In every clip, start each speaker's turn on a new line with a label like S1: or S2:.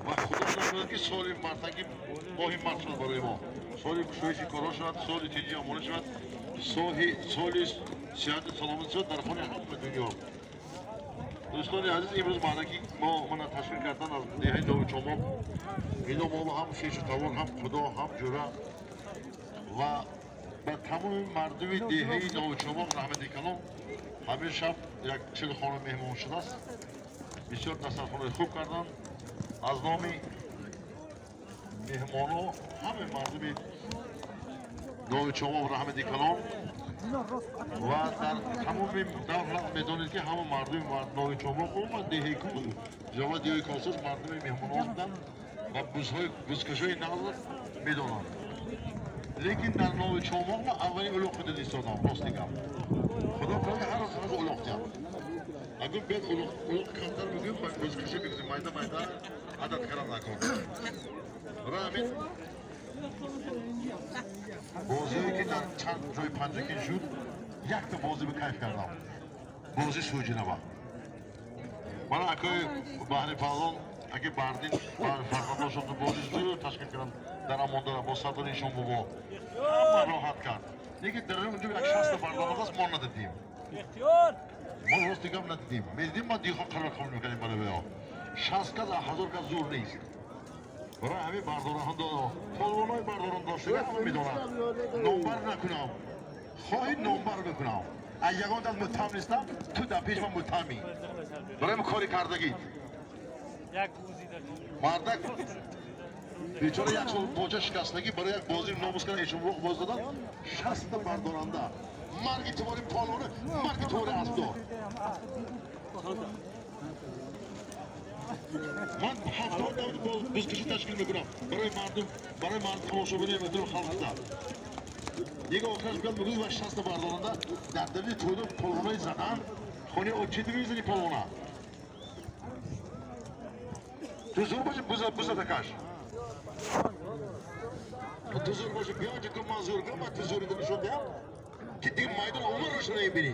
S1: Ва Худо накунад, ки соли мартаги моҳи март шуд барои мо, соли кушоиши корҳо шавад, соли тинҷи омона шавад, соли сиҳату саломат шавад дар хони ҳама дунё. Дӯстони азиз, имрӯз маъраки мо мана ташкил кардан аз деҳаи Новичомоқ. Ино мо ҳам хешу тавон, ҳам худо, ҳам ҷура ва ба тамоми мардуми деҳаи Новичомоқ раҳмати калом. Ҳамин шаб як 40 хона меҳмон шудааст. Бисёр дастархонаи хуб карданд. Аз номи меҳмоно, ҳамаи мардуми Новичомоқ раҳмати калом. Ва дар тамоми давлат медонед, ки ҳама мардуми Новичомоқ умуман деҳаи ҷава, деҳаи Консос мардуми меҳмоннавоз буданд ва бузкашои нағз медонанд. Лекин дар Новичомоқ ма аввалин улоқ дида истодам. Рости гап, Худо кунад, ҳар рӯз ҳамаи улоқ диҳам. Агар биёд, улоқ камтар мегӯем, бузкашӣ мегӯзем, майда майда адад кардан накун. Барои ҳамин бозие, ки дар чанд ҷои Панҷакент шуд, якта бозӣ ба кайф кардам, бозӣ сӯҷинаба. Мана акои Баҳри Паҳлон, аки Бардин, фарзандошон бозӣ зуд ташкил кардам дар Амондара бо сардори ишон бобо, ҳама роҳат кард. Лекин дар онҷо як 60-та барномадаст, мо надидим. Мо рости гап надидим. Медидим, ма дихон қарор қабул мекардем. Барои ваё 60 кас аз 1000 кас зур нест. Барои ҳамин бардораҳо, полвонои бардорон доштага ҳама медонанд. Номбар накунам, хоҳӣ номбар мекунам, аз ягон дас муттаҳам нестам, ту дар пеш ман муттаҳамӣ барои кори кардагит. Мардак бечора як сол поча шикастагӣ барои як бозӣ номус кардан эшонвоқ боз доданд. 60 бардоранда. Марги тувори полвони, марги тувори аспдор. Ман 70 давр бузкашӣ ташкил мекунам барои мардум, барои мардум тамошобинӣ мекунам халқда. Дига охираш биёд мегӯяд ва 60 бардоранда дар далели тӯйда полвонои задан хони чӣ мезани полвона? Ту зур боши буза такаш. Ту зур боши биё ки ман зур кунам, ман ту зурида нишон диҳам ки дига майдон умар рошана мебинӣ.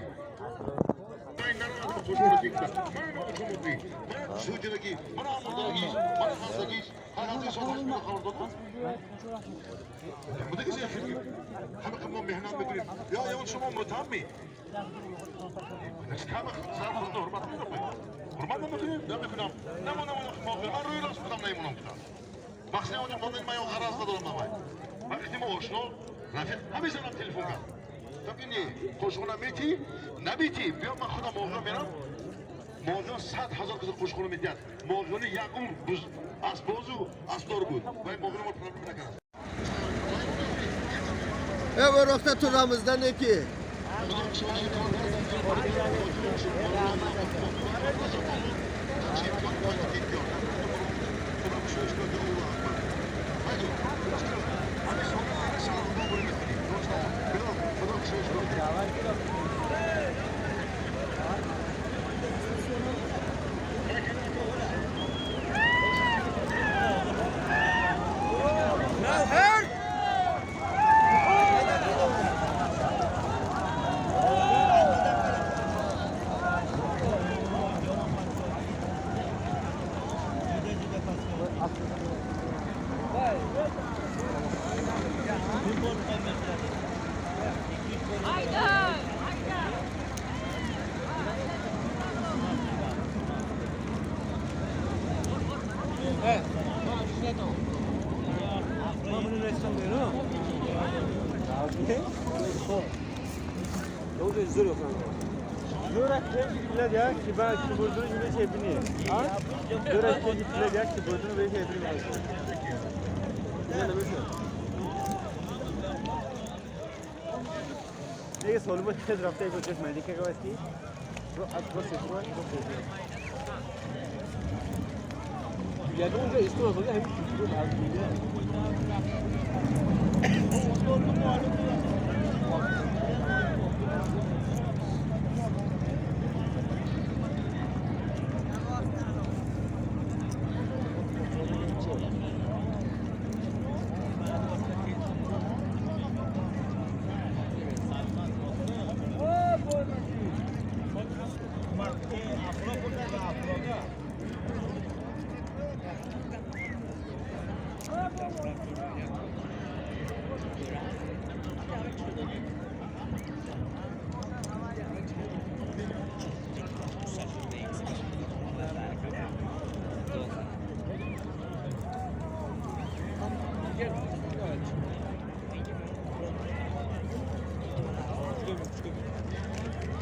S1: Қошуғона метӣ, наметӣ, биё ман худам моғиён мерам. Моғиён 100,000 каса қошуғона метиҳад. Моғиёни як умр асбозу асбдор буд. Вай моғиён мо проблема накард.
S2: Эво рохта турамизда неки.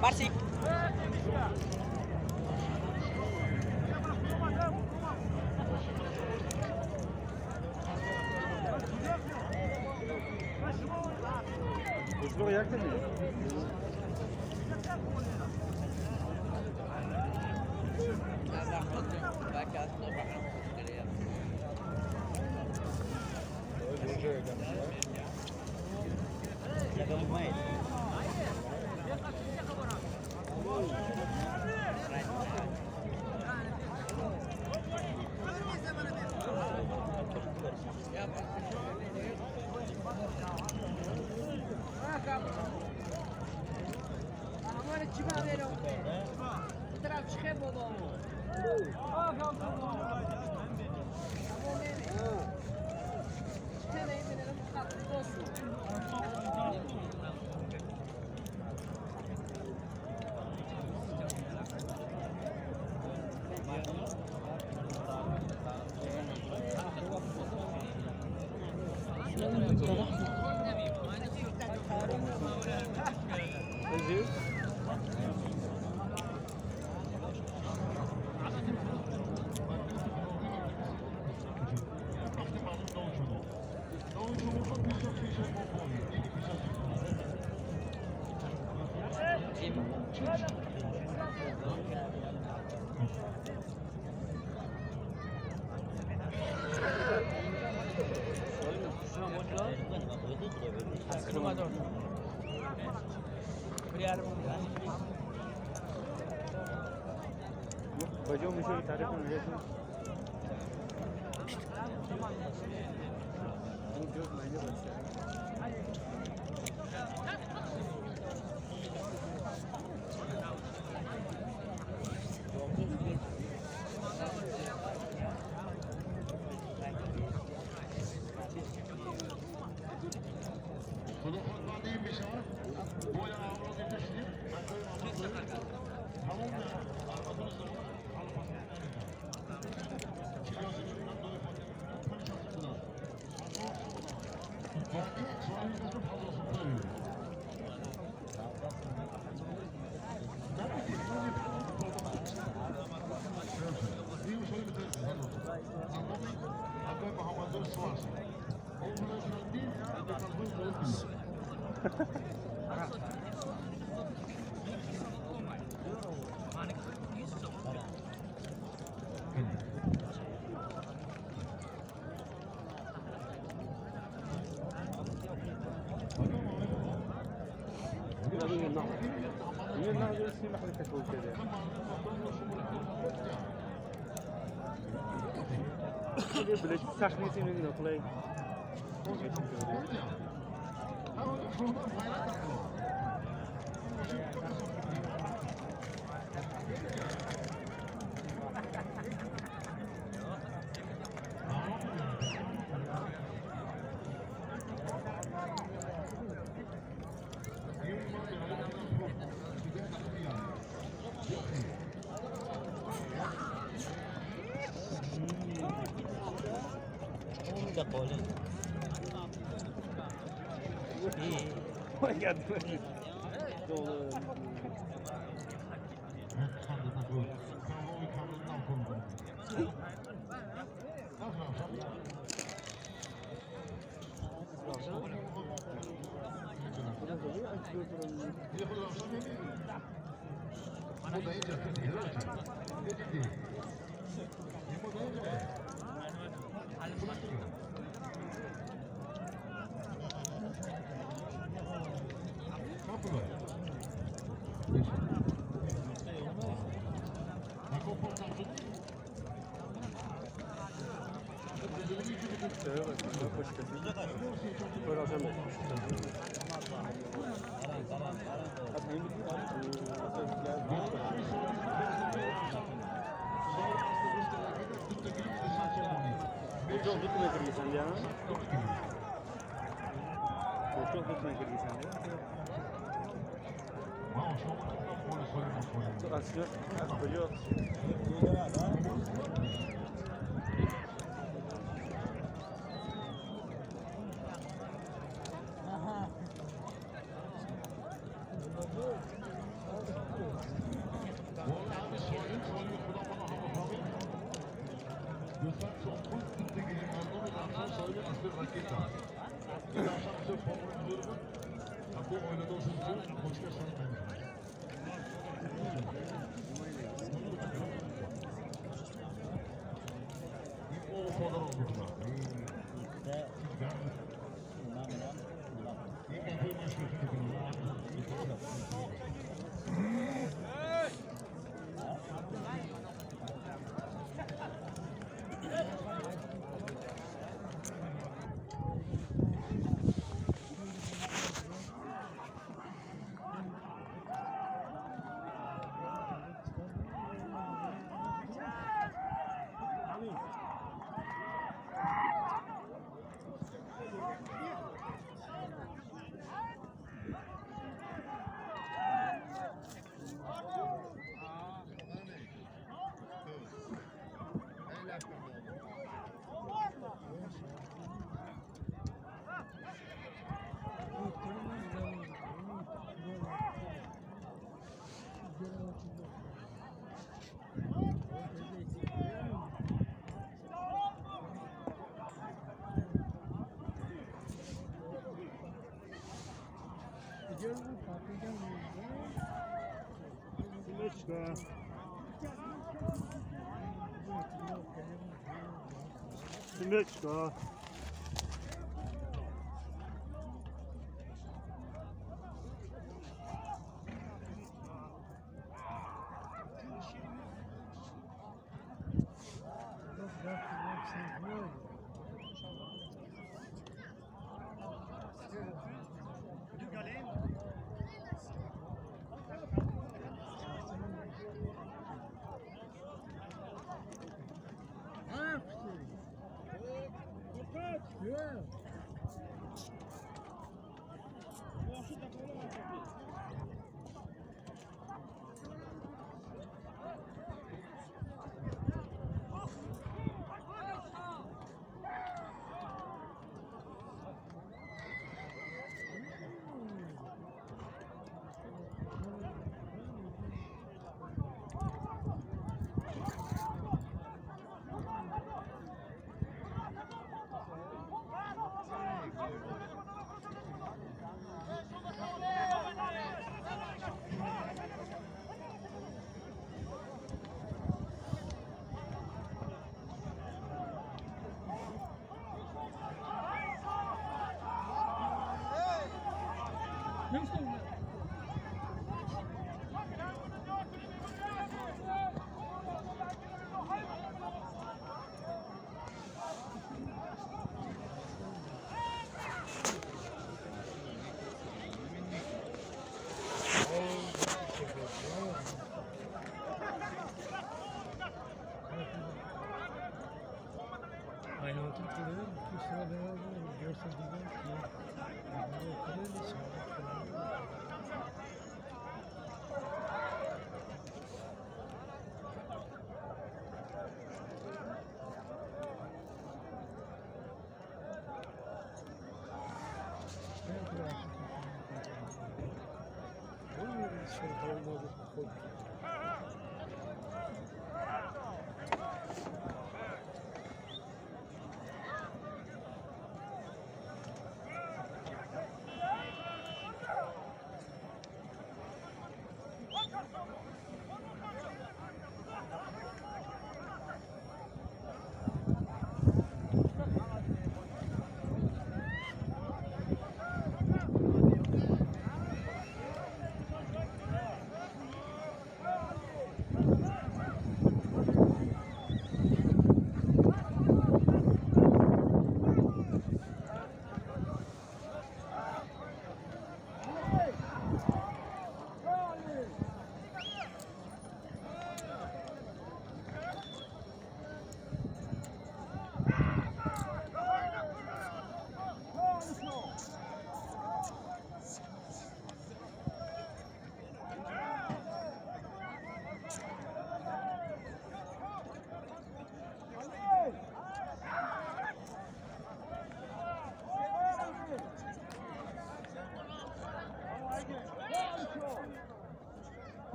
S3: Barsik. Синичка. Синичка.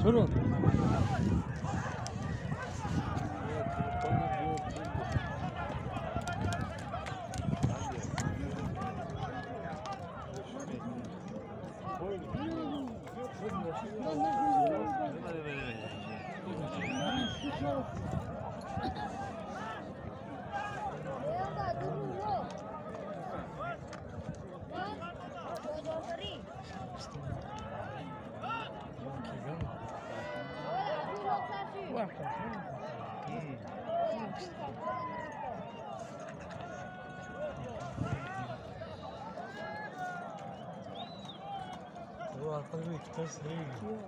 S4: Turun.
S3: Bu arkada bir iki tane sıraya gidiyor.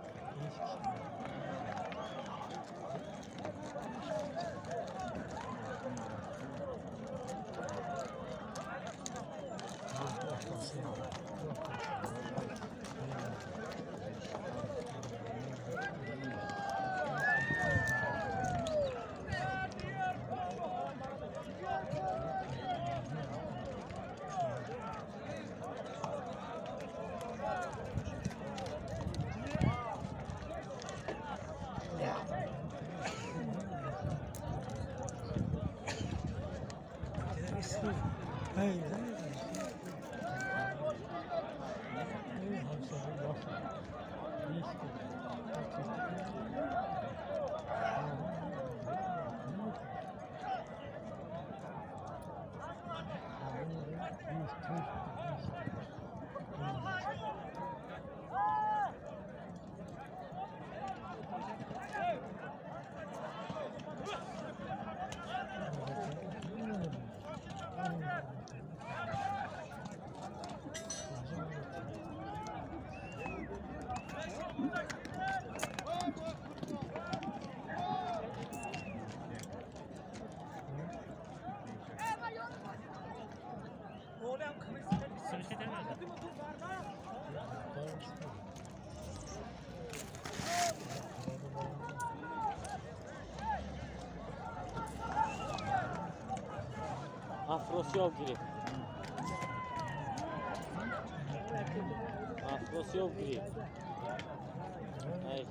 S4: Афросиёб гирифт. Афросиёб гирифт. Ай.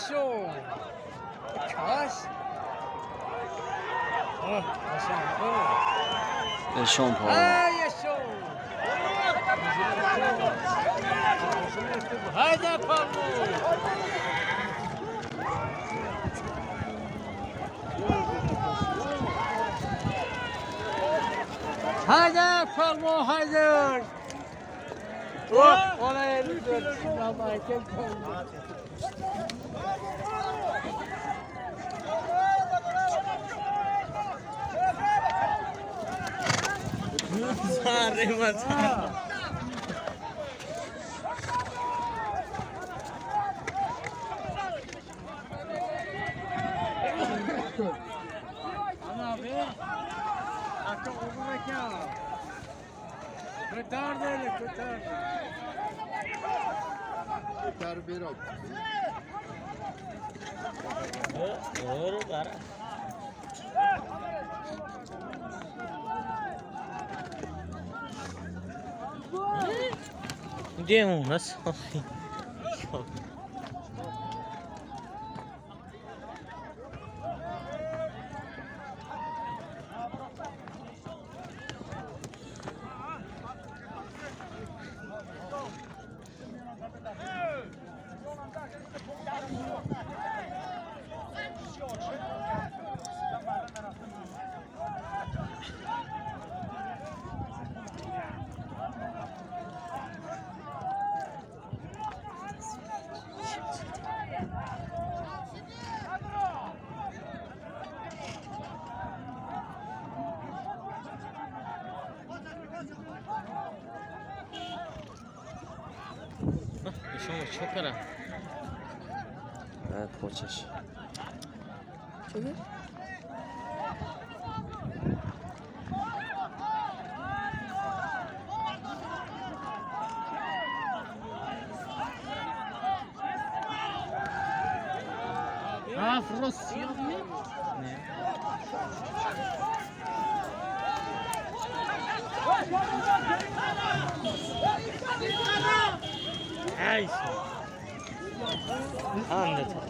S3: Ешо! Каш!
S4: Эшон палвон.
S3: Ешо! Хайда, палвон! Haydi Palmo haydi. Oh, oraya 54.
S4: Девона. Чокара. Почаш. Афросиёб не? Айса. Андата.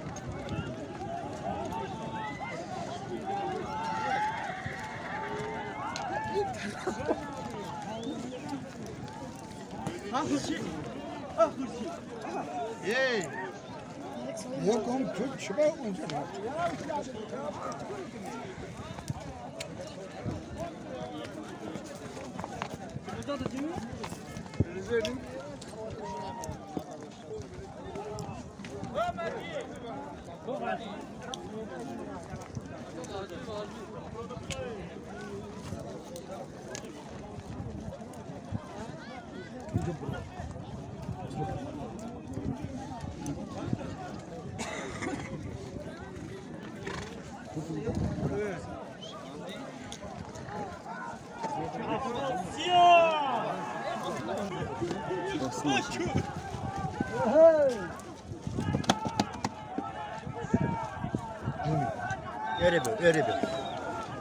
S2: Erbil.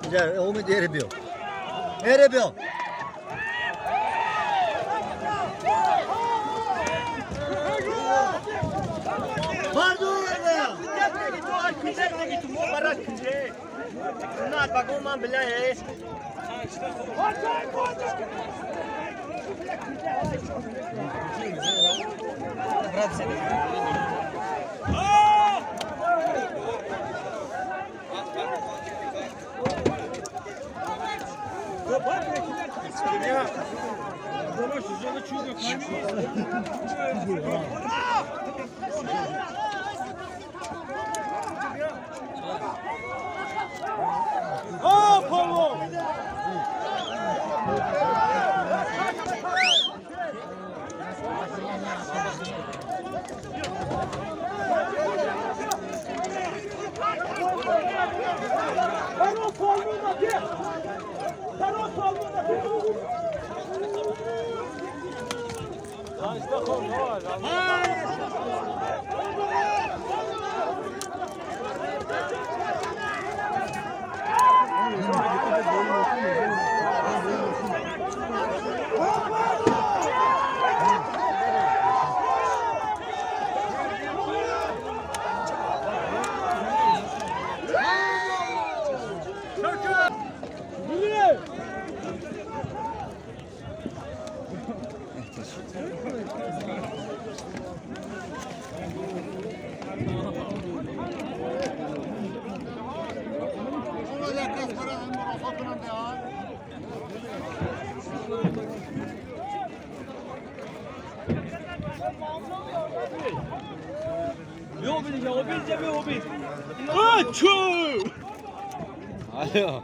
S2: Güzel, Umid Erbil. Erbil. Pardon.
S4: Алло.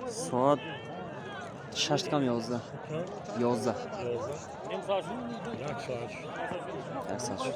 S4: Соат 6 кам 11. 11. Як соат шуд.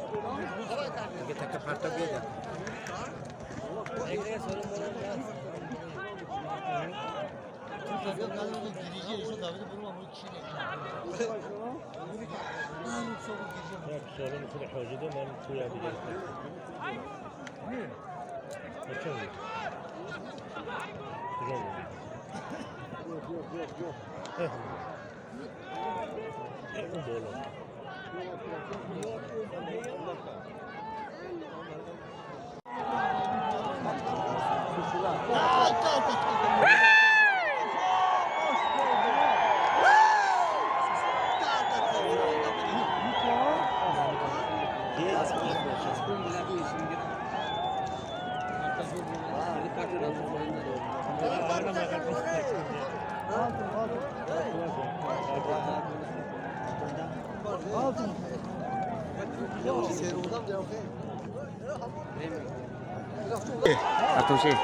S4: Атуши.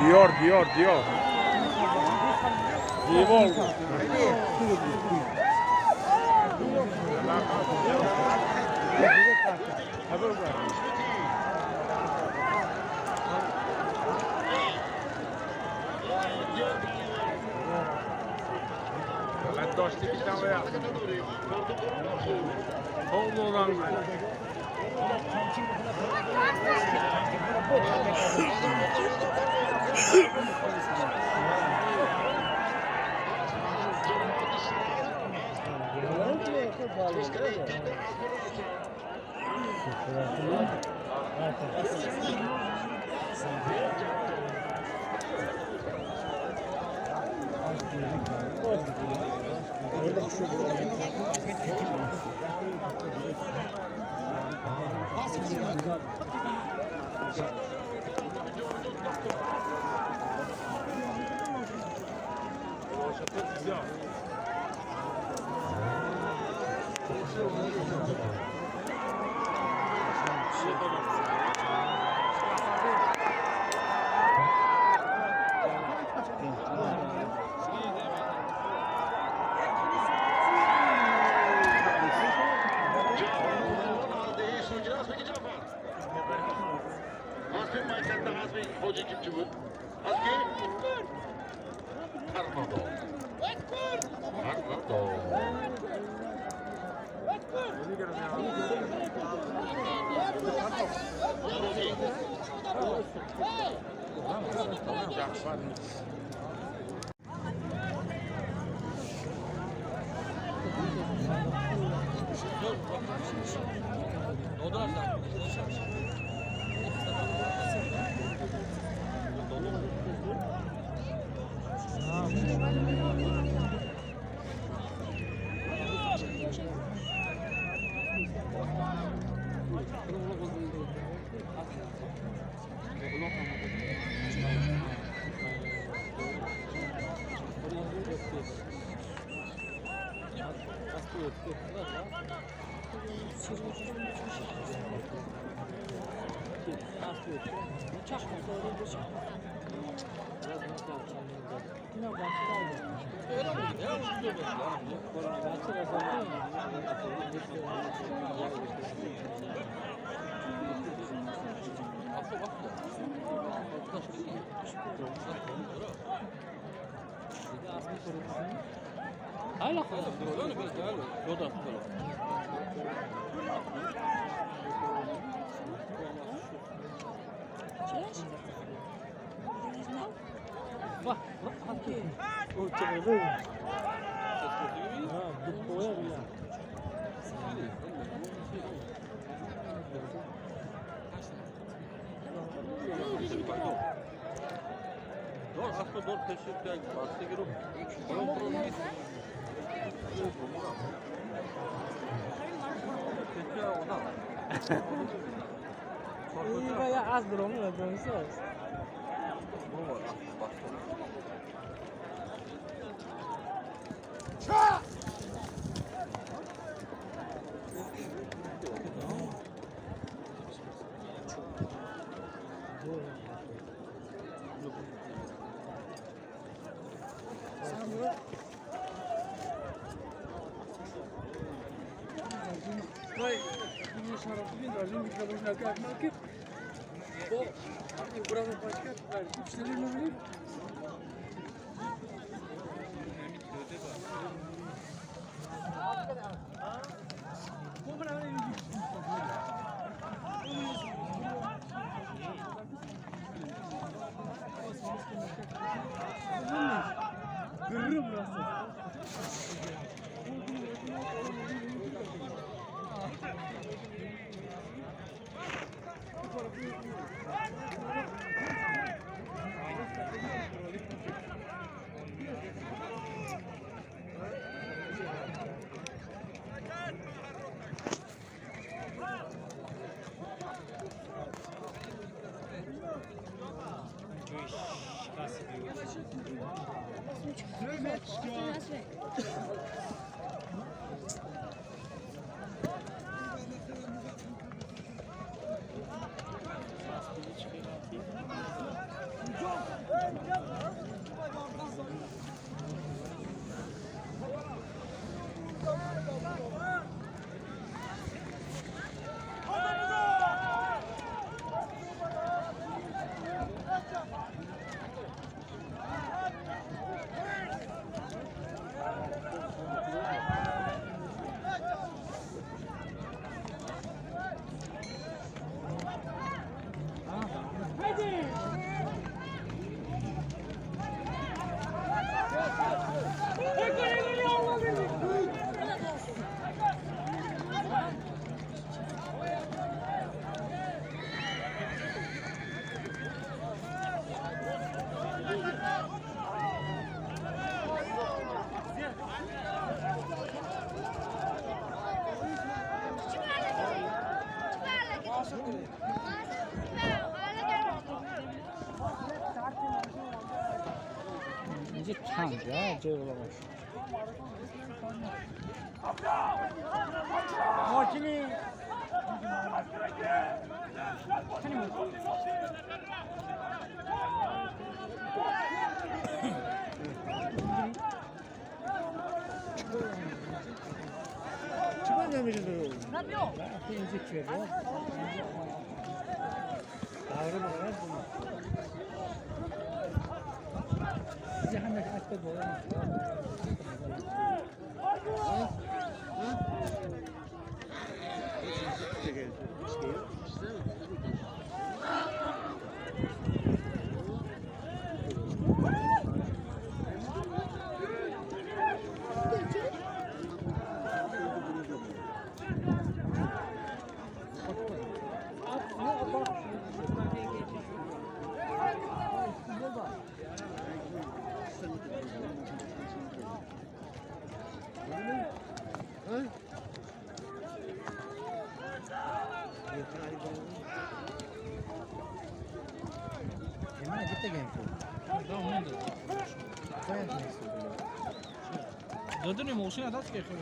S5: Diyor, diyor, diyor. Diyor.
S3: اینجا کم جا جای باش. ماشینی چه نمیشه درو؟ اینجا چیه؟ دادن موشن عدد که خیلی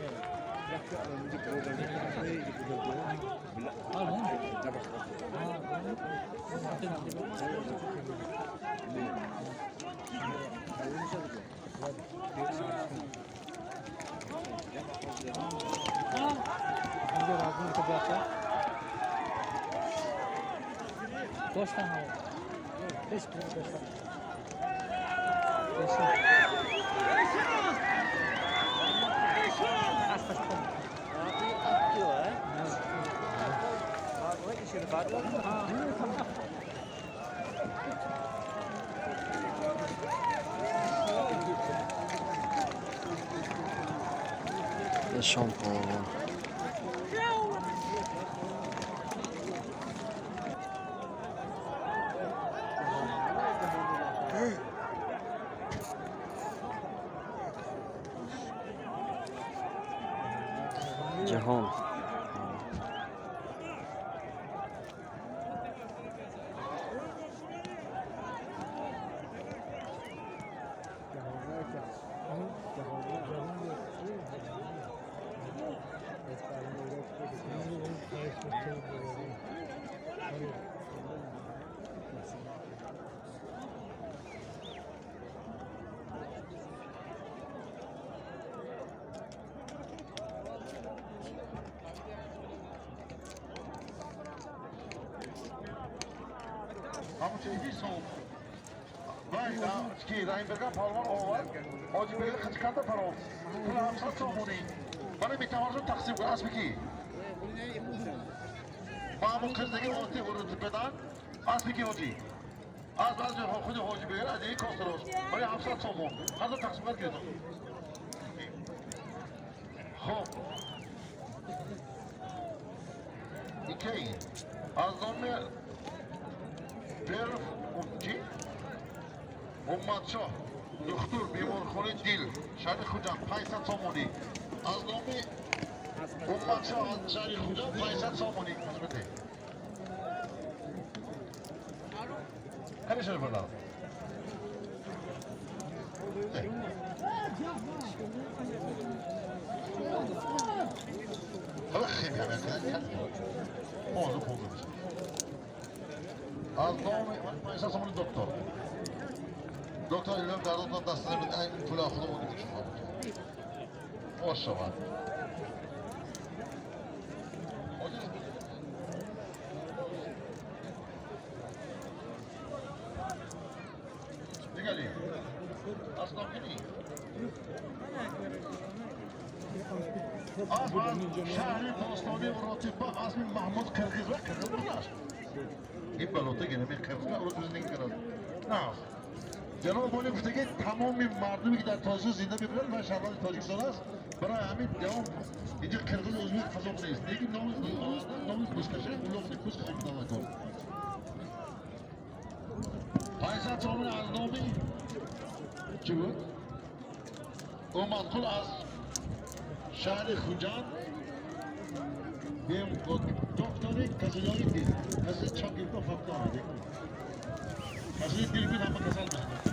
S4: شام پهلوان. جهان
S1: دکتر بیمارخانه دل شهر خودم 500 سامانی از نام امتشاه از شهر خودم 500 سامانی بده خیلی شرف بردم حالا خیلی همه موضوع از نام 500 سامانی دکتر دکتر ایلم در دادن دست نمید این پول خودمون دیگه شما باشه من دیگه از ناکنی از شهر باستانی و راتبه از محمود قرقیز و قرقیز بودش این بلوطه گنمی قرقیز و رو زندگی کرد نه جناب والی گفته که تمام مردمی که در تاجیکستان زنده میکنند و شهروند تاجیکستان است برای همین دوام اینجا قرقیز ازبک قزاق نیست لیکن نام بوسکشه اولوغ نیست بوسکشه نکن 500 تومن از نامی چی بود؟ اومدقل از شهر خوجند دکتر کسیلانی دید کسی چاپ گرفته فکر آمده کسی دل بود همه کسال میشه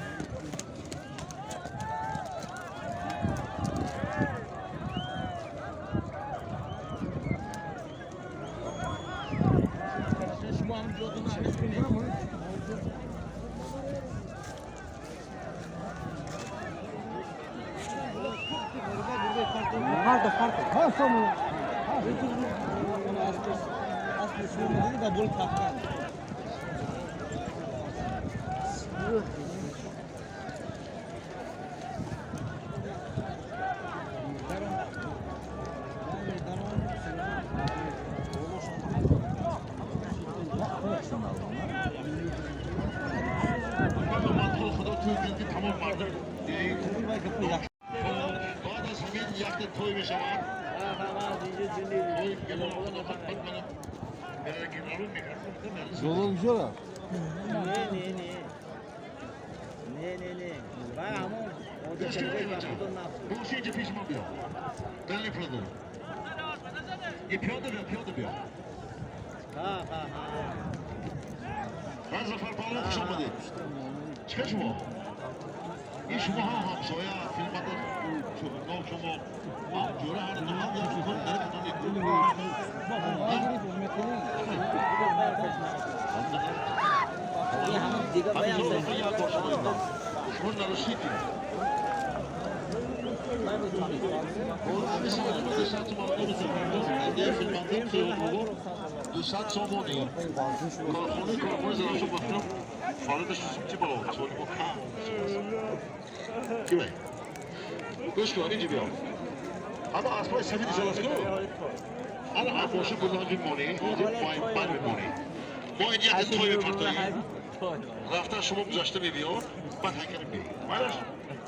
S1: Рафтан шумо гузашта мебиёр, баъд ҳайкали биёр. Майраш,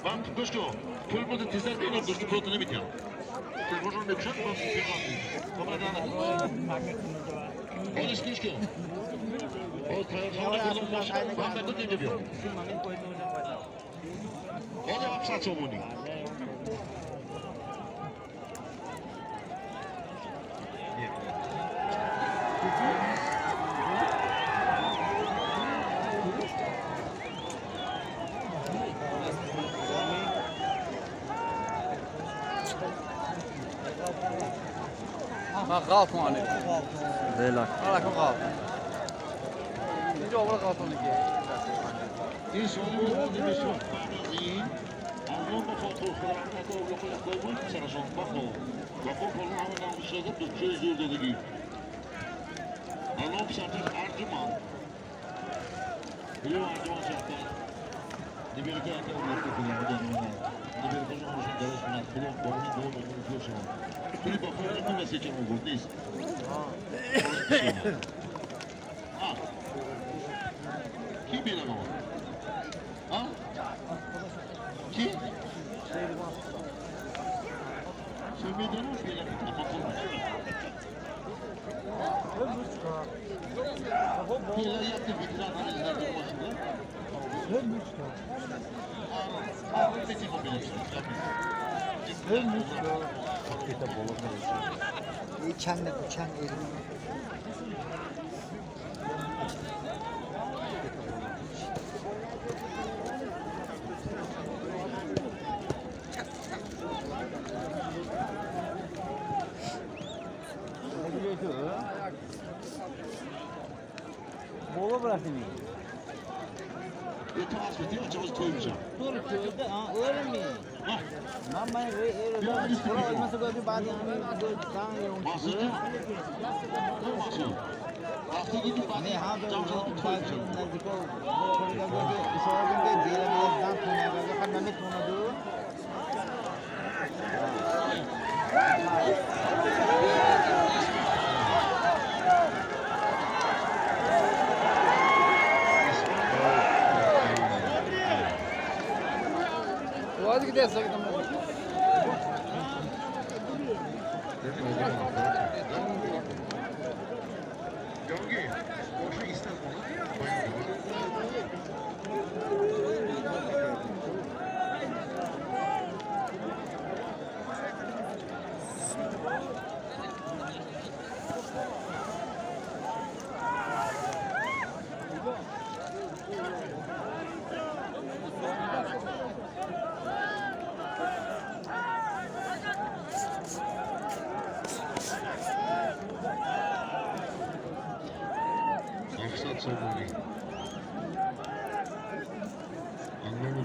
S1: ман гӯш кун, пул буд тезтар биёр, гӯшти пулото наметиҳам. Телефоншон мекушад, ман ҳолиш гӯш кун. Ҳол тайёр ман ба инҷо биёр. Ҳоли 700 сомонӣ.
S4: Лелак.
S1: این سوال بود بسیار قبل از این آنها با خاطر خدا خود خود سرشان بخو و خب حالا همه نامشاده دکتر زور دادگی الان سرتش ارجمان بلو ارجمان سرتش نبیره که اگه اون لفته کنیم بودن اون نبیره که اون درست کنند خدا بارونی دو بارونی دو شما پولی با خود نکن وسیع چون بود نیست. کی بیره بابا؟ ها؟ کی؟ چه میدونم بیره بیره yaptı bitiren analizler durmasında.
S2: Чанд чанд
S6: Bolu bırakın.
S1: یه تو اسبتی چه توی میشم.
S6: Öyle mi? Ben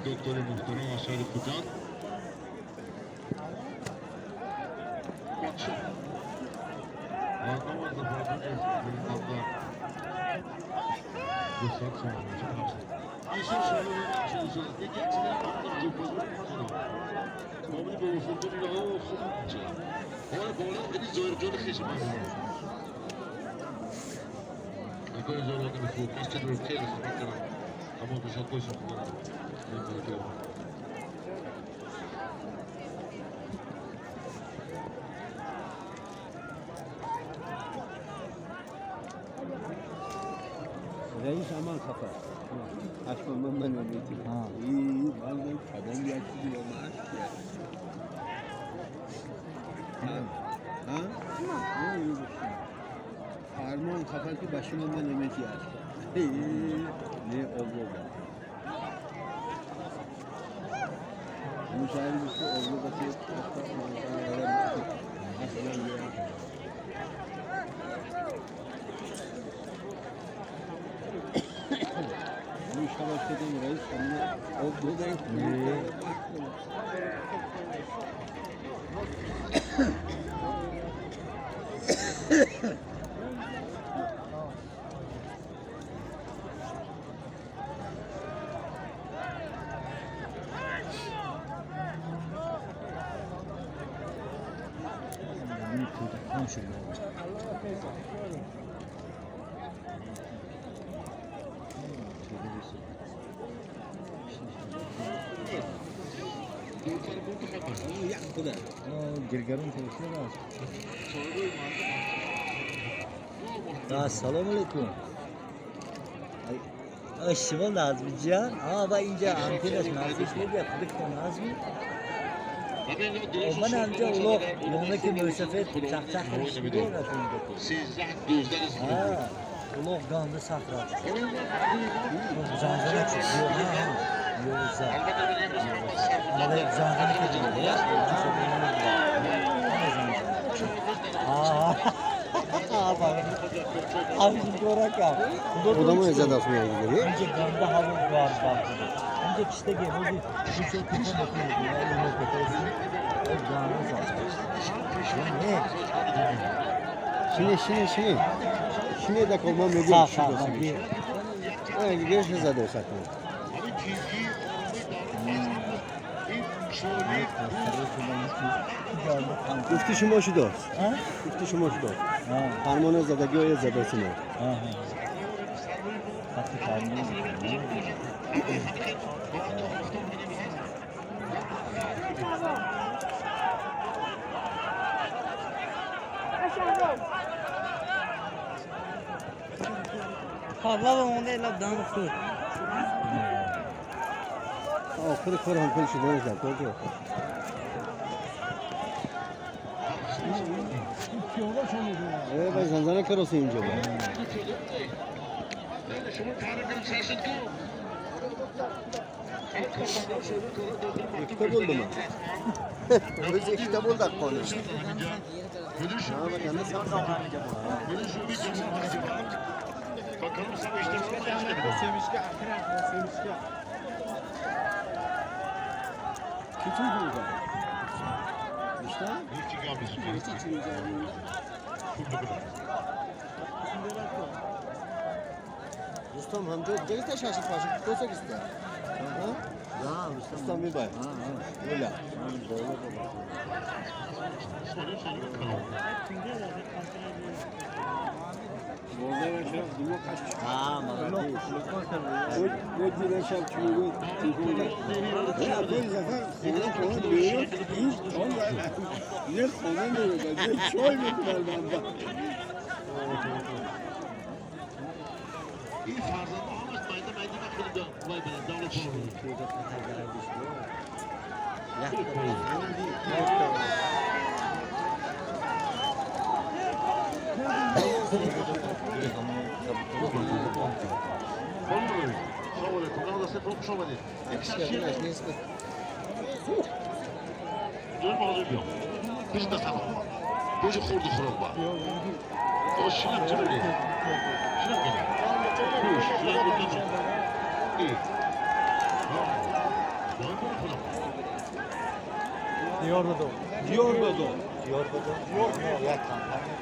S1: دکتر محترم از شهر خوجند.
S6: رئیس امان خفر حتما من من نمیتونم این من کدام یک چیزی با من ها فرمان خفر که بشون من نمیتی نه آورد مشاهده میشه آورد که اصلا
S2: سلام علیکم. شما نظمی جان؟ آه اینجا آنتنش نزدیک نمیاد خودتون نظمی. من اینجا اولو یونه که موسفید چخ چخ میشه. آه اولو گانده سخرا. زنزانه چی؟ یوزا. زنزانه که دیگه. آه.
S6: Odamı ezad asmaya gidiyor.
S2: Önce ganda hava var var. Önce işte gel.
S6: Şimdi şimdi şimdi. Şimdi de kolmam yok.
S2: Sağ sağ.
S6: Evet, görüşürüz hadi o sakın. گفتی شما شو داشت گفتی شما شو داشت فرمان زدگی های زده سینه آخر کار هم کل شده نزد کار ای زنزانه کروسی اینجا با یکتا بولد من روز یکتا بولد اقانه دوستم همجا دیگه شاشت پاشت کجا گسته ها دوستم میبای ولا
S1: این فرزند همش مایده مایده نخوری وای بله دولت
S3: Diyordu.
S6: Diyordu.
S2: Diyordu. Ya kampanya.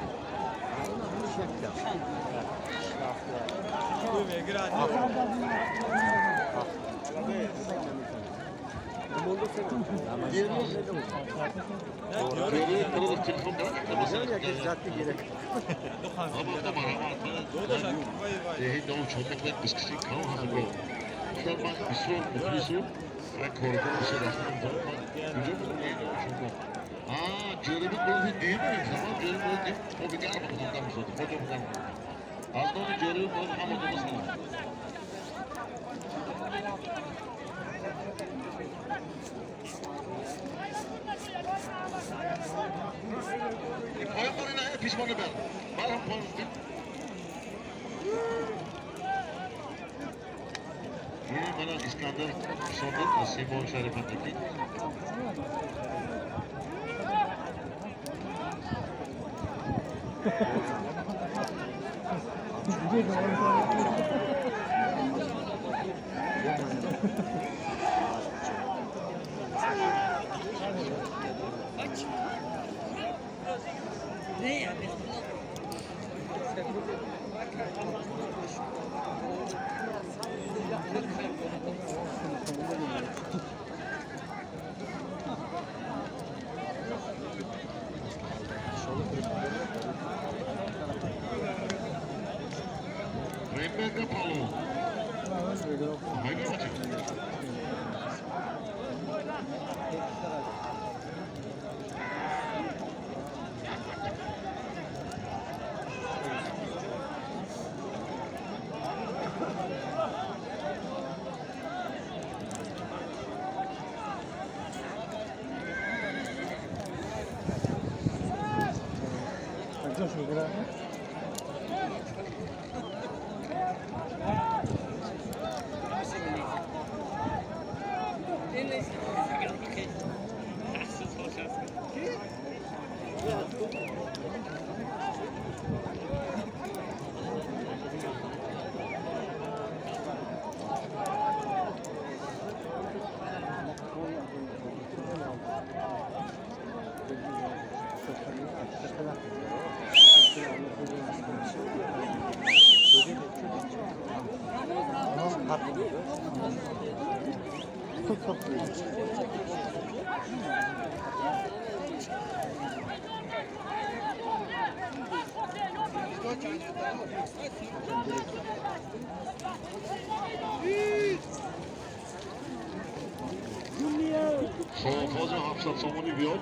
S1: Фоза 700 сомонӣ биёд,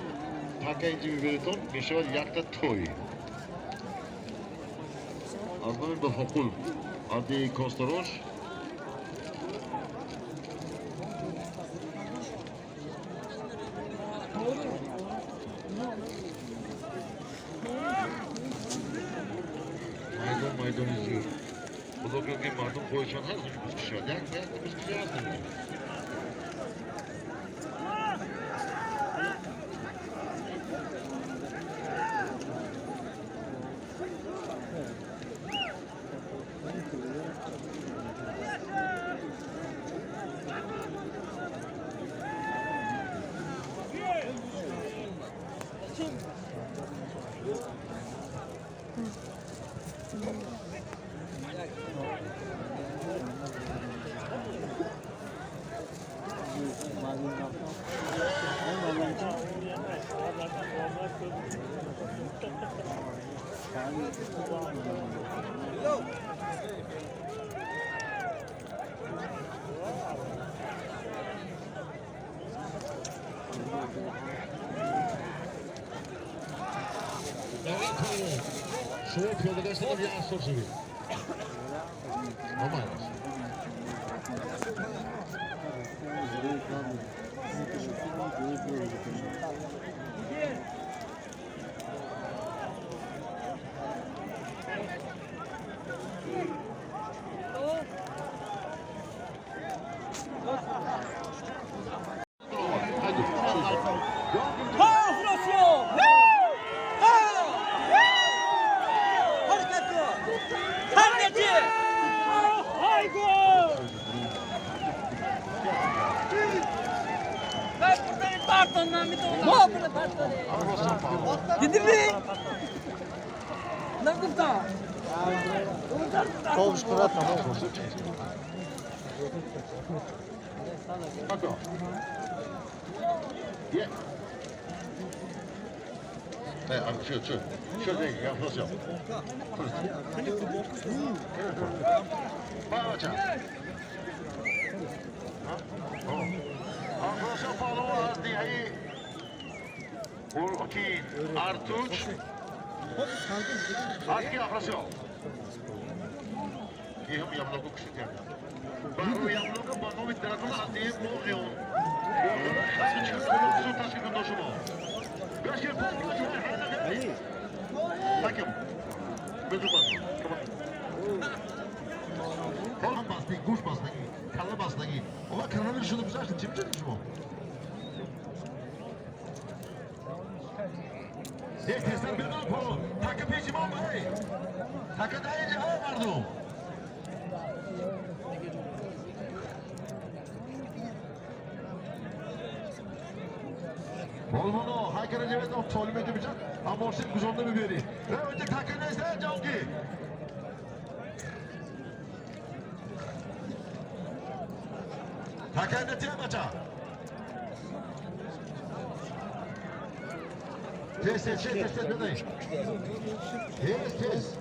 S1: така инҷи мебинедтон, мешавад якта той. Аз номи Бафоқул, ади Косторош. Майдон майдони зур. Худо кунад, ки мардум хоҳишанд ҳаст, бузки шавад. Як бузки ҳаст намедонам. Шумо пиёдагаштанам як аср шудед. Омадаш.
S2: Дидӣ? Нагуфтам.
S4: Ковш кунад, тамом.
S1: Артуч Аски Афросиёб. Иҳам ямлоку кушид ямлок. Баро ямлока ба номи дракон аз деҳи Моғиён. Ташкил кунда шумо. Гашки Таким. Безубан. Ҳолам бастагӣ, гӯш бастагӣ, калла бастагӣ. Ова канали шуда гузаштед, чӣ мешудед шумо? Эй, тезтар бедор палон. Така пеши мо эй. Така дар инҷа ҳа мардум. Болмоно, ҳайкара ҷаведон солим мету бишад, аммо мошин гузонда мебиёрӣ. Равинҷа така нест, э, ҷонки. Така нетия бача. Тез, тез, тез, тез, бедай. Тез, тез.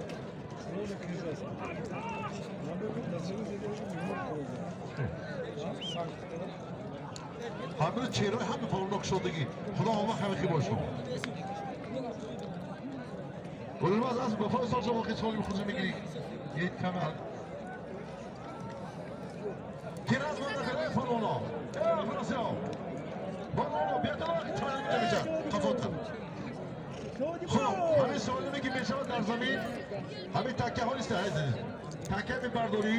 S1: Ҳамин чеҳраи ҳами палоно кушодагӣ. Худо омад ҳамихи бошо. Гулмаз аз вафои сол шумо ки солим хузу мегирӣ. Як каме Тираз манда палоно. Э, Афросиёб. Палоно биятало ки чоя мешад. Қафотар. Хуб, ҳамин солиме ки мешавад дар замин, ҳамин такяҳо нест, такя мебардорӣ,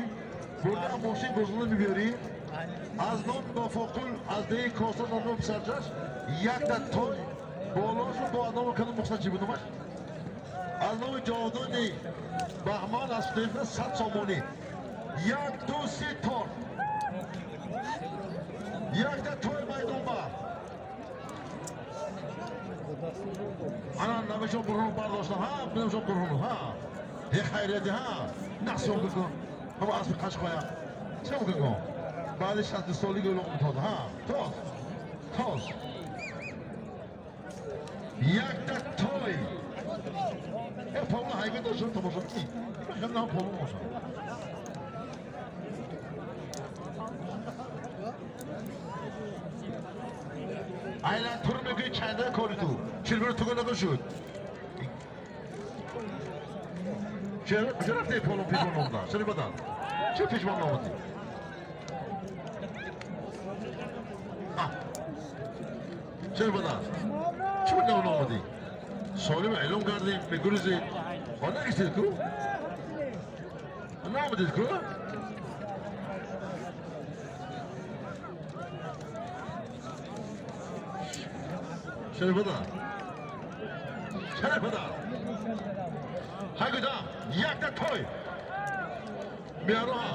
S1: бурда мошин гузона мебиёрӣ, аз ном Нофоқул аз деҳи Коса номи писарчаш якта той болошу бо номи кадом мухсар чӣ буд номаш? Аз номи ҷовидони Баҳман аз Худоифна 100 сомонӣ. Як, ду, се тор. Якта той майдонба. Ана намешон бурҳону бардоштам, ҳа, намешон бурҳону, ҳа. Е хайрияти, ҳа. Насо бикун. Ҳама аспи қашқоя. Чӣ бикун? Баъди 60 солигӣ улуғ митод, ҳа. Тоз. Тоз. Якта той. Э, палоно ҳайвон дошт тамошо кунӣ. Хеле ҳам палон бошад. Айлан туро мегӯӣ чанда кори ту. Чилбиро туга нагӯ шуд. Чера куҷо рафтаи палон пешмон номда? Чаро бадан? Чӣ пешмон номадӣ? Чаро бадан? Чӣ ба ном номадӣ? Солим эълон кардем, мегурезед. А нагиштед ку? Наомадед ку? Чаро бадан? Чаро бадан? Ҳайгудам, якта той. Миароҳа.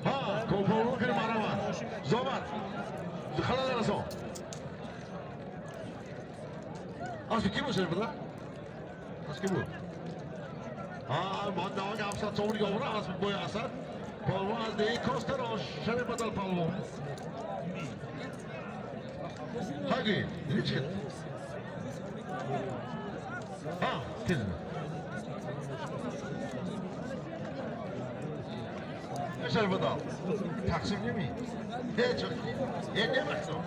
S1: Ҳа, кополон кани марамад. Зомад. Халал нарасон. Аспи ки буд шариф Аз ки буд? Ҳа, ман наваги 700 сомони овора асп бои асад. Палвон аз деҳи Костарош, шариф бадал палвон. Ҳаги, диди чӣ? Ҳа, тез. Шариф бадал. Тақсим неми? Ҳеҷ. Е, немахсам.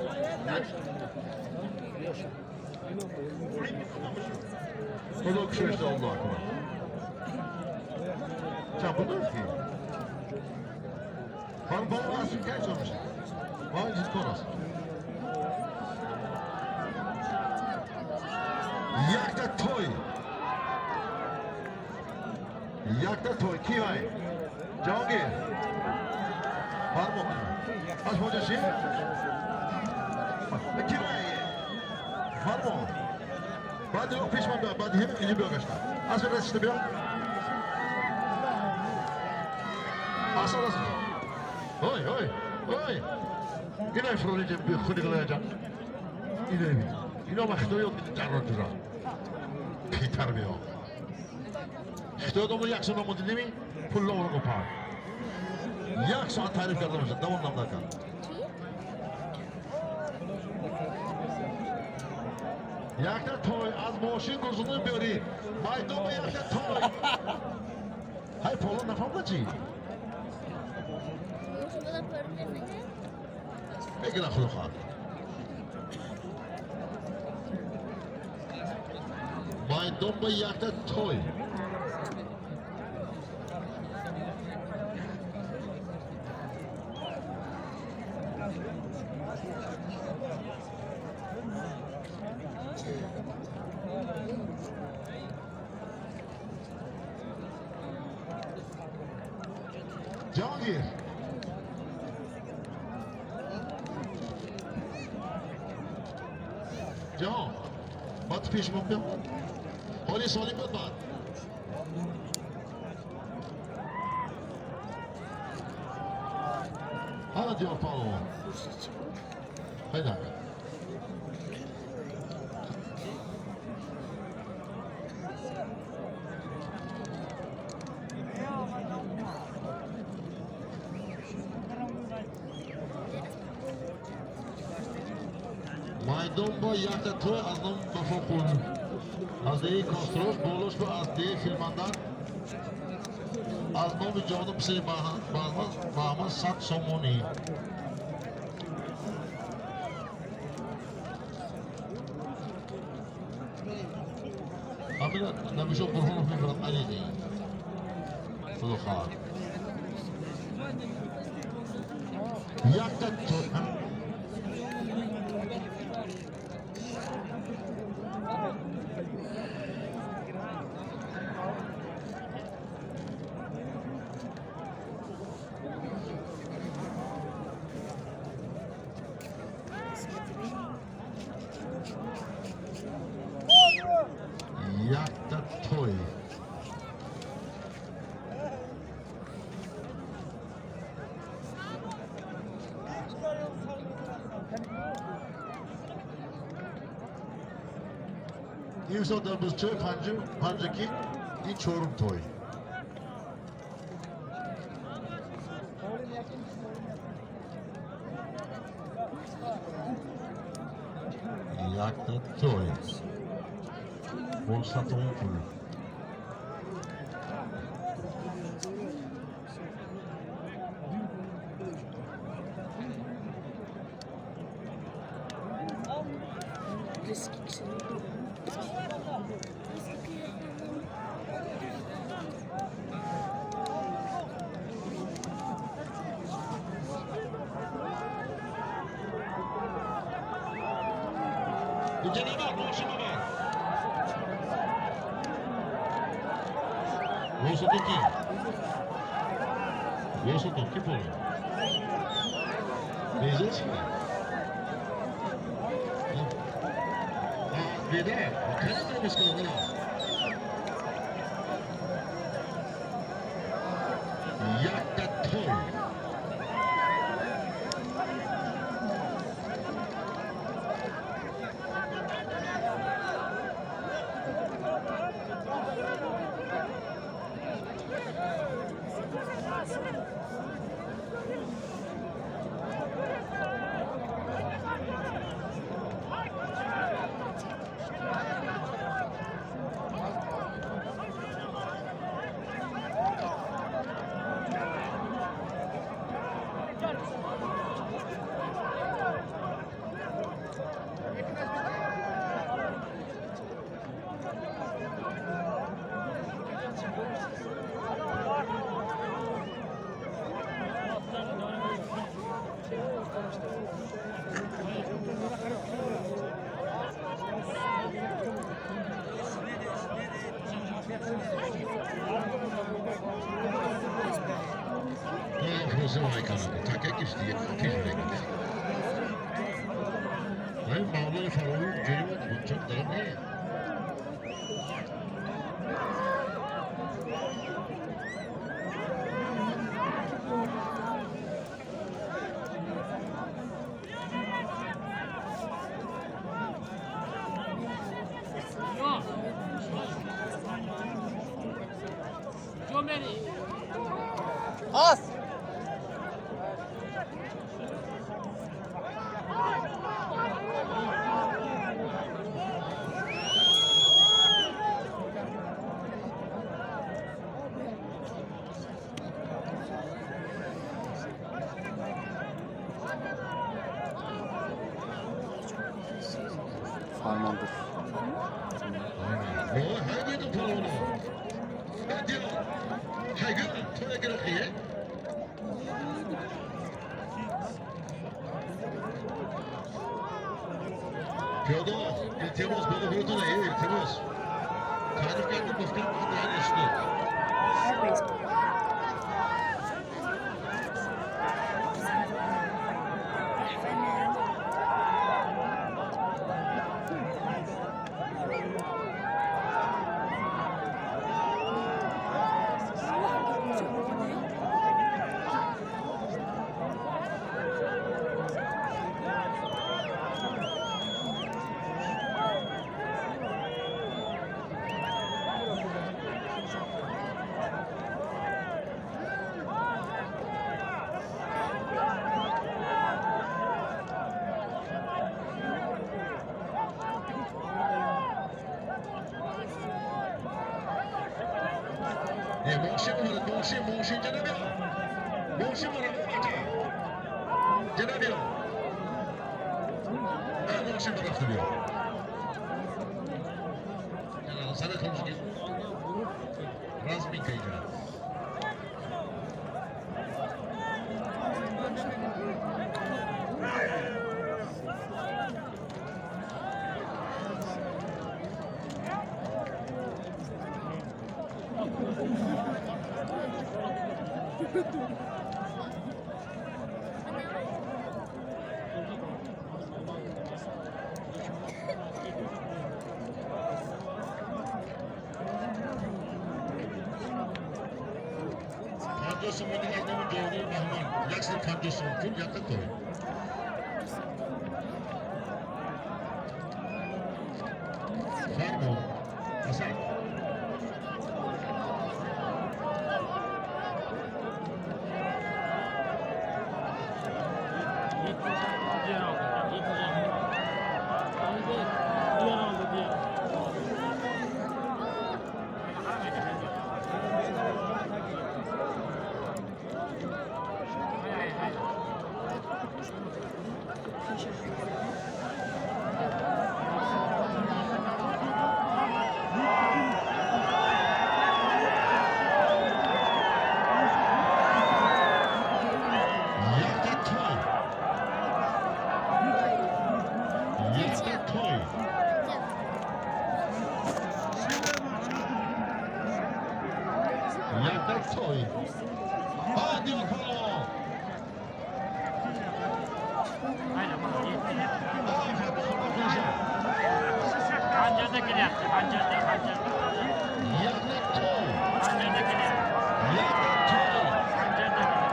S1: Худо кушоишда Аллоҳ акбар. Чанд пул доред ки? Ҳар бало аст кай ҷо мешавад? Ва ин кор аст. Якта той. Якта той ки вай? Ҷаҳонгир. Фармо. Аз ҳоҷаши? Ки вай? Фармо. Баъд пеш ман биё, баъд ҳем инҷо биё гашта. Аз расишта биё. Асан аст. Ой, ой, ой. Ина фролиҷа худи глаяҷа. Ина бин. Ино ба хитои ёд бидин ҷарро ҷура. Питар биё. Хитои домо як соат номо дидими? Пул номро гопар. Як соат таъриф карда бошад, давом нам накард. Якта той аз мошин гузуну биёрӣ. Майдон ба якта той. Ҳай полон нафаҳмда чӣ? Мегира худо хоҳад. Майдон ба якта той. Ҷаҳонгир. Ҷаҳон, баъд пеш мо биё. Ҳоли солим буд баъд. Ҳала Диёр паҳлавон. Хайда. Майдон бо якта той аз ном Вафоқул. Аз деҳи Кострош, болош бо аз деҳи Филмандар. Аз номи ҷону писари Баҳман 100 сомонӣ. Ҳамина Набишо Бурҳонов мебарад Алини. Худо хоҳад. Якта той. Якта той. Имсол дар бузчои панҷакӣ ин чорум той. Якта той. 500 сомон пул. Инҷа набар, мошин бабар. Восотон ки? Восотон ки пол? Безор шуда? Беда, кана пропуск кардам? Якта той.
S2: Pas.
S4: Farmandır.
S1: التماس بالا براتون التماس تعریف کردم گفتم دهن. محسن محسن جناب محسن مرحبا جناب محسن رفت بیا سر خاموش разминка играет. 50 сомонӣ аз номи ҷавонони Баҳман, 150 сомон пул якта той. Фармон Асад. Якта той. Якта той. Якта той. А, Диор Палвон. А, Фармон Мухлиса.
S3: Xanjarda kelyapti, xanjarda, xanjarda.
S1: Якта той.
S3: Xanjarda kelyapti.
S1: Якта той.
S3: Xanjarda kelyapti.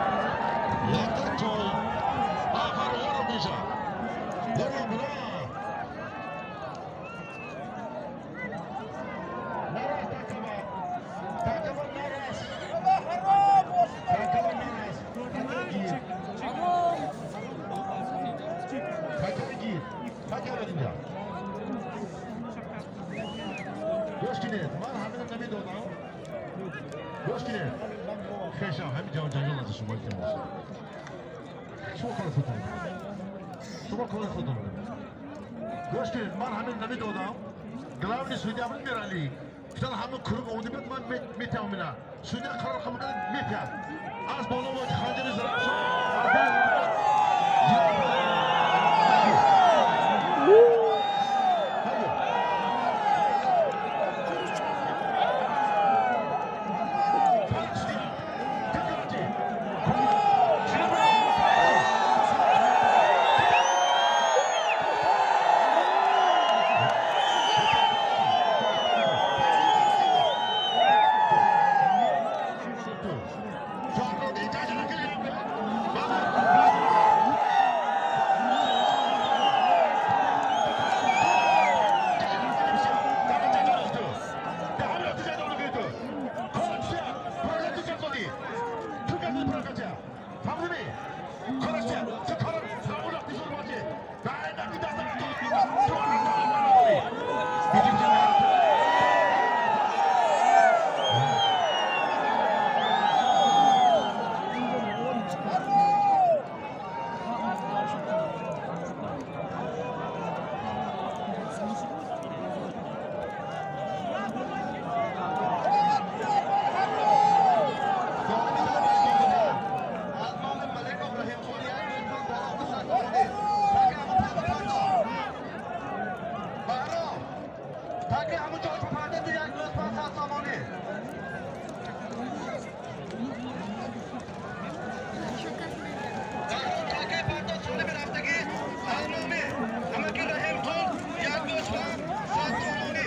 S1: Якта той. А, Фармон Мухлиса. Браво, браво. Нарас такава. Такава нарас. Такава нарас. Такава гир. Такава гир. Такава инҷа. Гӯш кунед. Ман ҳамина намедонам. Гӯш кунед. Хешам, ҳамин ҷавон ҷанҷол аз шумо, илтимос. Шумо кори худтон мекунед. Шумо кори худтон мекунед. Гӯш кунед, ман ҳамин намедодам. Главный судья буд Мирали. Гуфтан ҳама круг омода буд, ман метавонам ина. Судья қарор қабул кард, метиҳад. Аз боло бояд ханҷари Зарафшон. Аз боло. Hayır. Таки ҳамун ҷош парда як гӯсфанд 100 сомонӣ. Таки парда соли рафтагӣ аз номи ҳамаки Раҳимқул як гӯсфанд 100 сомонӣ.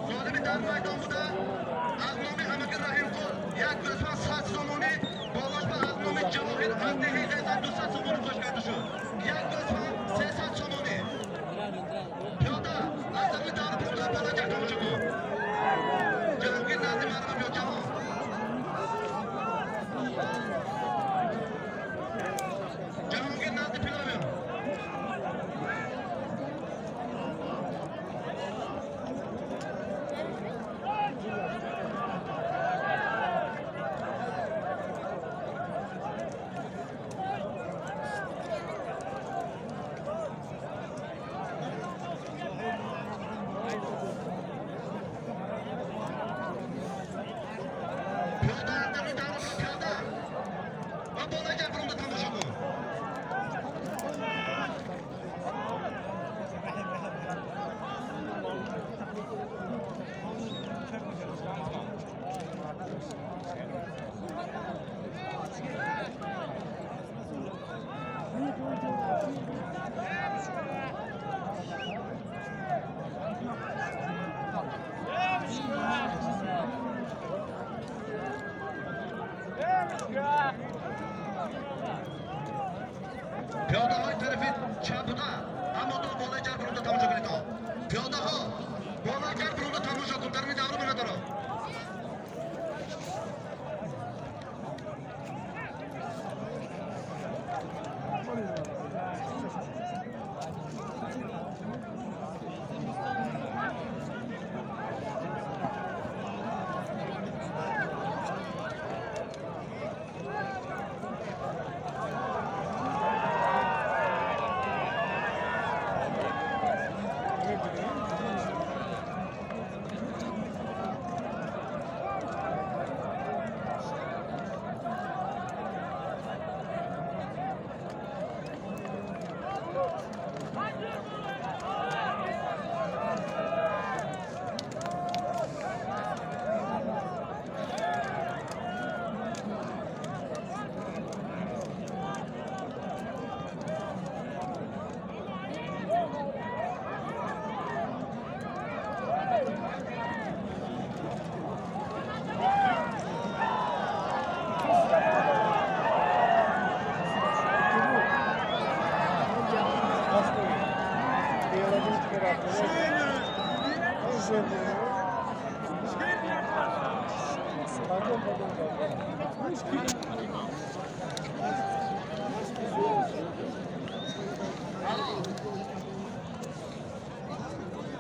S1: Соҳиби дар майдон буда аз номи ҳамаки Раҳимқул як гӯсфанд 100 сомонӣ, болош ба аз номи Ҷавоҳир аз деҳи Ғезан 200 сомонӣ қӯш карда шуд. Як гӯсфанд 300 сомонӣ. Пиёда аз дари дару пурда бола ҷак тамошо кун. Ҷаҳонгир назди маро биё, ҷаҳон. Ҷаҳонгир назди пило биё. Пиёда аз дари дару пиёда. Ва бола ҷак бурунда тамошо кун. Пиёдаҳои тарафи чап буда ҳамото болои ҷар бурунда тамошо кунед. Пиёдаҳо болои ҷар бурунда тамошо кун, дарми давру бародаро.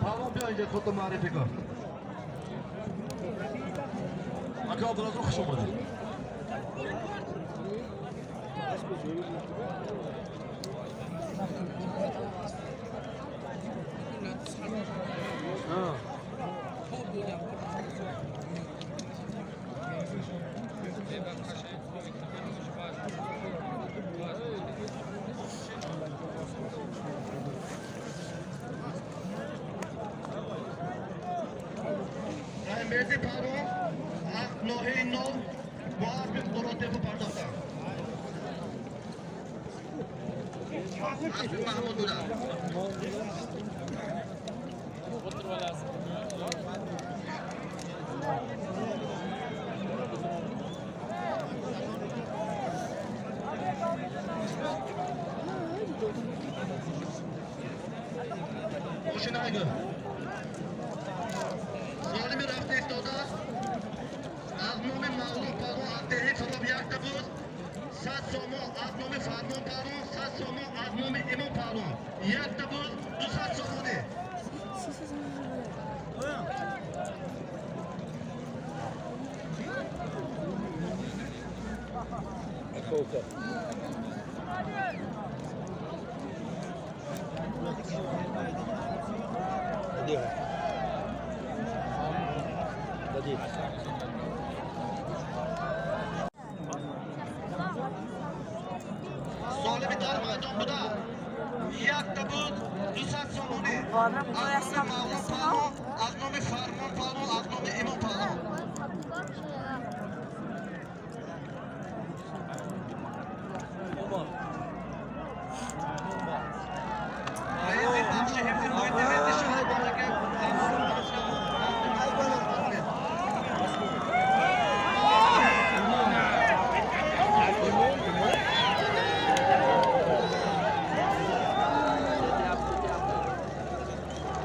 S1: Палон, биё инҷа, худто муаррифӣ кун. Ака Абдураззоқ, хуш омадед. Шаҳмерди паҳлвон аз ноҳияи Нов бо аспи Қуротепа пардохтанд. Аспи Маҳмуд буданд. Мошинайгӯ Солими рафта истодааст. Аз номи Мавлон паҳлвон аз деҳаи Фароб якта буд 100 сомон, аз номи Фармон паҳлвон 100 сомон, аз номи Имом паҳлвон якта буд 200 сомонӣ. Солими дар майдон буда якта буд 200 сомонӣ, аз номи Мавлон паҳлвон, аз номи Фармон паҳлвон, аз номи Имом паҳлвон. Раиси бахши ҳифзи муҳити зисти шаҳри Панҷакент.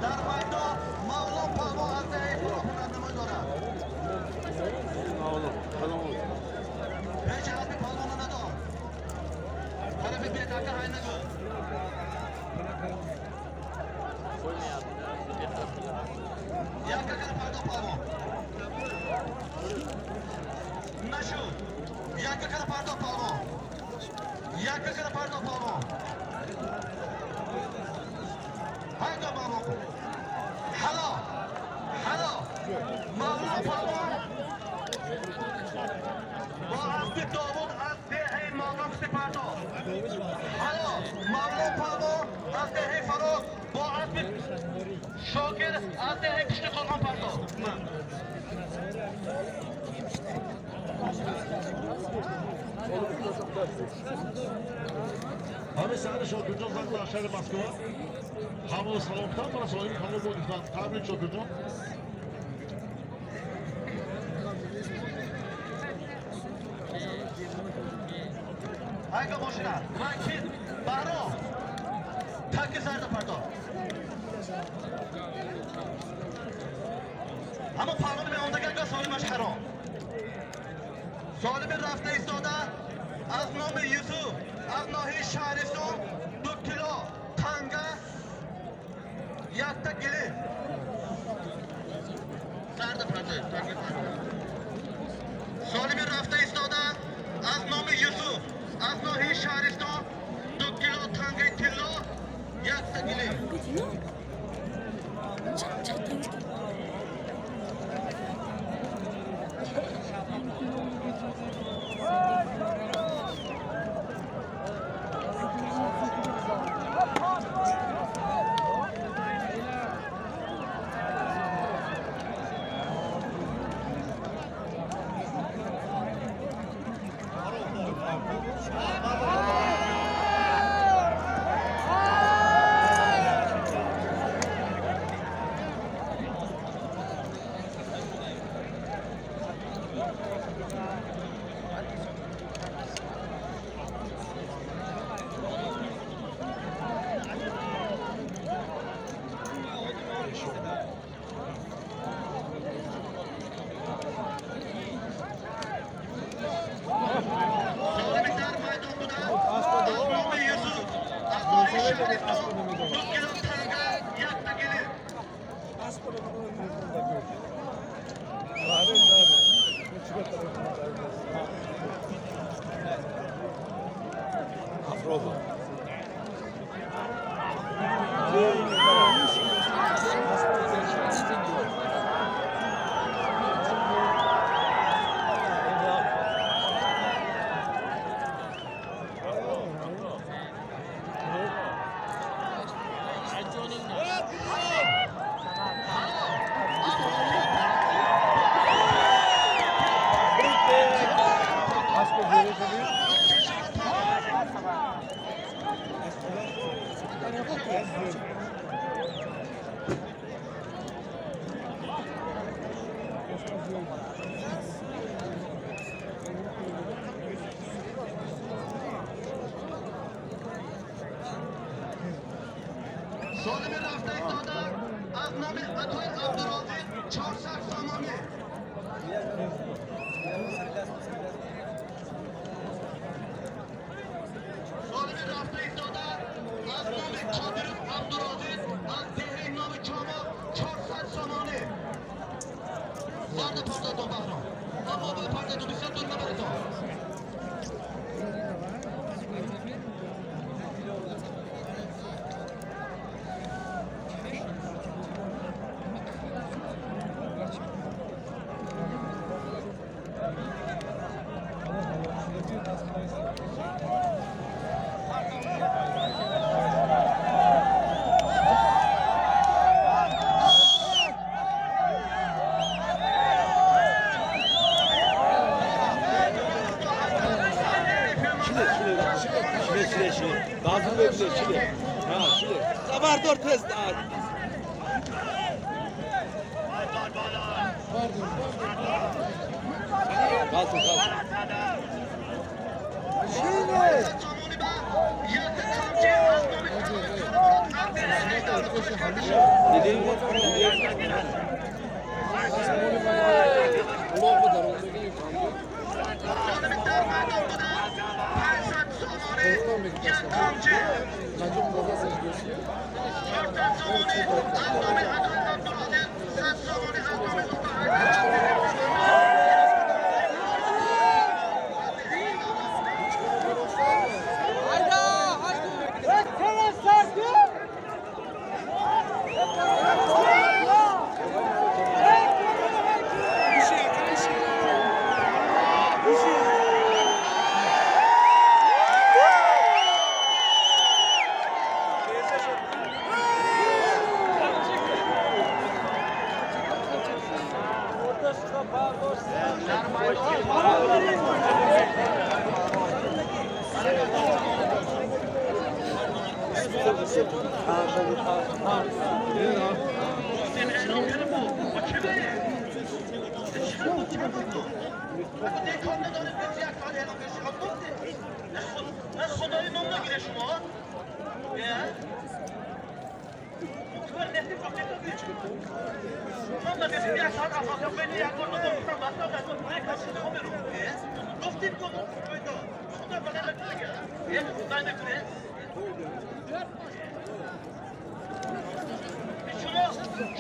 S1: Дар майдон Мавлон паҳлвон аз деҳаи Фароб ҳунарнамоӣ дорад. Ҳеҷ аспи паҳлвонро надор. Тарафи бетака ҳай нагӯ. Як какара пардо паҳлвон. Нашуд. Як какара пардо паҳлвон. Як какара пардо паҳлвон. Ҳайда Мавлон. Ҳало. Ҳало. Мавлон паҳлвон бо аспи Довуд аз деҳаи Мавлон пушти пардохт. Ҳало. Мавлон паҳлвон аз деҳаи Фароб бо аспи Шокир аз деҳаи Пушти Қурғон пардохт.
S7: Ҳамин саҳари Шокирҷон занг дар шаҳри Москва. Ҳамаро салом кунам, мана Солими паҳлвон бо гуфтанд. Табрик, Шокирҷон.
S1: Айга мошина. Вакил Баҳром. Таки зарда пардохт. Ҳама паҳлвони меомдагага солимаш ҳаром. Солими рафта истода аз номи Юсуф аз ноҳияи Шаҳристон 2 кило танга, якта гилим. Зарда пардохт. Таки пардохт. Солими рафта истода аз номи Юсуф аз ноҳияи Шаҳристон 2 кило тангаи тилло, якта гилим.
S8: رفته ایستاده از نام عطای عبدالرازق 400 سامانی. سالمی رفته ایستاده از نام قادر عبدالرازق از دهه نام کامل 400 سامانی. زرد پردازان بهرام اما به پردازان بسیار دور نبرتان. خدای نام نگیره شما.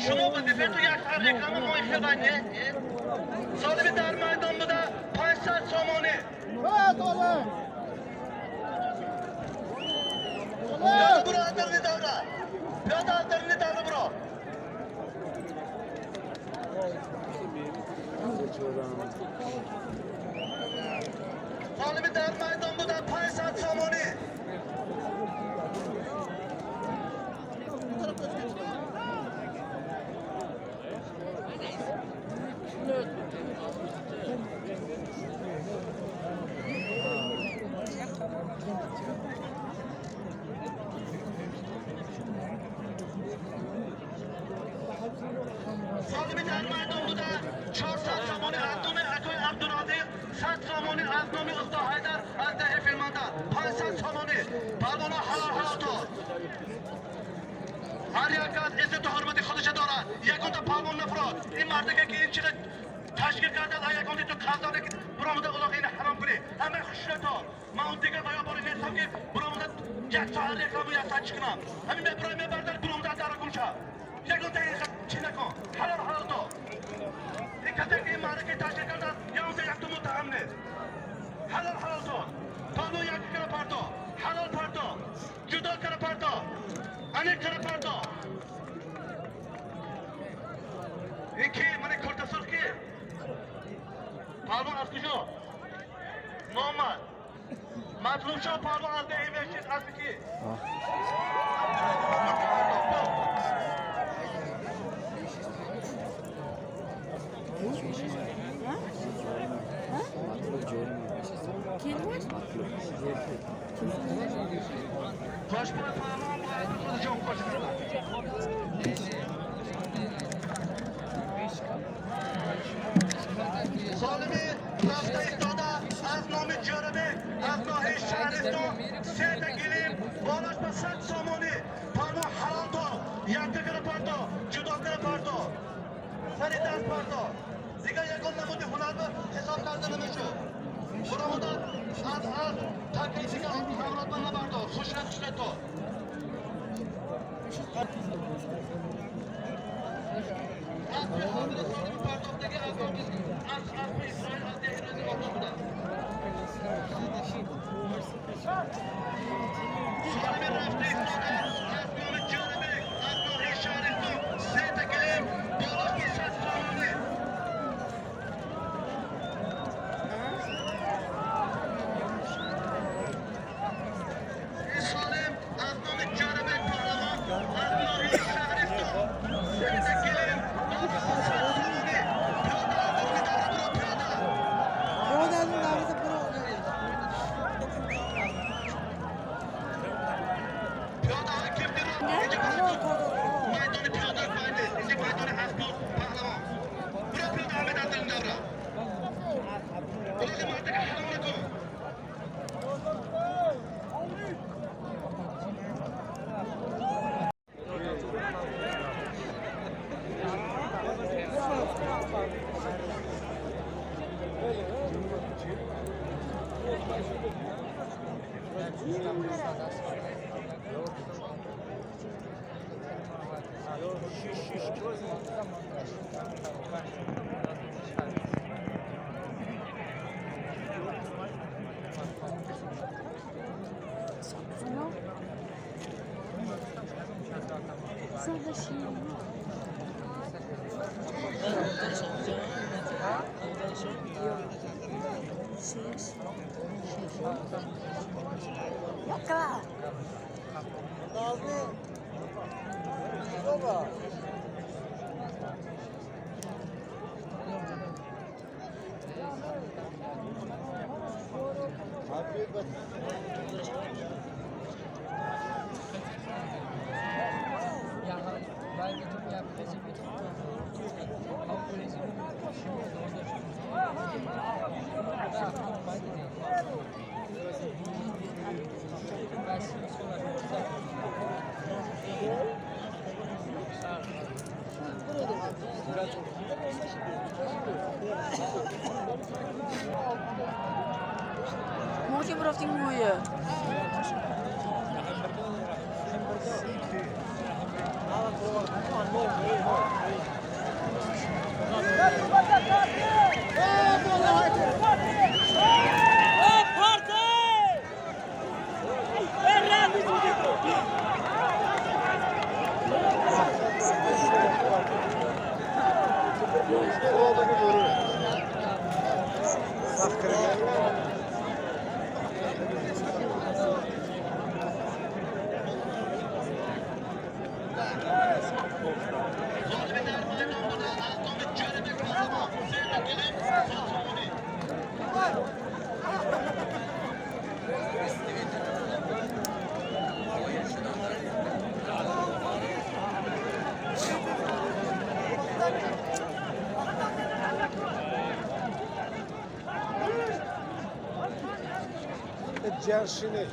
S8: شما وظیفه تو یک رقم ما خدانه سالم در میدان بوده 500 سامانه. برو اندرنی دوره پیاده اندرنی دوره برو. سالم در میدان بوده 500 سامانه. سالمی در میدان بوده 400 سامانی از نام عطای عبدالرازق، 100 سامانی از نام استا حیدر از ده فیلمانده 500 سامانی. پروانه حلال حلال تو هر یک از عزت و حرمت خودش دارد. یکون تا پروان نفراد این مردکه که این چیز تشکیل کرده یکون تو قزانه که برآمده الاغ این حرام کنی همه خشونت ها. من اون دیگر باید باری نیستم که برآمده یک ساعت رقم و یک ساعت چکنم همین برای میبردن برآمده در گمشه یکون تا این چی نکن حلال حلال تو این کسی که این معرکه تشکیل کرده یا اون یک تو متهم نیست. حلال حلال تو پالو یک کرا پرتو حلال پرتو جدا کرا پرتو انیک کرا پرتو. این کی من کرده سرخ کی پهلوان از کجا نامد مظلوم شو پهلوان از ده وشید از کی Koş پهلوان باید خودشون خوش. سالمی رفته ایستاده از نام جرمه از ناحیه شهرستان سه تا گلیم بالاش به 100 سامانی. پهلوان حلال تو یک Сари даст бардор. Дигар ягон намуди ҳунарро ҳисоб карда намешуд. Буромада аз такаи дигар ҳамротма набардор. Хушрат хушрат. Асби ҳозири солими пардохтагӣ аз асби Исроил аз деҳи Рӯзи Обод буданд. Солими рафта истода аз номи Ҷонибек, аз ноҳияи Шаҳристон сета килим болош ба 100 сомонӣ. Солим аз номи Ҷонибек паҳлавон аз ноҳияи Шаҳристон сета килим болош ба 100 сомонӣ. Пиёда аз дуруни давра биро, пиёда. Пиёда кифти ро инҷа майдони пиёда нест, инҷа майдони аспу паҳлавон. Биро пиёда, ҳамед, аз дуруни давра. Улоғи мардака ҳаром накун.
S9: Мошин бурафтин гӯя.
S8: Ғолиби дар майдон буда аз номи Ҷонибек паҳлавон сета килим 100 сомонӣ.
S4: Ҷаршине.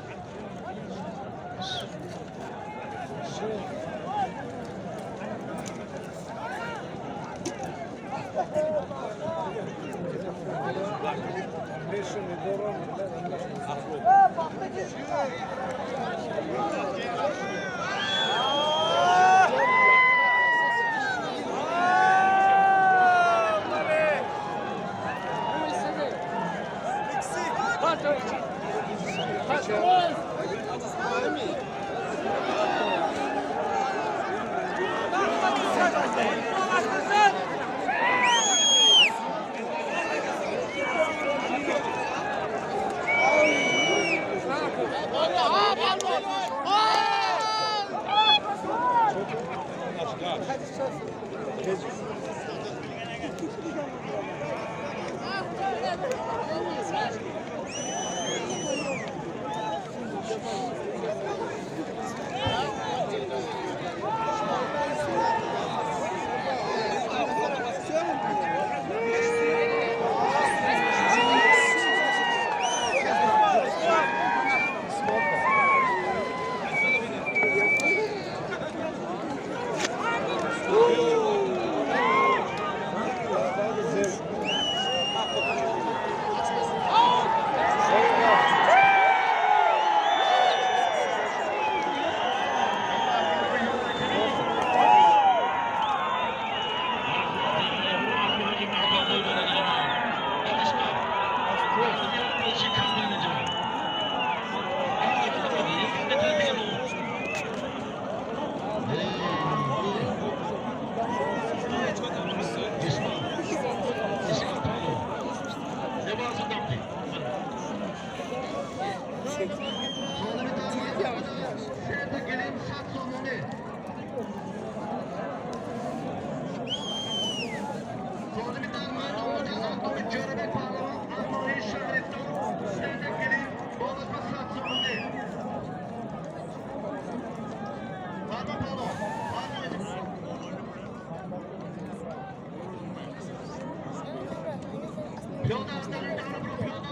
S8: Пиёда аз даруни давра биро, пиёда.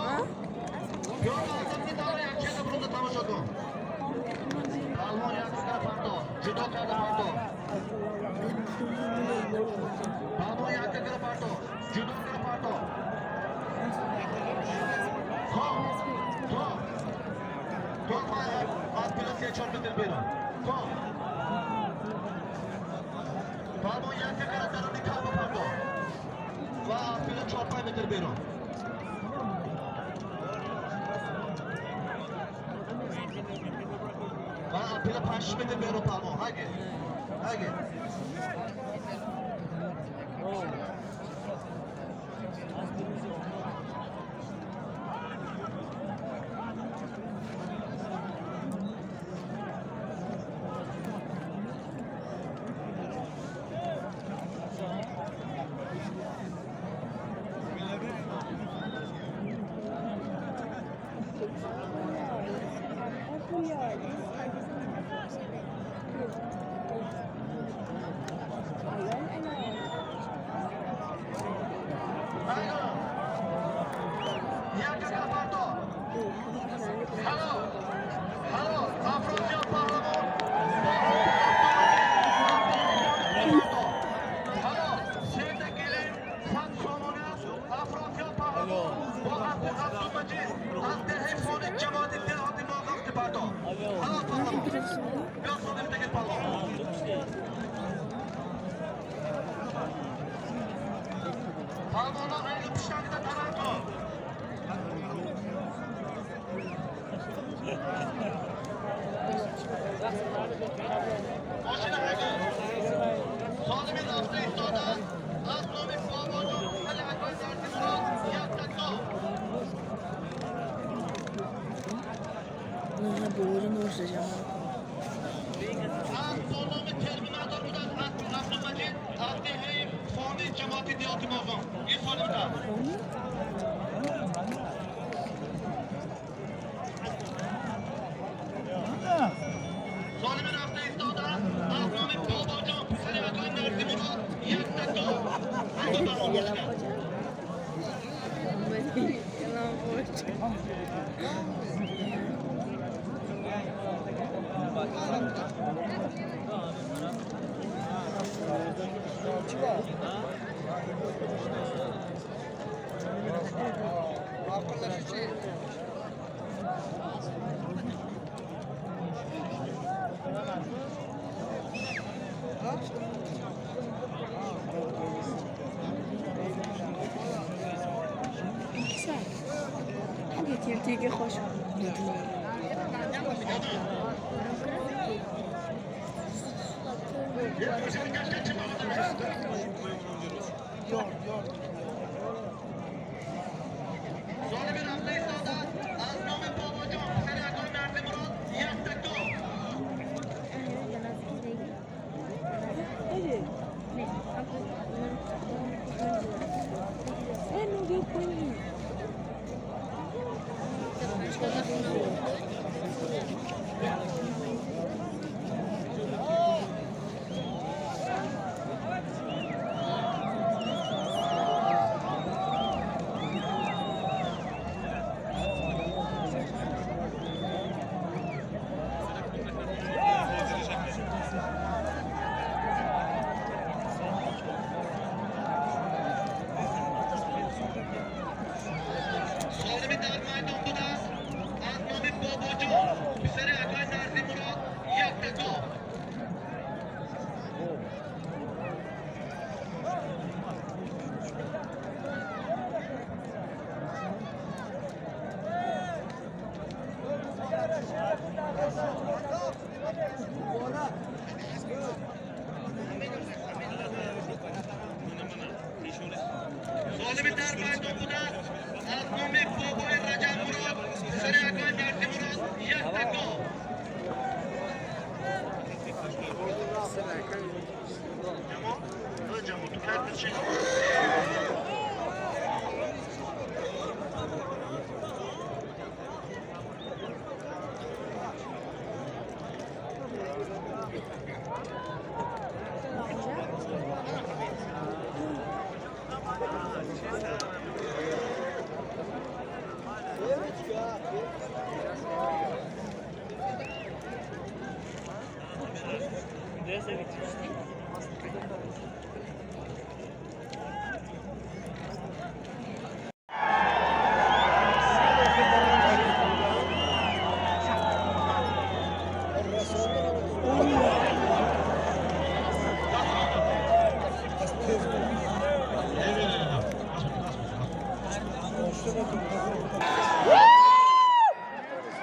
S8: Пиёда аз даруни давра якчида бирунда тамошо кун. Палвон як кара парто, ҷудо карда парто. Палвон як кара парто, ҷудо карда парто. Хоб, то. То ман аз пила 3-4 метр берун. Хоб. Палвон як кара даруни каба парто. Ва аз пила 4-5 метр берун. Ва аз пила 5 метр берун палвон. Ҳаге. Ҳаге.
S9: Тиртиги хош.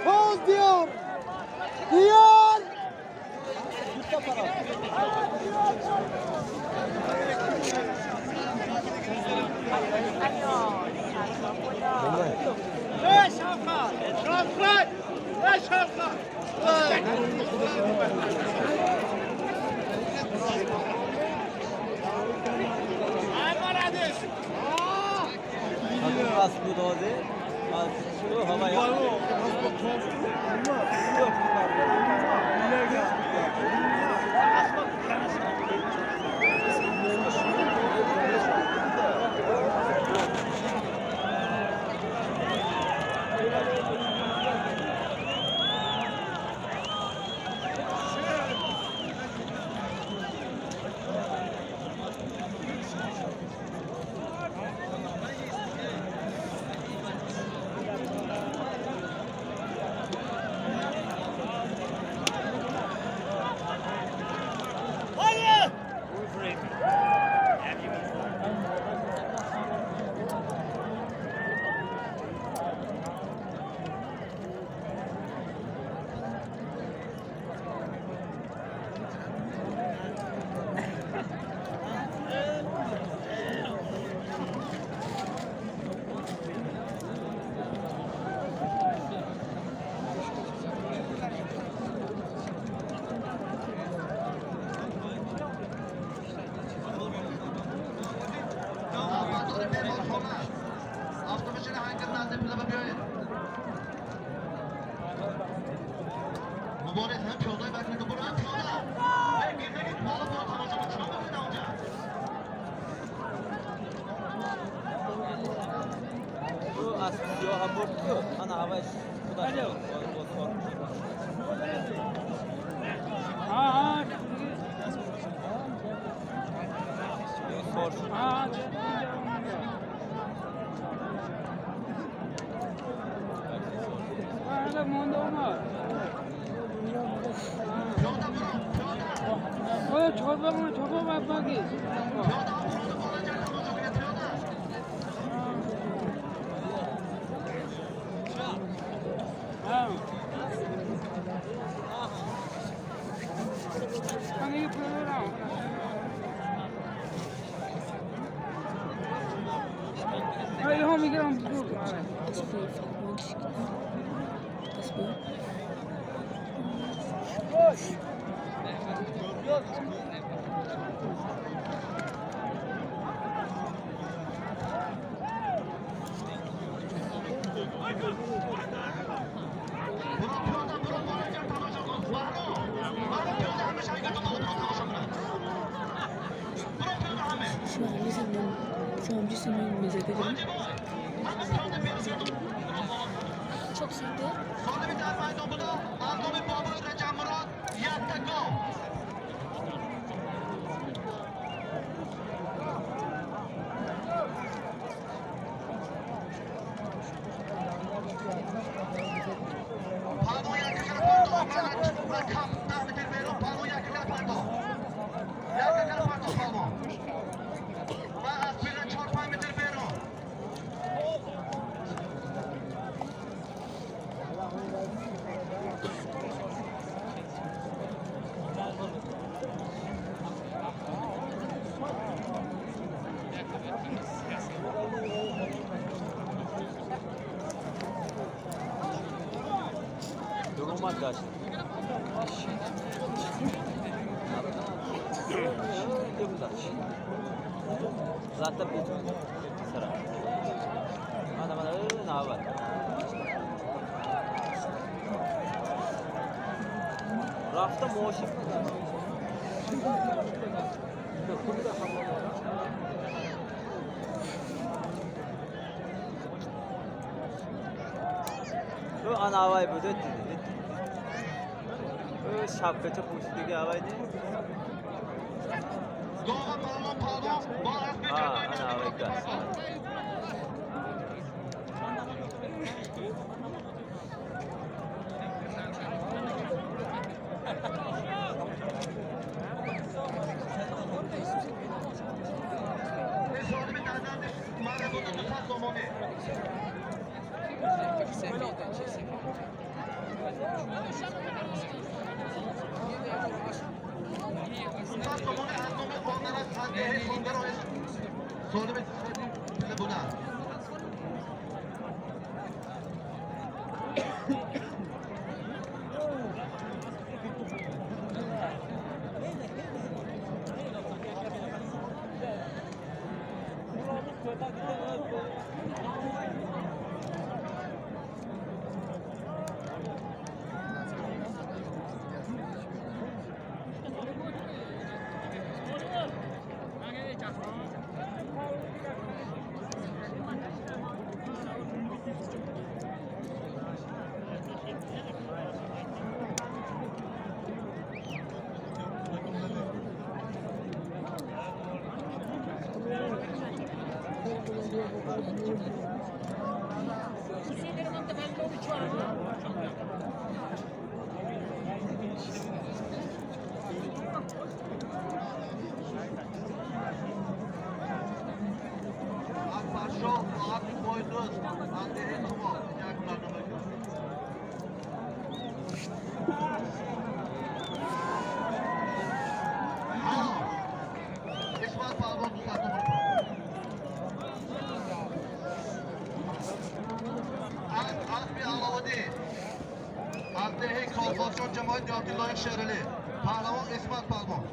S4: Poz diyor. Diyor.
S9: Çok sevdi.
S2: An avay bude. Şapkaça puştu ki avay ne?
S8: Гова паҳлавон паҳлавон бо аспи ҷангои наздик партофт. Солими дардандиш марабода 200 сомонӣ. 200 сомонӣ аз номи онарас аз деҳаи Хонгаро солими буда. Акбаршоҳ соати пойдӯз аз деҳаи Суғоб як барнома. Исмат паҳлавон 200 сомонӣ. Аспи Аловуддин аз деҳаи Колхозчон, ҷамоати деҳоти Лоиқ Шералӣ, паҳлавон Исмат паҳлавон.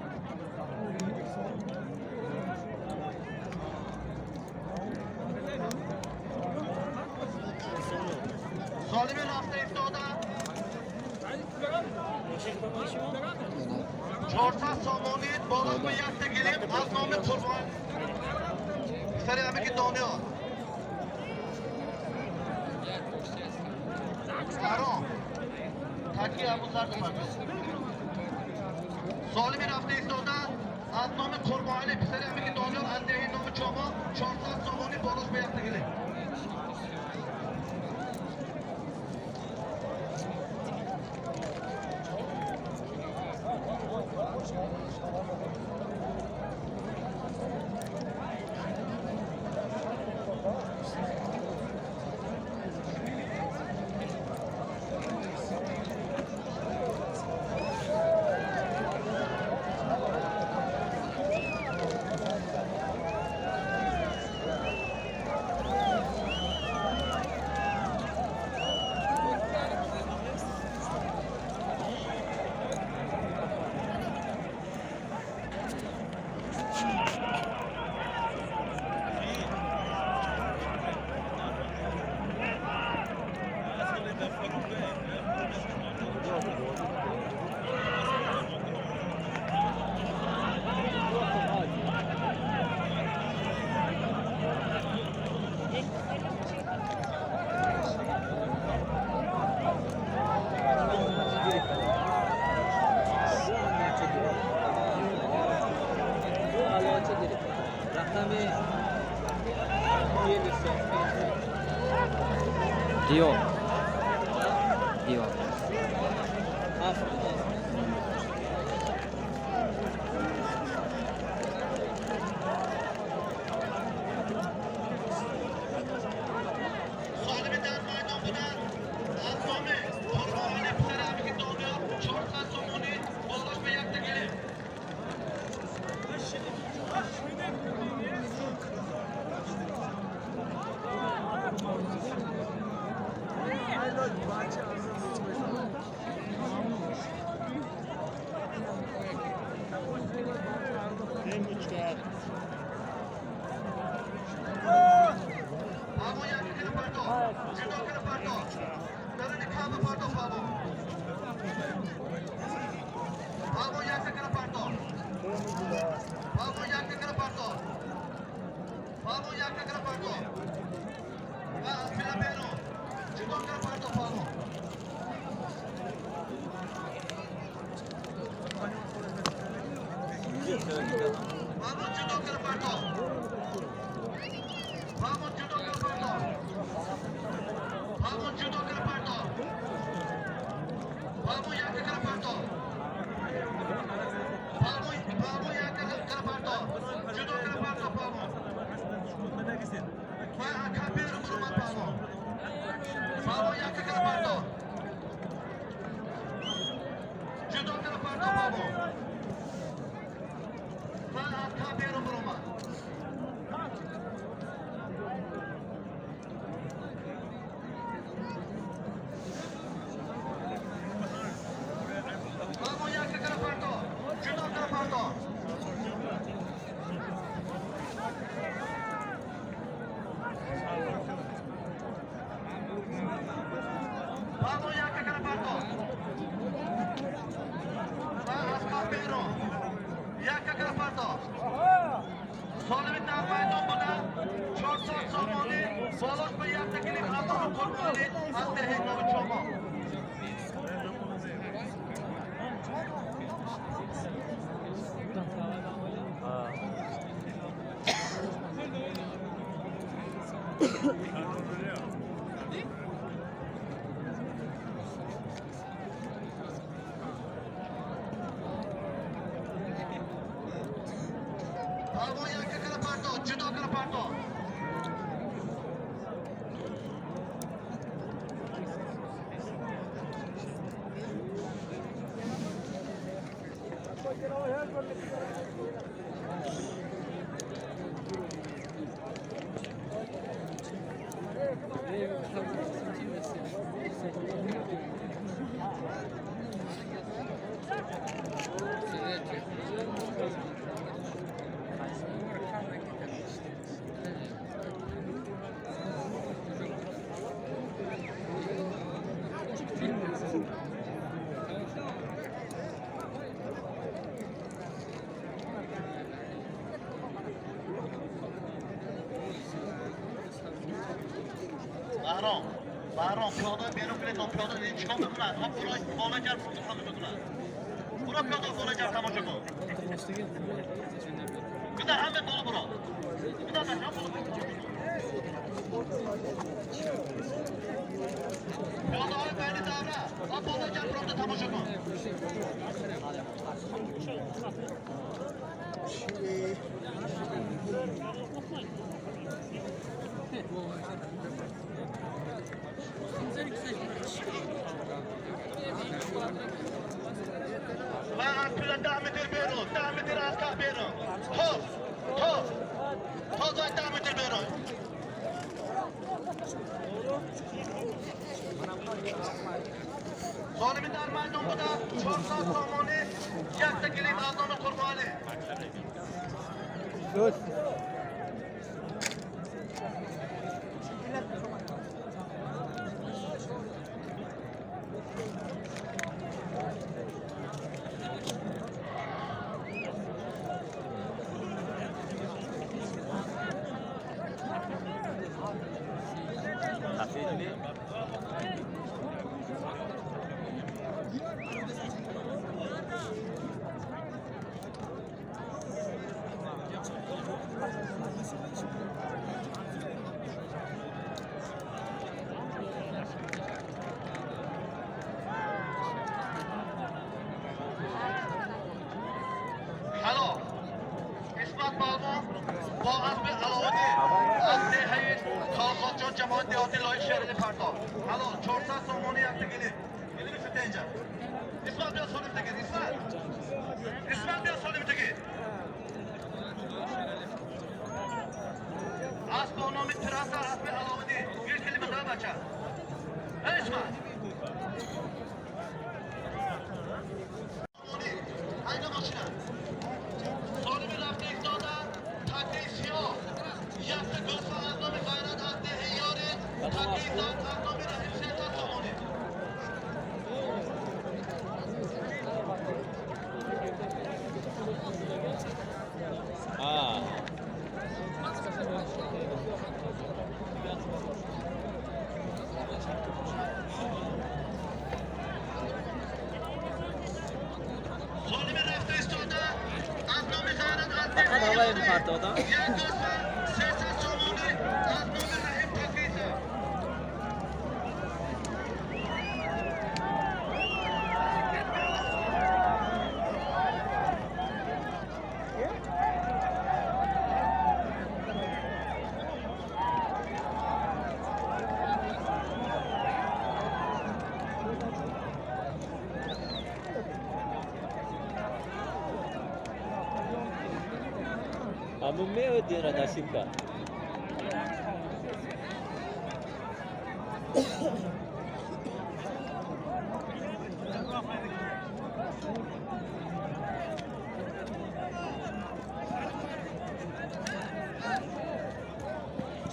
S8: Солими рафта истода 400 сомонӣ болош ба якта гилем аз номи Қурбон писари амаки Дониёр. Аром таки Абузар. Солими рафта истода аз номи Қурбонали писари амаки Дониёр аз деҳаи номи Чомо 400 сомонӣ болош ба якта гилем.
S2: Диёр. Диёр.
S8: Солими дар майдон буданд аз номи Қурбонали писари амаки Дониёр 400 сомонӣ болош ба якта гилем. Болош ба якта гилим аз номи Қурбони аз деҳаи Нови Чомон. Палвон якка кара парто, ҷудо кара парто. Баҳром, Баҳром, пиёда берун кунед, то пиёда чикор мекунад? Ҳа, буро бола ҷар тамошо кунад. Буро пиёда бола ҷар тамошо кун. Гузар, ҳама боло буро. Гузар, бача, боло буро. Пиёдаҳои байни давра, ҳа бола ҷар буромда тамошо кун. Ва аз пила 10 метр берун, 10 метр аз каф берун. Тоз, тоз, тоз ва 10 метр берун. Золими дар майдон буда 400 сомонӣ якта гилим аз номи Қурбонӣ. Ҳало Исмат Палвон бо асби Алоуддин аз деҳаи Колхозҷон, ҷамоати деҳоти Лоиқ Шерали Партов. Ҳало 400 сомонӣ якта гилим. Гилими шуд инҷа. Исмат биё солим тагир, Исмат. Исмат биё солим тагир. Асб бо номи Траса, асби Алоуддин. Гир килими да бача. Эй Исмат. Айда машина. Солими рафта истода, такаи сиёҳ. Якта гӯсфанд аз номи Ғайрат аз деҳаи Ёри, такаи зард аз номи Раҳим 300 сомонӣ. Золими рафта истода аз номи Ғайрат аз
S2: Фақат
S8: деҳаи
S2: ҳавои
S8: Ёри,
S2: партода.
S8: як гӯсфанд 300 сомонӣ аз номи Раҳим такаи зард.
S2: Аму меодира насиб кард.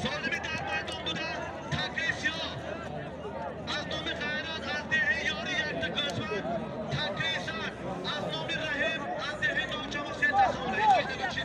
S8: Солими дар майдон буда такаи сиёҳ аз номи Ғайрат аз деҳаи Ёри якта гӯсфанд, такаи зард аз номи Раҳим аз деҳаи Новчамо 300 сомонӣ. Ҳеҷ кас нагӯ чӣ.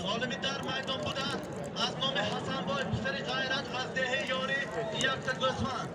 S8: Солими дар майдон буда аз номи Ҳасанбой писари Ғайрат аз деҳаи Ёрӣ якта гӯсфанд.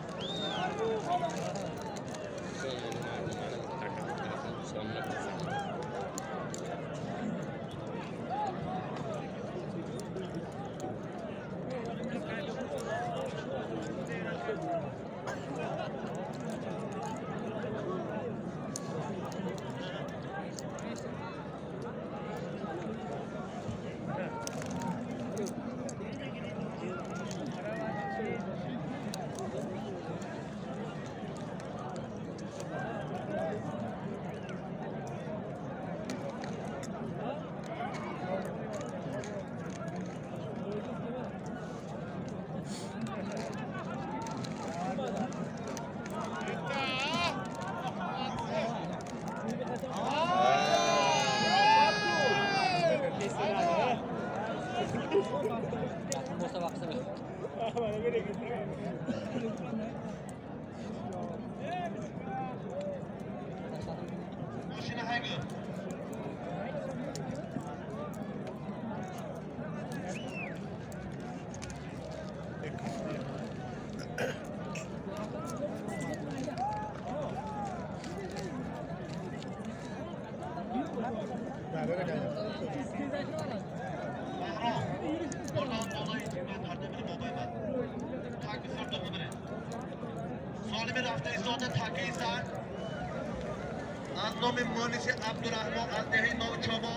S8: Аз номи Муниси Абдураҳмон аз деҳаи Новчомо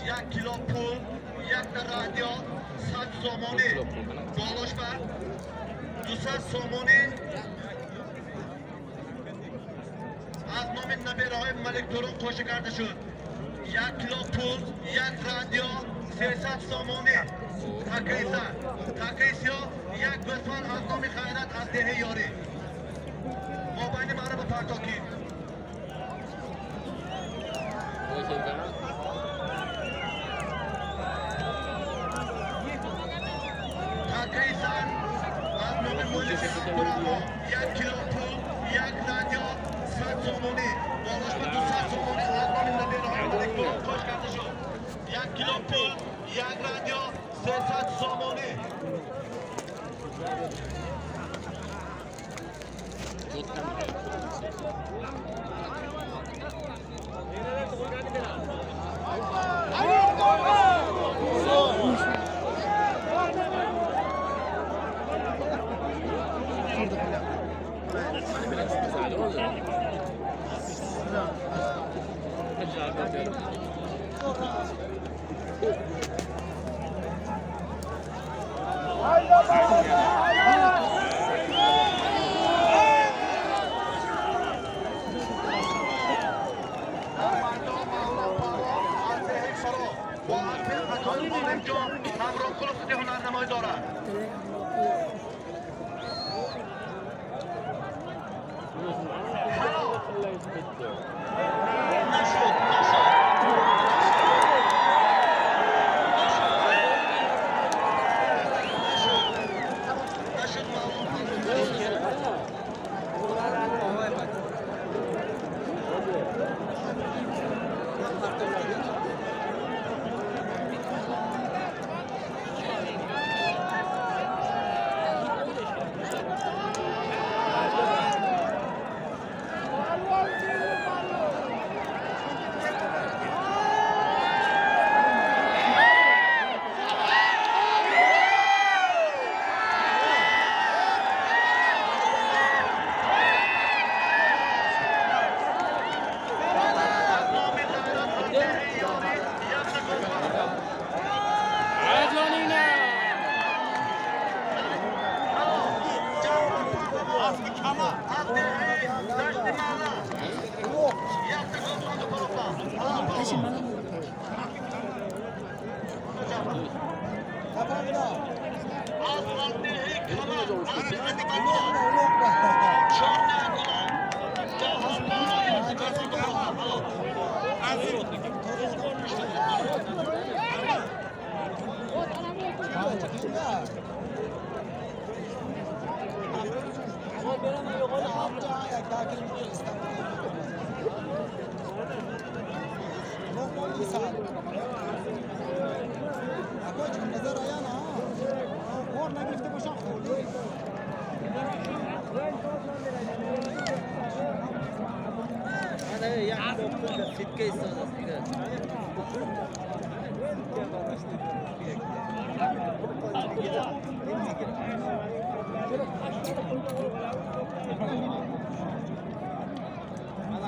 S8: 1 кило пул, якта радио, 100 сомонӣ болошба, 200 сомонӣ аз номи набераҳои Маликтурун қӯша карда шуд. 1 кило пул, 1 радио, 300 сомонӣ. Такаи сар, такаи сиёҳ, як гӯсфанд аз номи Ғайрат аз деҳаи Ёрӣ. Мобайни маро ба партокӣ. Як 1 кило пул, 1 радио, 100 сомонӣ. Болош ба 200 сомонӣ аз номи набераҳои Малик Палвон кош карда шуд. 1 кило пул, 1 радио, 300 сомонӣ.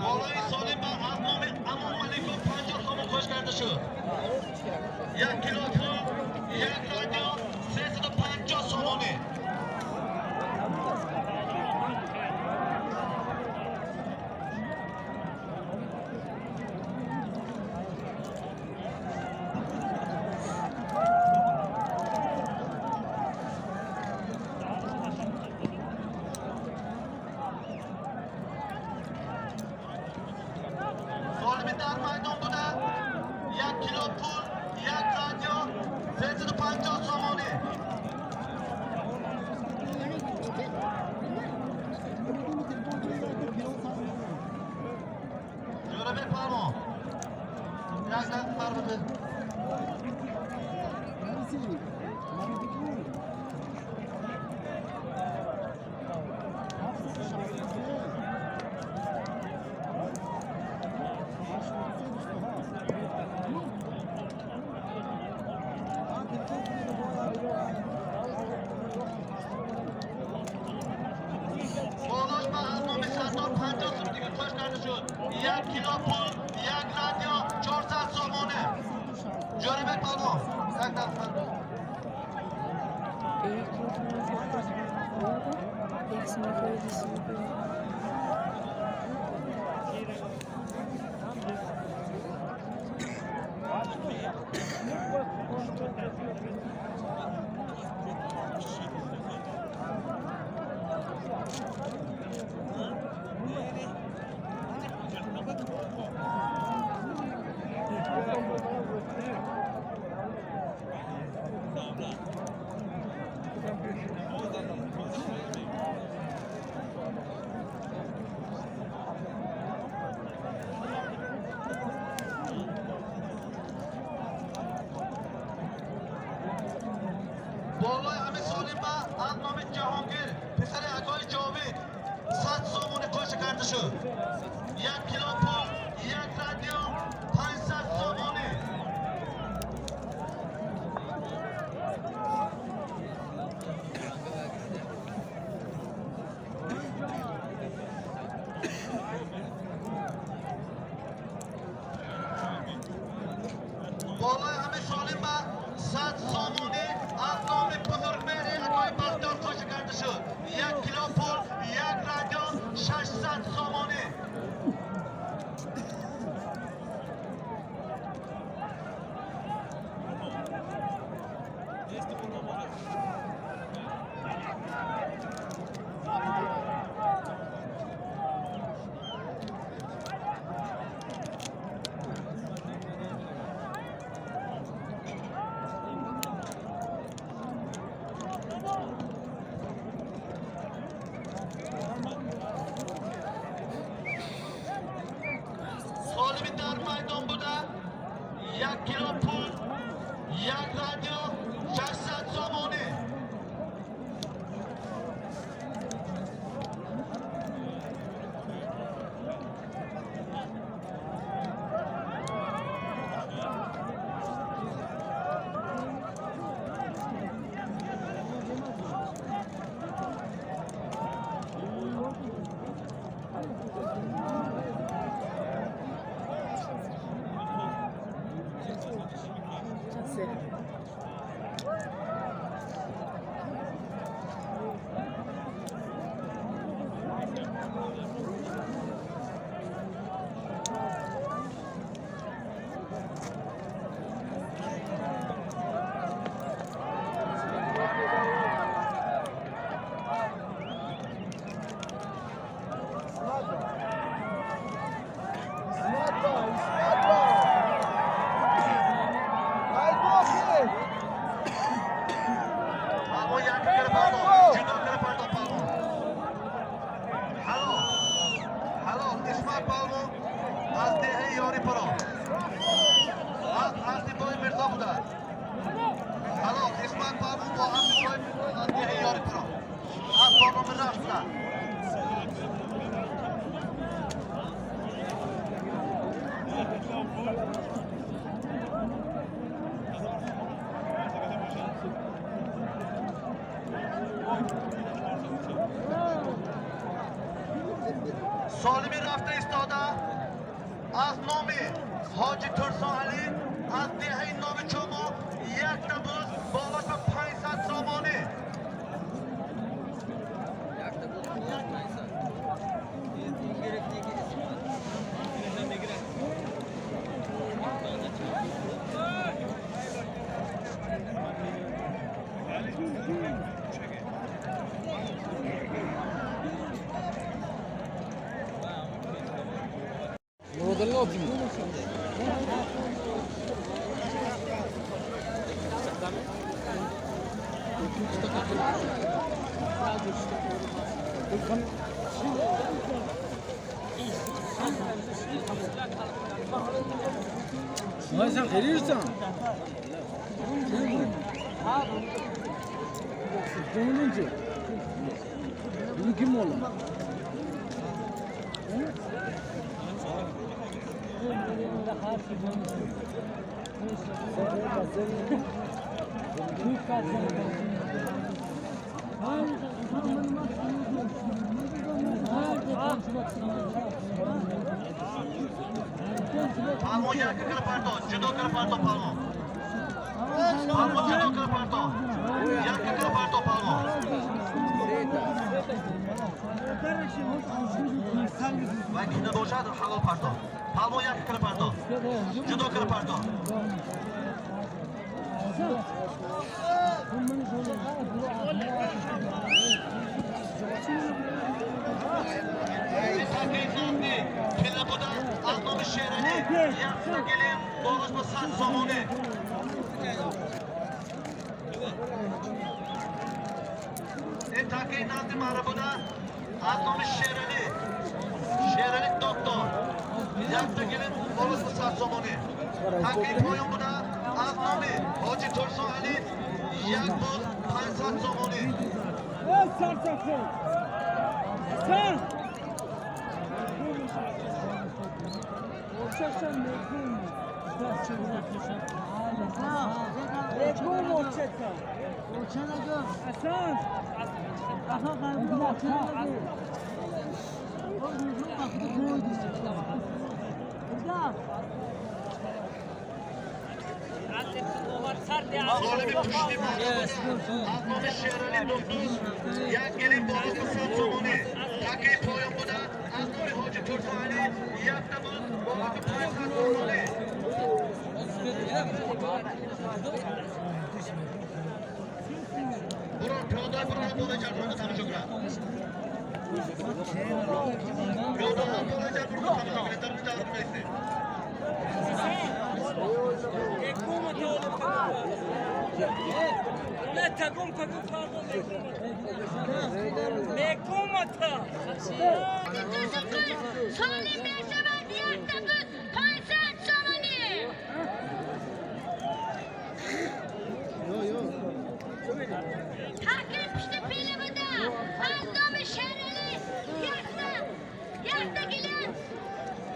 S8: Болои Солим аз номи Амон Маликов 50 сомон хош карда шуд. 1 кило пул, 1 радио, 350 сомонӣ. Дар майдон буда 1 кило пул, 1 радио, 350 сомонӣ. Ҷӯрабек Палвон, як даст марбута. Болош ба аз номи Сардор 50 сомон дигар кош карда шуд. 1 кило пул, 1 радио, 400 сомонӣ. Ҷӯрабек Палвон, як даст марбут. شد. 1 کیلو پول، 1 رادیو، 500 سامانی. بالای همه سالم با 100 سامانی از نام بزرگمهر اکای بختیار خوش کرده شد. 1 کیلو پول، 1 رادیو، 600 سامانی. سالمی در میدان بوده. 1 کیلو پول، 1 رادیو، 600 سامانی. پهلوان یک کر پرداخت، جدا کر پرداخت پهلوان. حلال حلال. اسمت پهلوان از دهه یاری پرا از دفاع میرزا بوده. حلال. اسمت پهلوان با هم دفاع میرزا از دهه یاری پرا از برنامه رشت بوده. سالمی رفته ایستاده از نام حاجی ترسان علی از دهه نام چوما 1 نبوز بالاش به 500 سامانی.
S6: Sen verirsen. Bunu kim oğlum?
S8: پهلوان یک کر پرداخت، جدا کر پرداخت پهلوان. پهلوان جدا کر پرداخت، یک کر پرداخت پهلوان. و کینه باشد حلال پرداخت. پهلوان یک کر پرداخت، جدا کر پرداخت. تله بوده از نام شیرعلی 1 گلیم بالاش با 100 سامانی. این تاکه نزد مره بوده از نام شیرعلی، شیرعلی دکتر 1 گلیم بالاش با 100 سامانی. تاکه پایان بوده از نام حاجی ترسان علی 1 باز 500 سامانی.
S4: سر.
S8: Ғолиби пушти аз номи Шерали Доктор як гилим болои 100 сомонӣ, таки поён буда аз номи Ҳоҷи Турсоалӣ як табон болои 500 сомонӣ. Бурон пиёда бурон болои ҷарбурро тамошо кунад. Пиёдаҳо болои ҷарбурро тамошо кунед, дар рӯи ҷарбур меистед.
S9: Солим мешавад якта буз 500 сомонӣ. Таки пушти пила буда аз номи Шерали якта гилем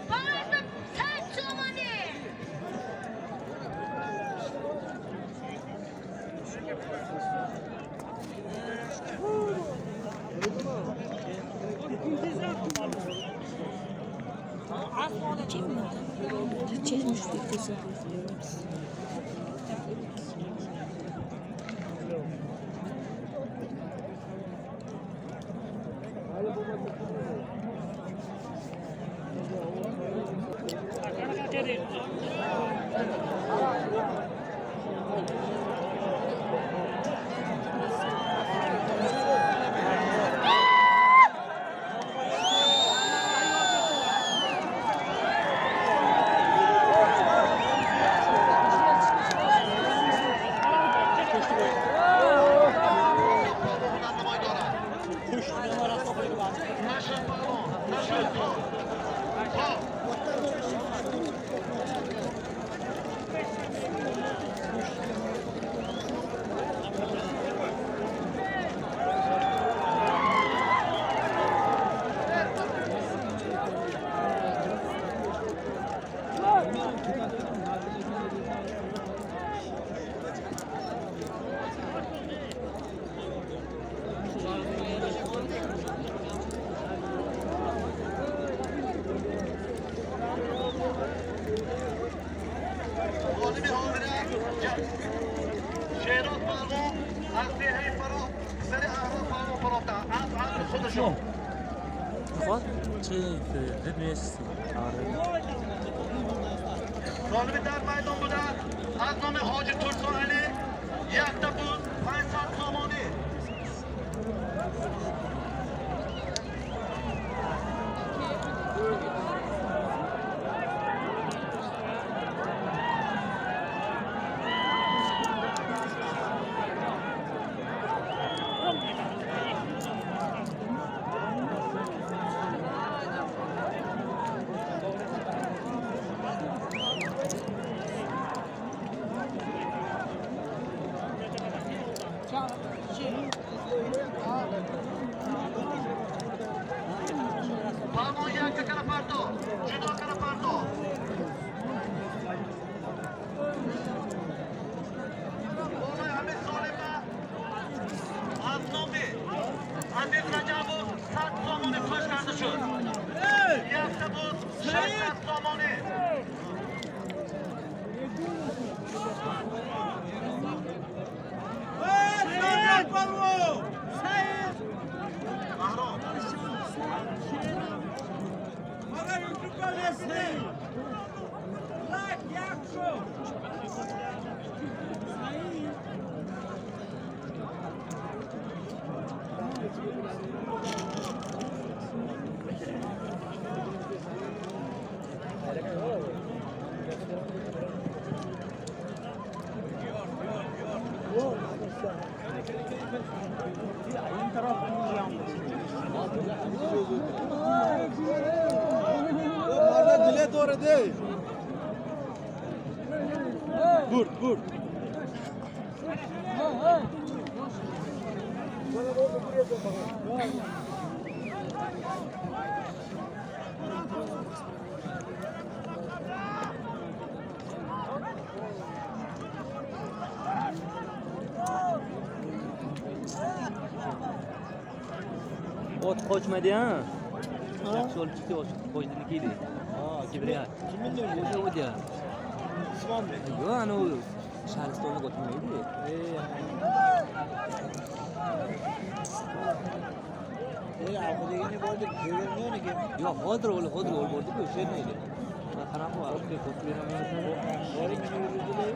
S9: болои 100 сомонӣ.
S8: Ғолиби дар майдон буда аз номи Ҳоҷи Турсоалӣ якта буз 500 сомонӣ. Палвон якка кара парто, ҷудо кара парто. Болои ҳамин солима аз номи Азиз Раҷабов 100 сомонӣ пӯш карда шуд. Якта буз 600 сомонӣ. Баҳром.
S4: Dile doğru değil.
S3: Vur, vur.
S2: Ot qochmadi ha. Yaxshi olib chiqdi, qochdiniki edi. Kibriyat.
S4: Kimindir?
S2: O'sha o'ja.
S4: Usmonbek.
S2: Yo'q, anavi Shahristonda o'tmaydi.
S4: Avqidagini bordik, ko'rganmi kim?
S2: Yo'q, hozir o'g'li, hozir o'g'li bordi-ku, o'sha yerda edi. Man qarab, otga qo'shib beraman.
S4: Boring yurdi.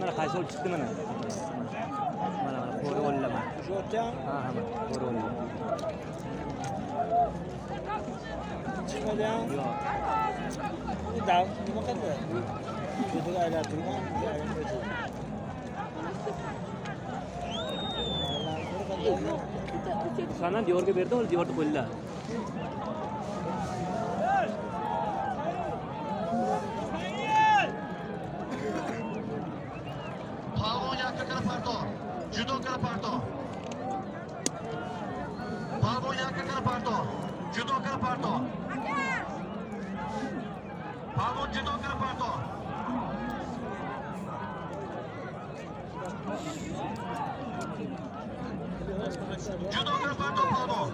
S2: Mana qaysi olib chiqdi mana. Mana mana qo'ri o'llaman.
S4: O'sha otdan
S2: Ha, ha, mana qo'ri o'lla.
S4: chiqmadi ham.
S2: Yo'q.
S4: Uni dav nima qildi? Ko'tiga aylantirgan, aylantirdi.
S2: Sana Diyorga berdi, o'l Diyorni qo'llar.
S8: Palvon yakka qilib parto. Judo qilib parto. Palvon yakka qilib parto. Judo qilib parto. Palvon judo qilib parto. Judo qilib parto palvon.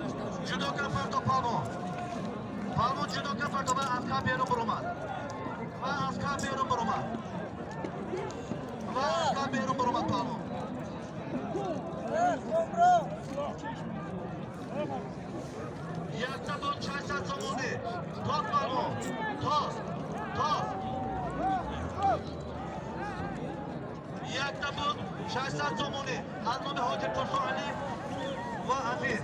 S8: Judo qilib parto palvon. Palvon judo qilib parto va asqa berib buromad. Va asqa berib buromad. Va asqa berib buromad palvon. Yakta bol 600 somoni. Toz palvon. Toz. Toz. Yakta bol 600 somoni. Az nomi Hoji Tursun Ali va Aziz.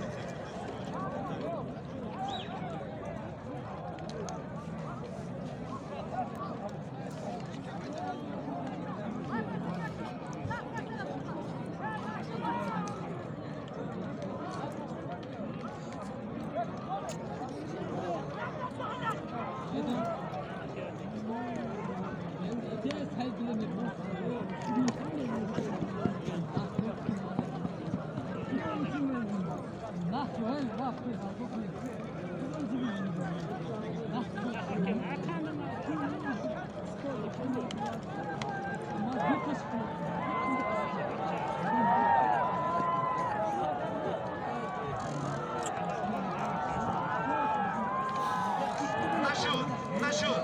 S8: Нашуд, нашуд.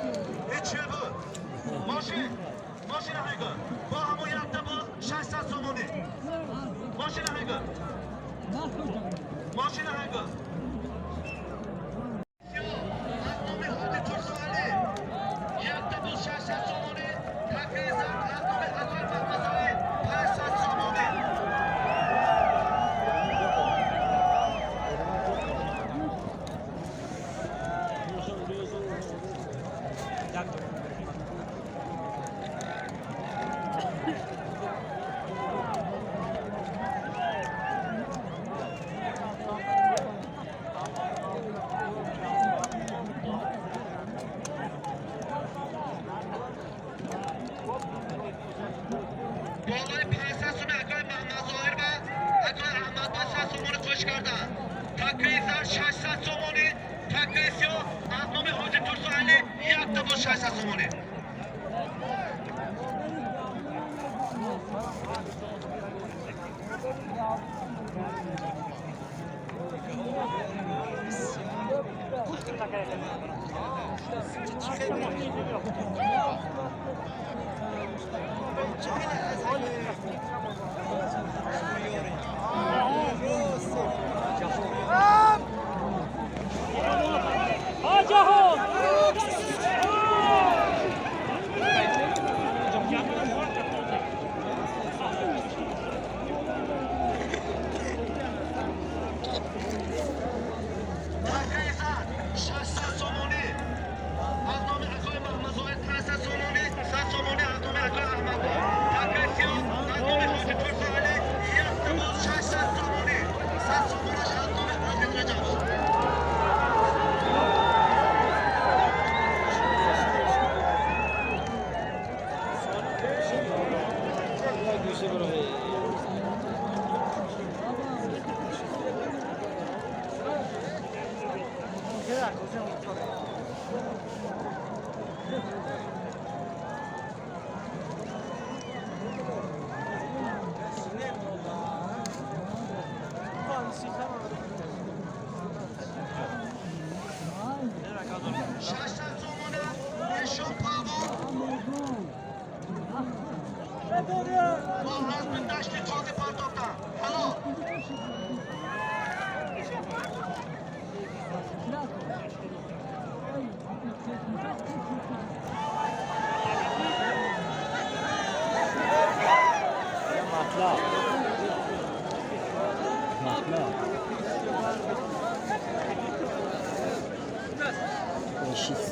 S8: Ҳеҷ буд. Мошин, мошина мегӯ. Бо ҳамон якта боз 600 сомонӣ. Мошина мегӯ. Мошина мегӯ. Аз номи Ҳоҷи Турсуалӣ якта боз 600 сомонӣ, такаи зард аз номи Акои Маҳмадзоӣ 500 сомонӣ. Болои 500 суми акои Маҳмадзоҳир ва акои Аҳмад ба 100 сомонӣ қӯш карданд. Такаи зард 600 сомонӣ, такаи сиёҳ аз номи Ҳоҷи Турсуалӣ якта боз 600 сомонӣ. Такаи зард 600 сомонӣ аз номи акои Маҳмадзоҳир 500 сомонӣ, 100 сомонӣ аз номи акои Аҳмадбой. Такаи сиёҳ аз номи Ҳоҷи Турсуалӣ якта боз 600 сомонӣ. 100 сомонаш аз номи Азиз Раҷабов. Бо ҳазби дашти қози партофтанд. Ҳалол.
S2: Matlab. Matlab. Beşiz.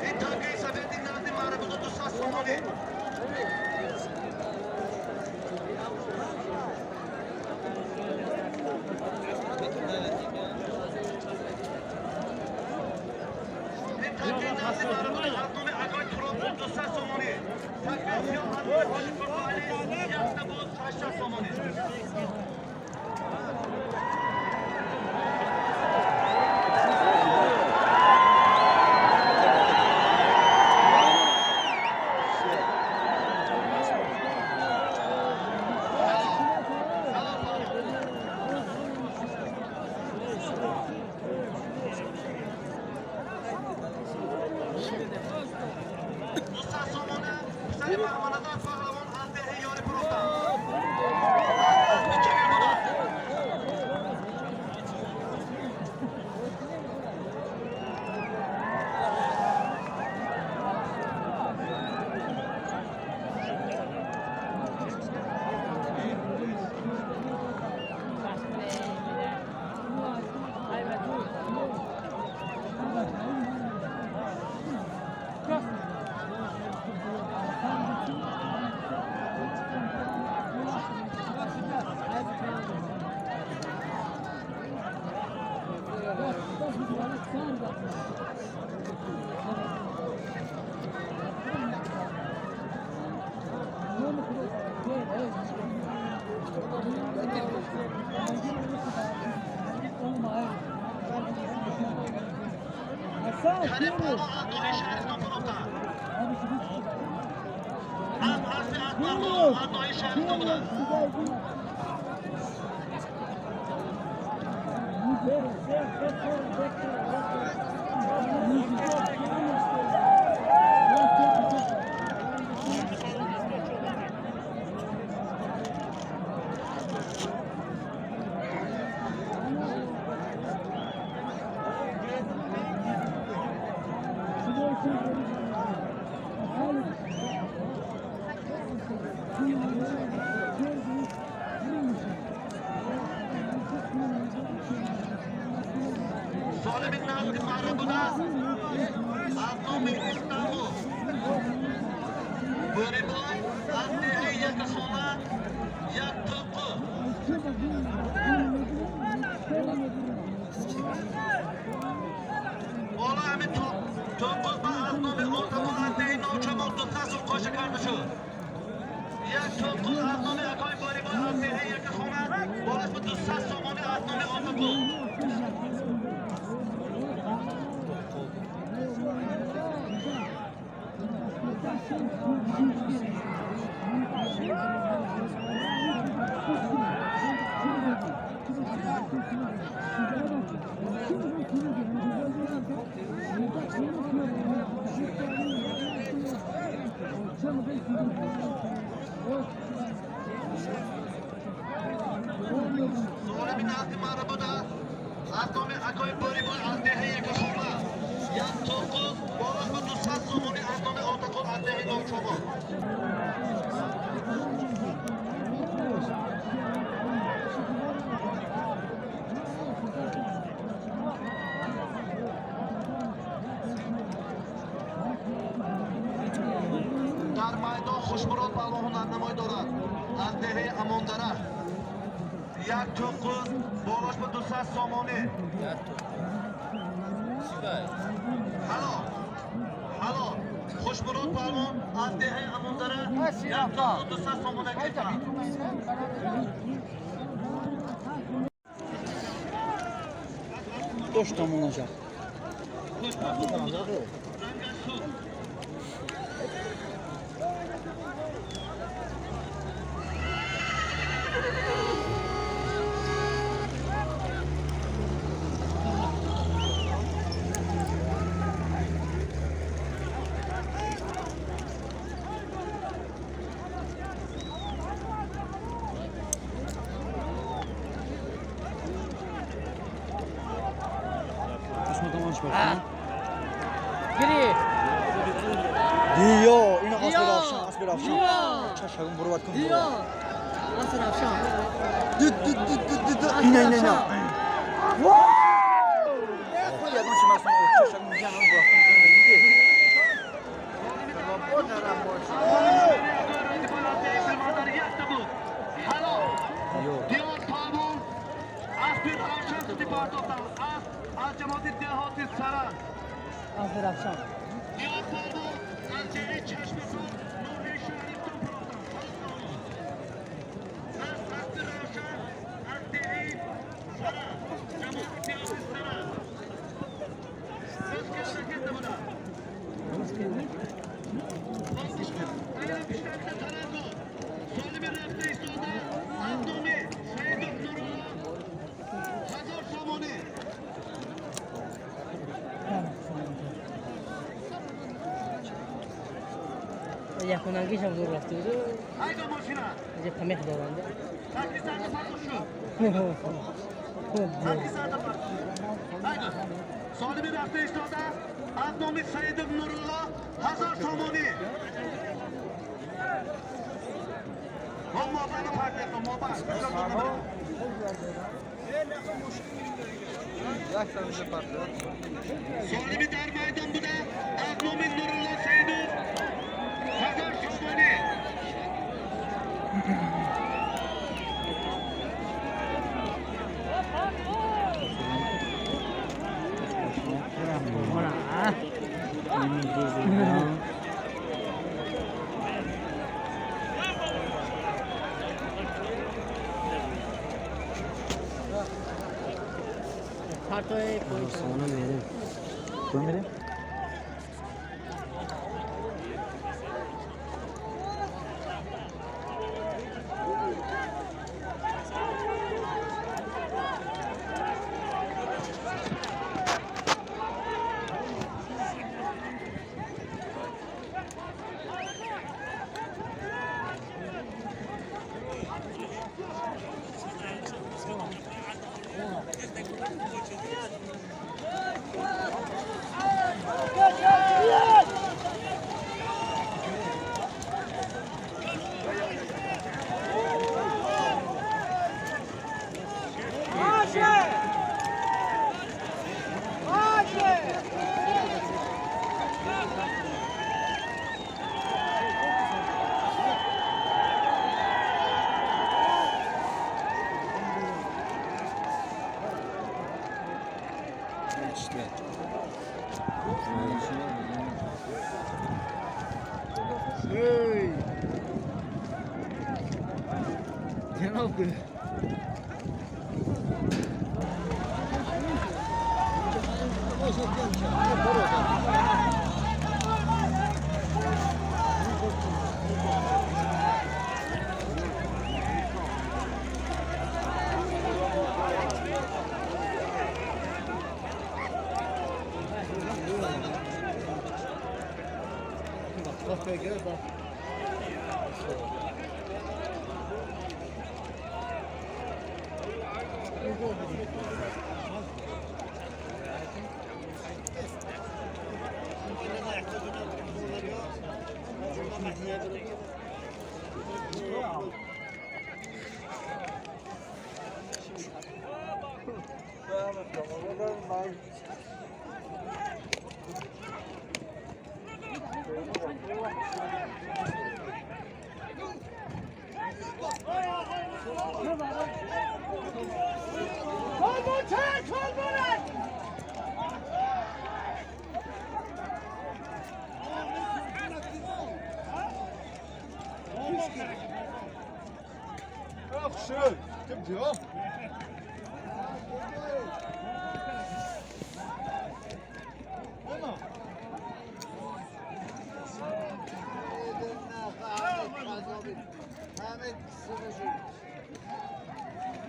S8: Ин тангаи сафеди назди маърабуда 200 сомонӣ. Ин тангаи назди маърабуда аз номи акои Туроббуд 200 сомонӣ. Тангаи сиёҳ аз номи ҳоҷи Фурқоалӣ якта буд 800 сомонӣ. 200 сомона писари Баҳманазар Паҳлавон аз деҳаи Ёри фурӯхтанд. Аз кемер буданд. Карим Палвон аз ноҳияи Шаҳристон фурӯхтанд. Аз асли Акбар аз ноҳияи Шаҳристон буданд. Солими назди маърабуда аз номи Истанбул Бӯрибой аз деҳаи Якахона як тоқу. Боло ҳамин тоқу ба аз номи Отамон аз деҳаи Новчамон 200 сум қоша карда шуд. Як тоқу аз номи акои Бӯрибой аз деҳаи Якахона болаш ба 200 сомонӣ аз номи Отақул. Солими назди маърабуда аз номи акои Бӯрибой аз деҳаи Якахона як тоқу болаш ба 200 сомонӣ аз номи Отақул аз деҳаи Новчомон. Дар майдон Хушмурод паҳлвон ҳунарнамоӣ дорад аз деҳаи Амондара. Як тоқуз болош ба 200 сомонӣ. Ҳалол. Ҳало Хушмурод паҳлвон аз деҳаи Амондара 1200 сомона гирифтанд.
S4: Дош томонаша. Диё, ина асби равшан, асби равшан. Чашагун бурват кун.
S10: Диё, асби равшан.
S4: Ду ду ду ду ду ду. Ина ина ина. Худ ягон чи масун, чашагун ҷанон бурват кун.
S8: Диёр паҳлвон асби равшан партофтанд. Асб аз ҷамоати деҳоти Саран.
S10: Асби равшан.
S8: Диёр паҳлвон аз деҳаи Чашмасор ноҳияи шаҳри Тун партофтанд. Асб асби равшан аз деҳаи Саран, ҷамоати деҳоти Саран. O'z ketdi bular. Солими рафта истода аз номи Саидов Нурулло 1000 сомонӣ.
S10: Якунангишам зур рафта буду.
S8: Ҳайдо мошина.
S10: Инҷа памех доранда.
S8: Sakkiz farq shu. Sakkiz farq. Ҳайдо. Солими рафта истода аз номи Саидов Нурулло 1000 сомонӣ. Мо мобайни партияқо мобайн. Солими дар майдон буда аз номи Нурулло Саидов 1000 сомонӣ.
S10: Партои
S2: Сомона мерем.
S4: Куй мерем?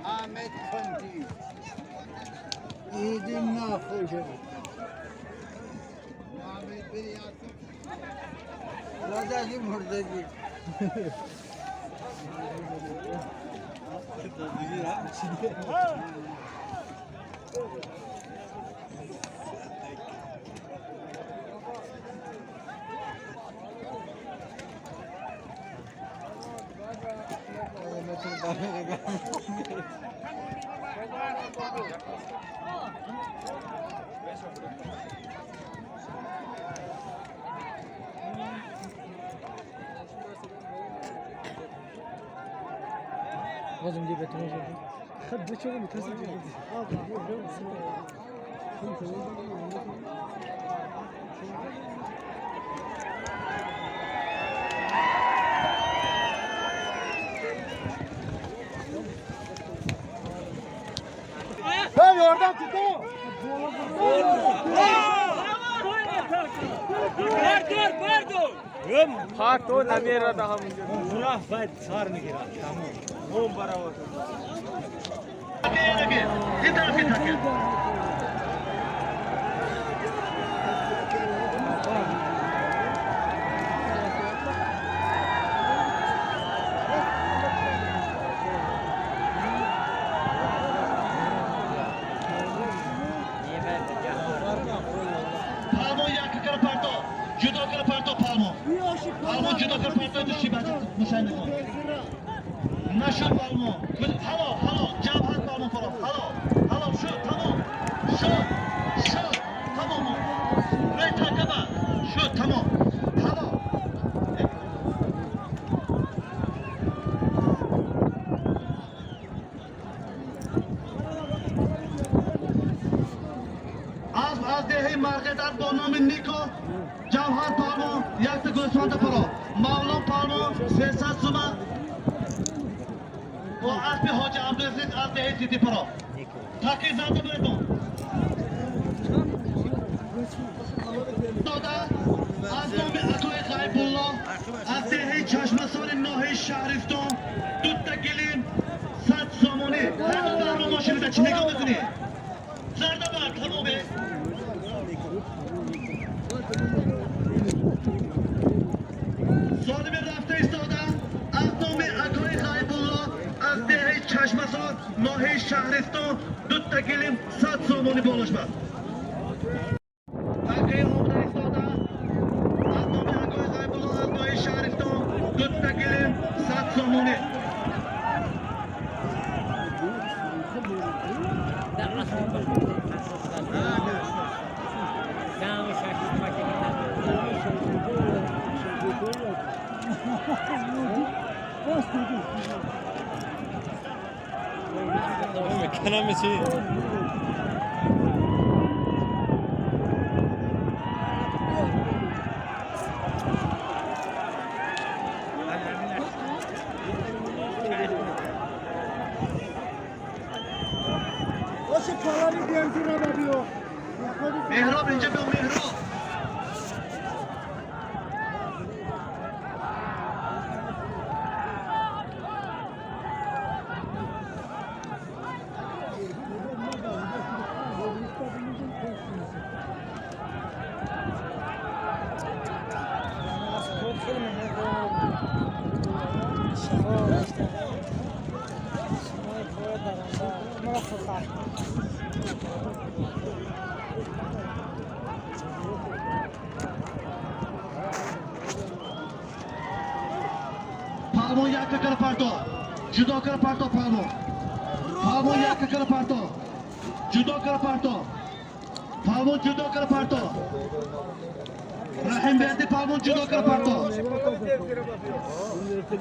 S6: Ahmet Kandi. İyi خوشه. Ahmet beni yaktı. Radaki murdaki.
S3: لازم نجيب خد شغل مترسم.
S5: Parto намерада ҳамунҷо.
S2: Рафт баъд сар мегирад. Тамом. Ҳом баравад.
S8: این طرف تکه. پالمون یک کار پرتو جدا کار پرتو پالمون پالمون جدا کار پرتو دوشی بچه مشاهده میکن نشد پالمون هلو هلو جبهت پالمون فرا هلو هلو شد تمام شد شد تمام روی تکه شد تمام هلو از دهه مرقدر با نام نیکو جوهر پالمو یک تا گوسفند پرو مولا پالمو 300 سومه با اسب حاج عبدالعزیز از دهه سیتی پرو تاکی زنده بردون داده از نام عطای غیب الله از دهه چشمسار ناحیه شهرستان دو تا گلیم 100 سامانی هر دو در رو ماشین چی نگاه میکنی؟ زرده بر تمامه ظالم رفته ایستاده از نام عطای غیب الله از دهه چشمسار ناحیه شهرستان دو تا گلیم 100 سامانی بالاش بر تاکه آمده ایستاده از نام عطای غیب الله از ناحیه شهرستان دو تا گلیم 100 سامانی. مهراب اینجا به مهراب پالمون یک کار پرتو جدا کار پرتو پالمون پالمون یک کار پرتو جدا کار پرتو پالمون جدا کار پرتو رحیم بیردی پالمون جدا کار پرتو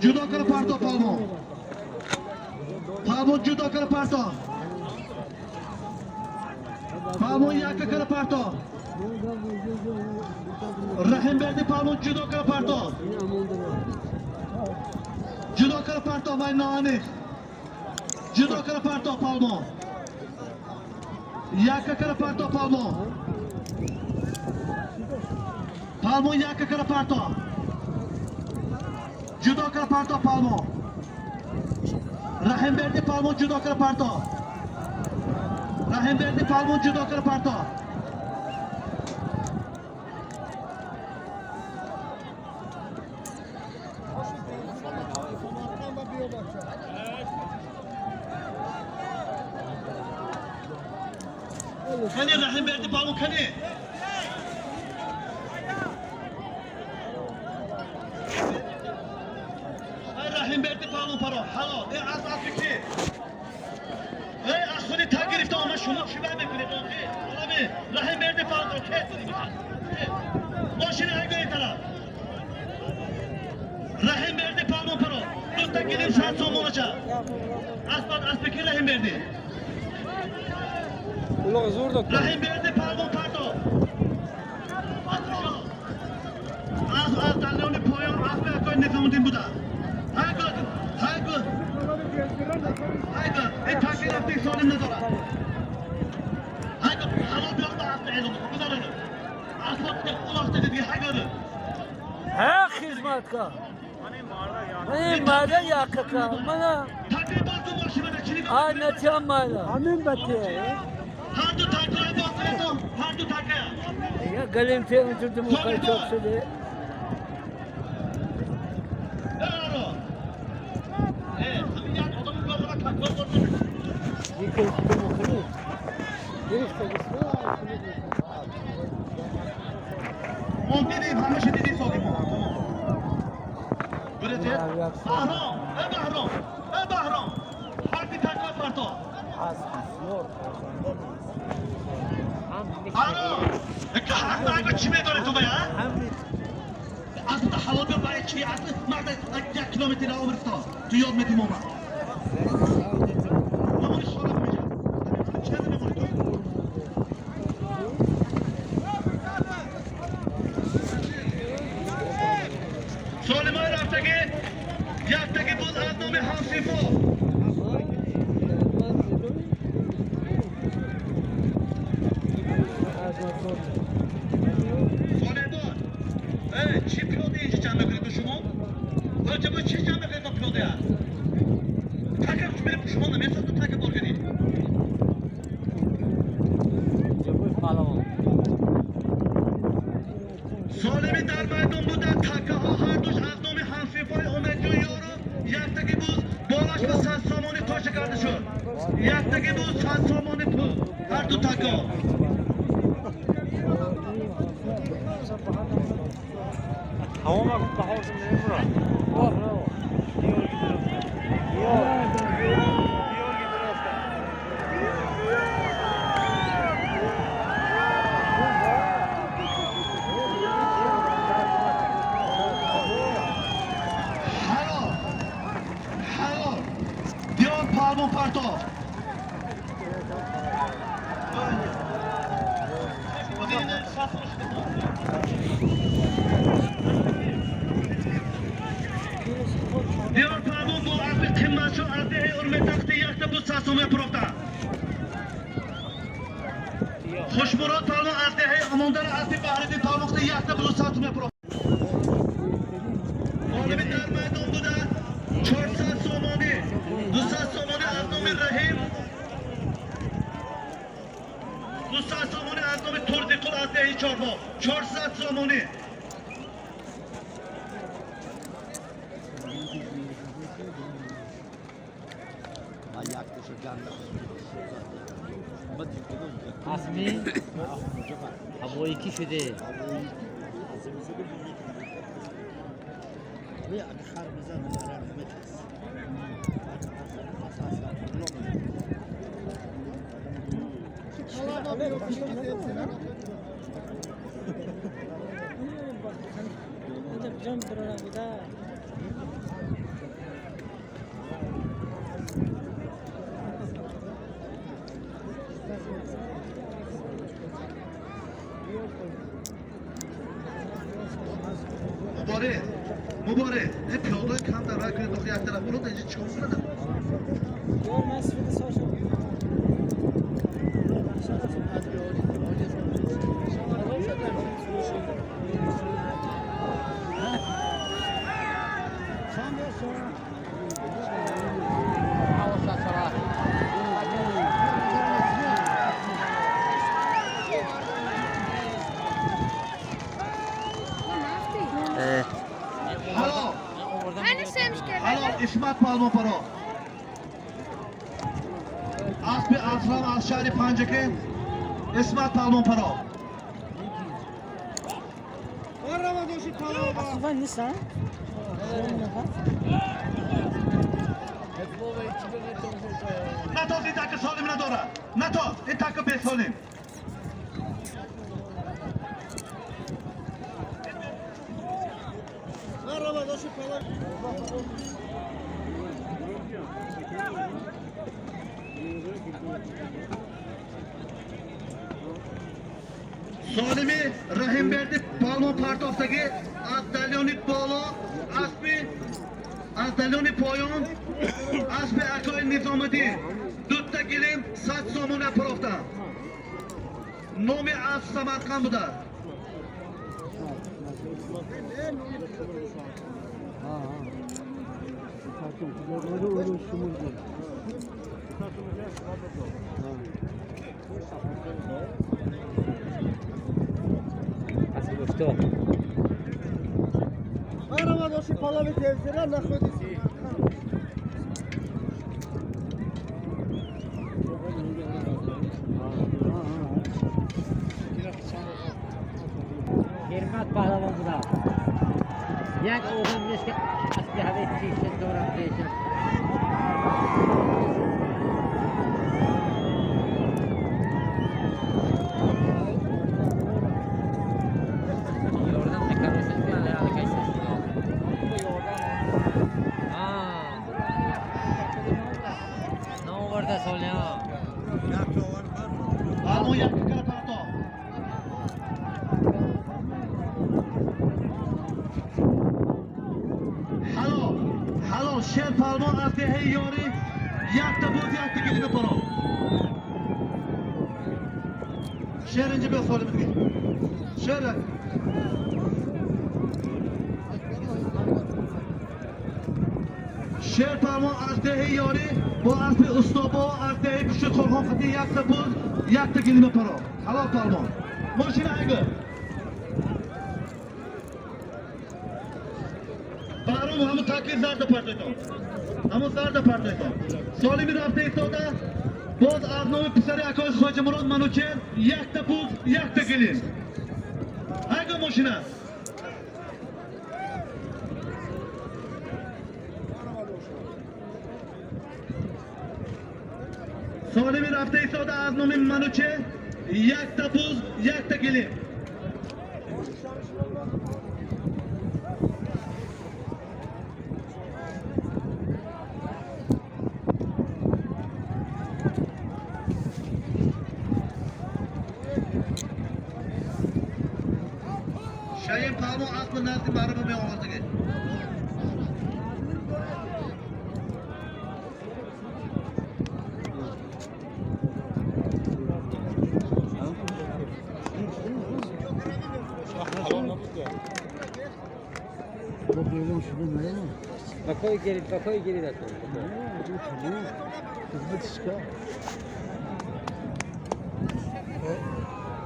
S8: جدا کار پرتو پالمون پالمون جدا کار پرتو پالمون یک کار پرتو رحیم بیردی پالمون جدا کار پرتو парто вай ноаниқ. Ҷудо кара парто палмон. Якка кара парто палмон. Палмон якка кара парто. Ҷудо кара парто палмон. Раҳимберди палмон ҷудо кара парто. Раҳимберди палмон ҷудо кара парто. Кани Раҳимберди палмон кани. Раҳимберди палмон паро. Ҳало, э аз африки. Эй аз худи та гирифта омад шумо чӣ бай мекунед? Олами Раҳимберди палмон ке? Мошини ҳайгои тараф. Раҳимберди палмон паро. Дута гирифт 100 сомонача. Аспад аспики Раҳимберди. Раҳимберди палмон парто. Аз аз далёни поён асби акои Низомуддин буда. Ҳайгӯ, ҳайгӯ. Ҳайгӯ, ин таки рафти солим надорад. Ҳайгӯ, ҳалол биёр ба асби эълон бикун. Гузар ону. Асб улоқ деди дига ҳайгӯ.
S3: Ҳа хизматкор. Ман марда якка мана.
S8: Таки боз мошина чӣ нигоҳ
S3: А натям майла.
S6: Ҳамин бате.
S8: Ҳар ду такои боз метон, ҳар ду така.
S3: Я галим те унчурдum o çok шуде.
S8: Аро. Э, ҳамин як одам гузара такой боз. Мо дидим, ҳамаша дидим соҳиб. Гурете? Баҳром, э Баҳром, э Баҳром. Ҳар ду такой парто. Аро, ҳар чӣ медоред ту бая? Асли ҳалол биёр бая чӣ? Асли марда як километр рао бирифто. Ту ёд мети мома. Мамони шора меҷа. Чӣ мемони ту? Солимои рафтагӣ яктагӣ буд аз номи ҳамсифо. Солимон, э, чӣ пиёда инҷа ҷамъ мекунед ту шумо? Оҷаба чӣ ҷамъ мекунед то пиёдая? Така шумо намесозед така бор кардед. Солими дар майдон буда такаҳо ҳардуш аз номи ҳамсифои Умедҷон Ёров яктаги буз болаш ба 100 сомонӣ тоша карда шуд. Яктаги буз 100 сомонӣ пул ҳарду така.
S5: Tamam bak bahorsun benim bura. Diyor gidiyor. Diyor. Diyor gidiyor.
S8: Ҳалол. Ҳалол. Диёр палмон парто. Диёр палмон бо асби қиматшо аз деҳаи Урметахти якта буд 100 сомон пурохта. Хушмурод палмон аз деҳаи Амондара асби Баҳриддин палмонхта якта буд 100 сомон пурохта. Ғолиби дар майдон буда 400 сомонӣ, 200 сомонӣ аз номи Раҳим, 200 сомонӣ аз номи Турдиқул аз деҳаи Чорбоғ, 400 сомонӣ.
S2: Asmi ҳавои кӣ шуде?
S8: Муборак. Муборак, ин пиёдаҳои кам дар рай кунед, охи як тараф бурод, инҷа чикор кунад? Ҳалол Исмат Палмонпаро. Аспи Аслам аз шаҳри Панҷакент Исмат Палмонпаро. Натоз ин таки солим надорад. Натоз ин таки бесолим. Солими Раҳимберди палвон партофтагӣ аз далёни боло аспи аз далёни поён аспи акои Низомиддин дута гилем 100 сомона партофтанд. Номи асп Самарқанд будааст.
S2: Асп гуфто. Хирмат паҳлавон буда. Як одам нест ки аспи ҳавои тиша дорад пешаш. Ёрдам мекардосед ки аллакай сестида. Наоварда солиам.
S8: Палвон як кара партофт. Ҳалол, ҳалол Шер палвон аз деҳаи Ёрӣ якта буз якта гилими паро. Шер инҷа биё солими дига. Шер Шер палвон аз деҳаи Ёрӣ бо аспи Устобо аз деҳаи Пушти Қурғон қати якта буз якта гилими паро. Ҳалол палвон. Мошина айгу. Баҳром ҳамун таки зарда партойтон. Ҳамун зарда партойтон. Солими рафта истода боз аз номи писари акои Хоҷамурод Манучер якта буз якта гилим. Айгу мошина. Солими рафта истода аз номи Манучер якта буз якта гилим. Шаҳин палвон аспи назди маъруфа меовардагӣ.
S2: Бакои гирид, бакои гирид аст.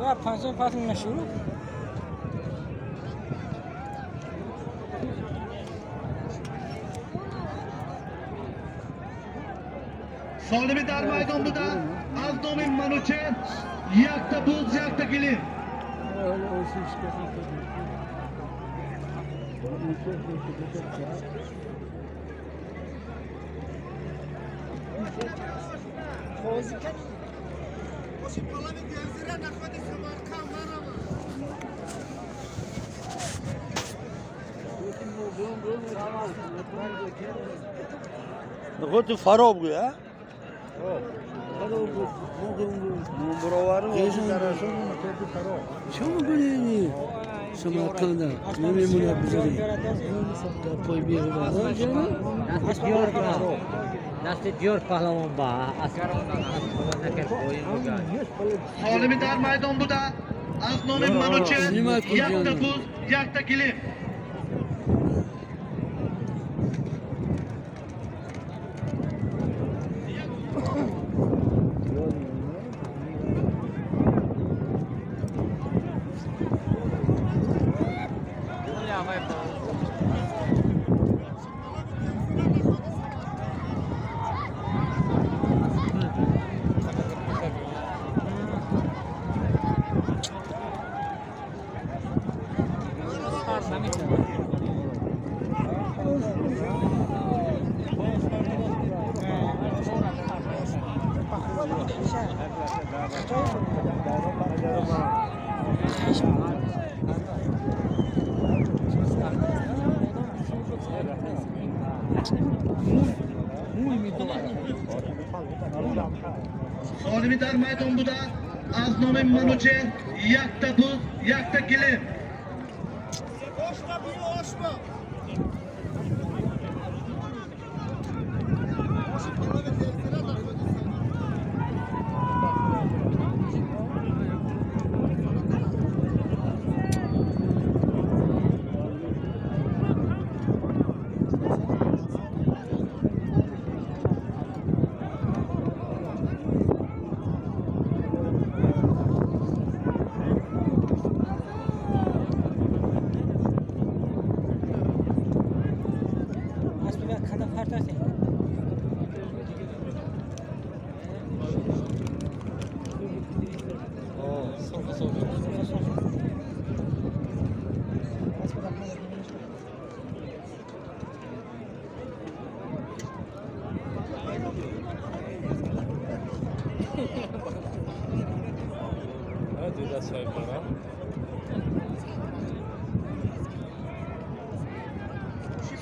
S3: Ya pansiyon fatım meşhur.
S8: Солими дар майдон буда аз номи Манучер якта буз якта гилим.
S6: Гуфти фароб гӯя? Чӣ мекунӣ?
S3: Самарқанда намемонад бизанӣ. Гапҳои беҳуда.
S2: Дасти Диёр паҳлавон ба
S8: Ғолиби дар майдон буда аз номи Манучеҳр якта буз, якта гилим. Ғолиби дар майдон буда аз номи Манучеҳр якта буз, якта гилим.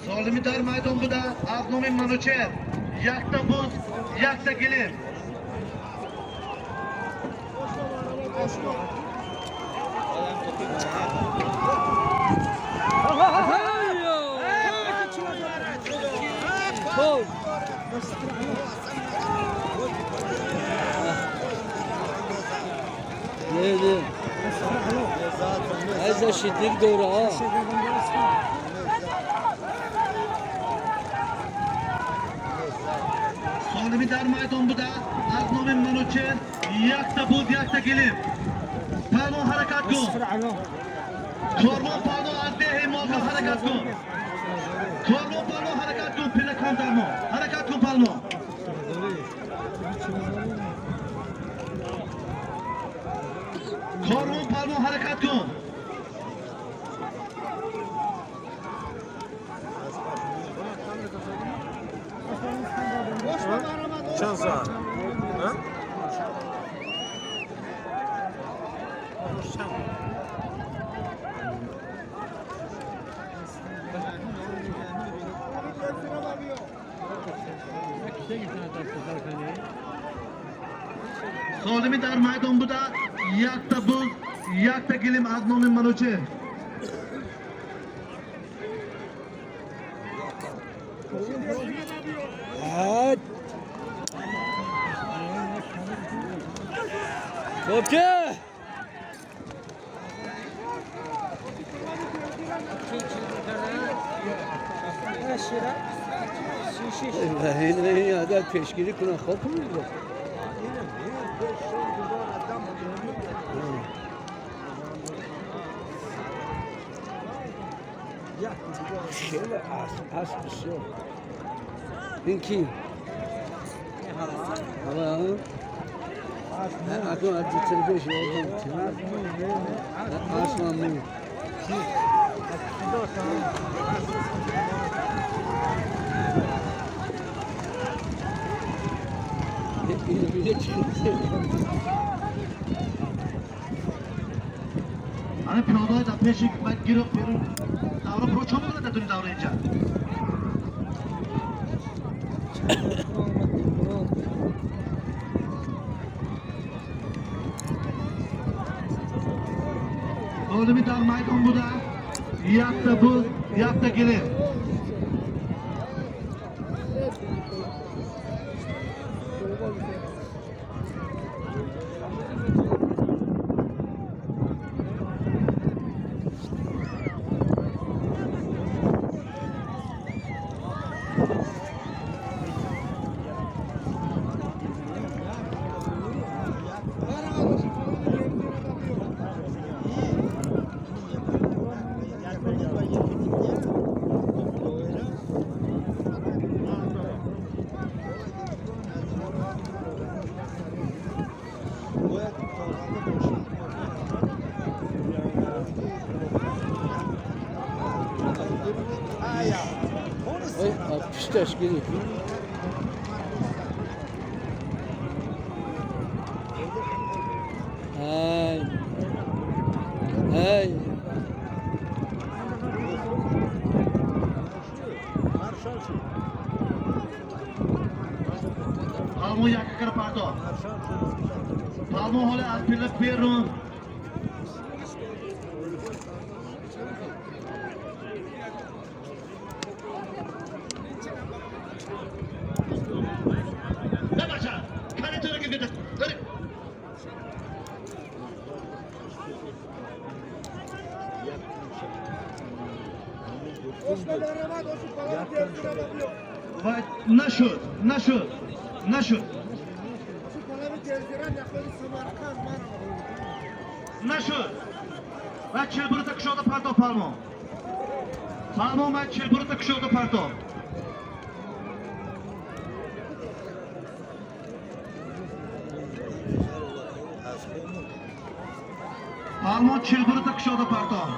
S8: Солими дар майдон буда аз номи Манучеҳр якта буз, якта гилим.
S3: Не, не. Аз шиддик дора.
S8: Ғолиби дар майдон буда аз номи Манучеҳр якта буз, якта гилим. Паҳлавон ҳаракат кун. Корвон паҳлавон аз деҳи Мока ҳаракат кун. Корвон паҳлавон ҳаракат кун, пилакон дармо. Ҳаракат кун паҳлавон. Корвон паҳлавон ҳаракат кун.
S5: Чанд соат?
S8: Солими дар майдон буда якта буз, якта гилим аз номи Манучеҳр.
S3: Топча! این عدد پیشگیری کنن خواب کنن. خیلی اسب بسیار. این کی؟ آره. اكون عند التلفزيون اسمع مني.
S8: Ана пиёдаҳои дар пеши бояд гирифт берун. Давра про чо мекунад дар дуни давра инҷа? Солими дар майдон буда, якта буз, якта гилем.
S6: Пишташ гирифт. Ай. Ай.
S8: Палмон як кара пардо. Палмон ҳоле аз пила берун. و نشد نشد نشد نشد و چلبرو کشاده پرتاب پلمان پلمان و چلبرو کشاده پرتاب. پلمان چلبرو کشاده پرتاب.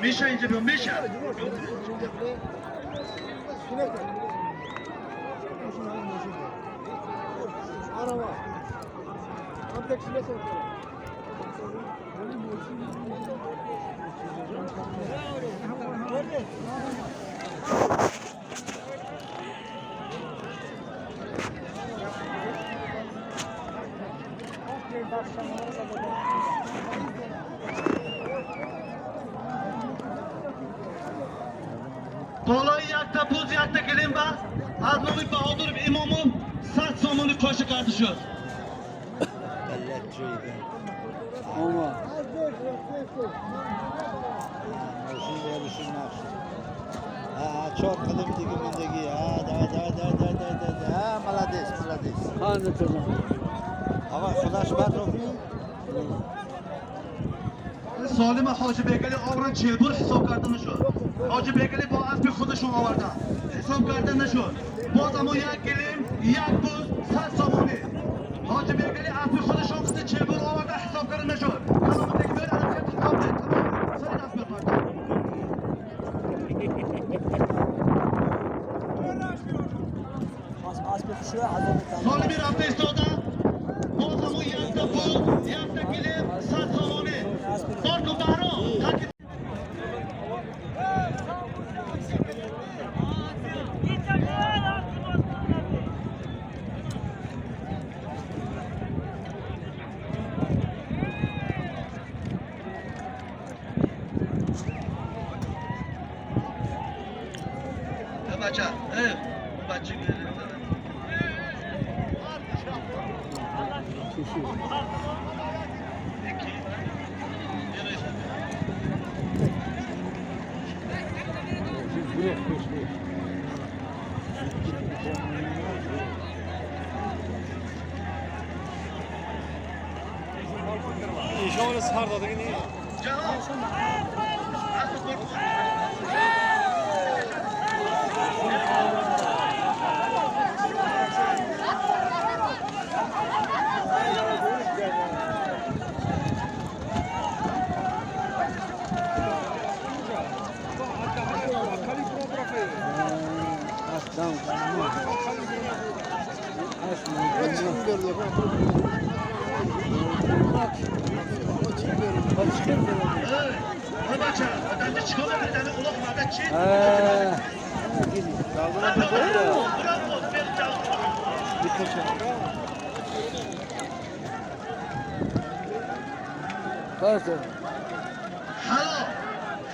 S8: میشه اینجا بیام میشه. بالای یک تا بوز یک تا گلیم با از نام بهادر امامov 100 سومونی قاشه کرده شد.
S4: چهار قدم دیگه مندگی. ها دا دا دا دا دا دا. молодец молодец. آقا خودش بر
S8: سالم حاج بیگلی آورن چهل حساب کرده نشد. حاج بیگلی با اسب خودشون آوردن حساب کرده نشد. باز اما یک گلیم یک بوز 100 سومونی. حاج بیگلی اسب خودشون قصه 40 آورده حساب کرده نشد. کلام تکبیر الان خیلی تمام تمام سری دست بپرد. سالمی رفته ایستاده. باز اما یک تا بوز یک تا گلیم 100 سومونی. دار کن بهرام.
S5: Ишон сар додагӣ не.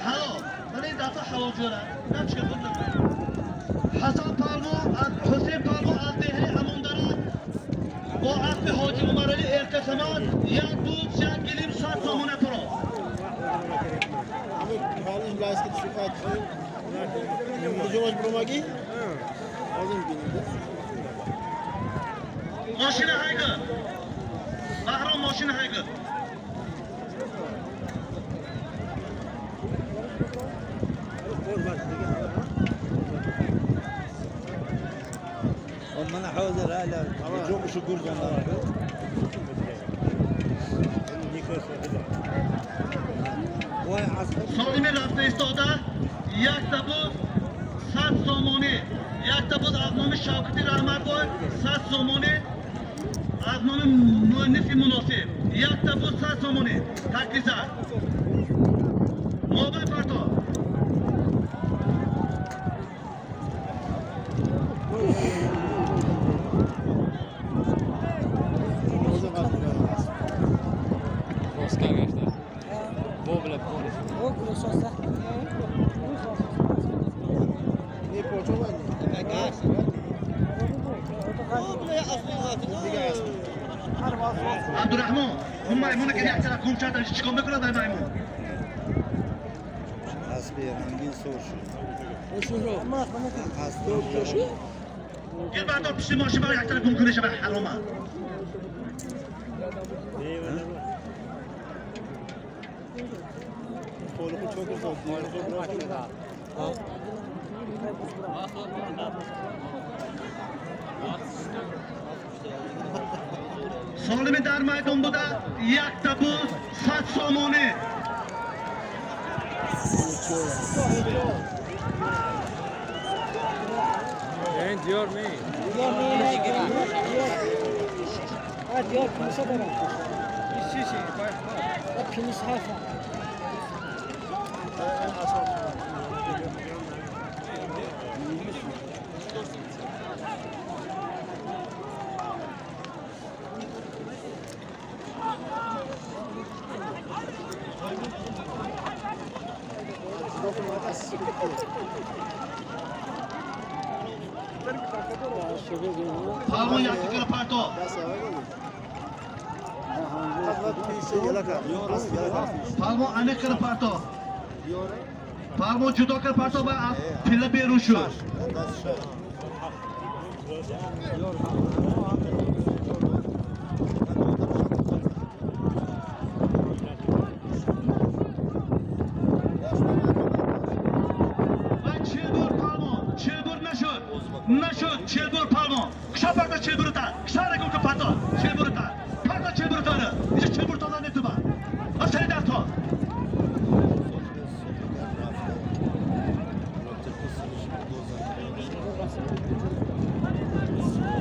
S8: حلال من این دفعه حلال جورم من چه خود حسن پهلوان از حسین پهلوان از دهه اموندره با اسب حاجی عمرعلی ارتسمان یک بود یک گلیم 100 سامانه پرو ماشین هایگه بهرام ماشین هایگه
S4: من حاضر هلا جو شو
S8: سالمی رفته ایستاده یک تبوز 100 سامانی یک تبوز از نام شوکتی رحمت بای 100 سامانی از نام مؤنث مناسب یک تبوز 100 سامانی تکلیزه موبایل پرتا عبدالرحمن اون میمونه که یک طرف گم کرد چیکار میکنه در میمون؟
S4: اسب رنگین سر شد.
S8: یه بردار پشت ماشین برای یک طرف گم کنه شبه حرامه. سالمی در میدان بوده یک تبوز 100 سامانی.
S5: این دیار نی.
S10: دیار پینسه دارم.
S5: چی چی؟
S10: پینس هفت.
S8: پهلوان یک تکر پرتا. پهلوان انیق کر پرتا. پهلوان جدا کر پرتا و از پله بیرون شد. نشد چلبر پهلوان کشا پرتا چلبرتا کشا رگم که پرتا چلبرتا پرتا چلبرتا اینجا چلبرتا نه تو با اصلا در تا این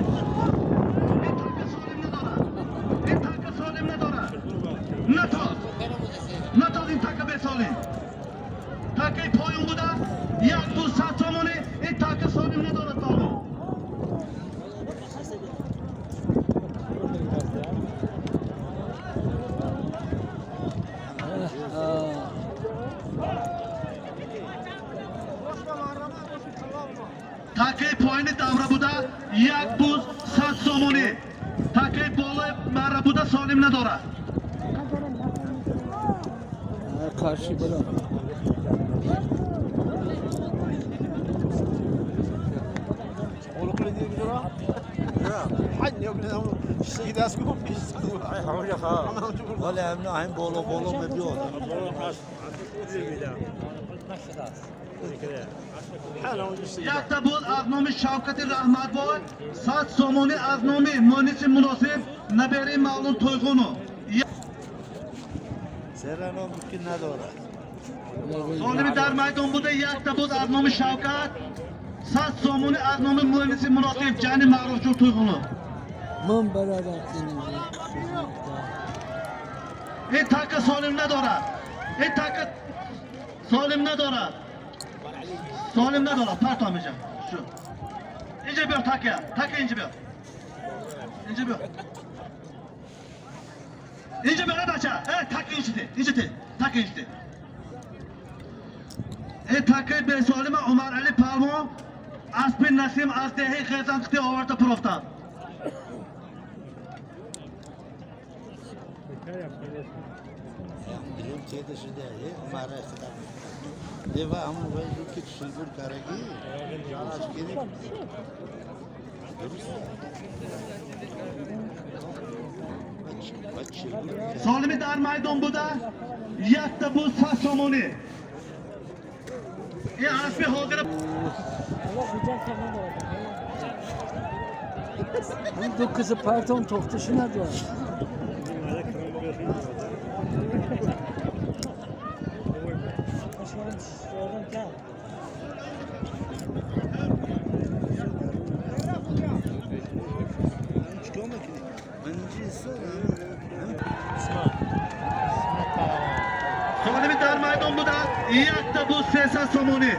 S8: تاک سالم نداره این تاک سالم نداره نتاز نتاز این تاک به سالم تاک پایون بوده یک دو 100 سامانه این تاک سالم نداره پهلوان. تاکه پایین دوره сомонӣ. Такаи болои марра буда солим надорад.
S10: Qarshi bilan.
S4: ولی همین همین بالا بالا میبیاد.
S8: Якта буд аз номи Шавкати Раҳматбой, 100 сомонӣ аз номи Муниси Муносиб, набераи Мавлуд Тойғунов.
S4: Сера мумкин надорад.
S8: Солими дар майдон буда, якта буд аз номи Шавкат, 100 сомонӣ аз номи Муниси Муносиб, ҷани Маъруфҷон Тойғунов.
S10: Ман бародар.
S8: Ин така солим надорад. Ин така солим надорад. Солим надорад. Парто меша. Шу. Инҷа биёр така. Така инҷа биёр. Инҷа биёр. Инҷа биёр, бача. Така инҷа те. Инҷа те. Така инҷа те. Ин такаи бесолима Умар Али Палмон аспи Насим аз деҳаи Хезанқити оварда пурофтанд.
S4: Дилем теда шуда, умара хидам. Дева ҳамон вай буд ки чилгур карагӣ. Ҷонаш гирифт. Дуруст.
S8: Солими дар майдон буда, якта буд 100 сомонӣ. Ин аспи ҳозира
S10: Ду кизи партон to'xtashi надорад.
S4: Чикор мекунӣ? Ман инҷи истодам.
S8: Солими дар майдон буда, якта буд 300 сомонӣ.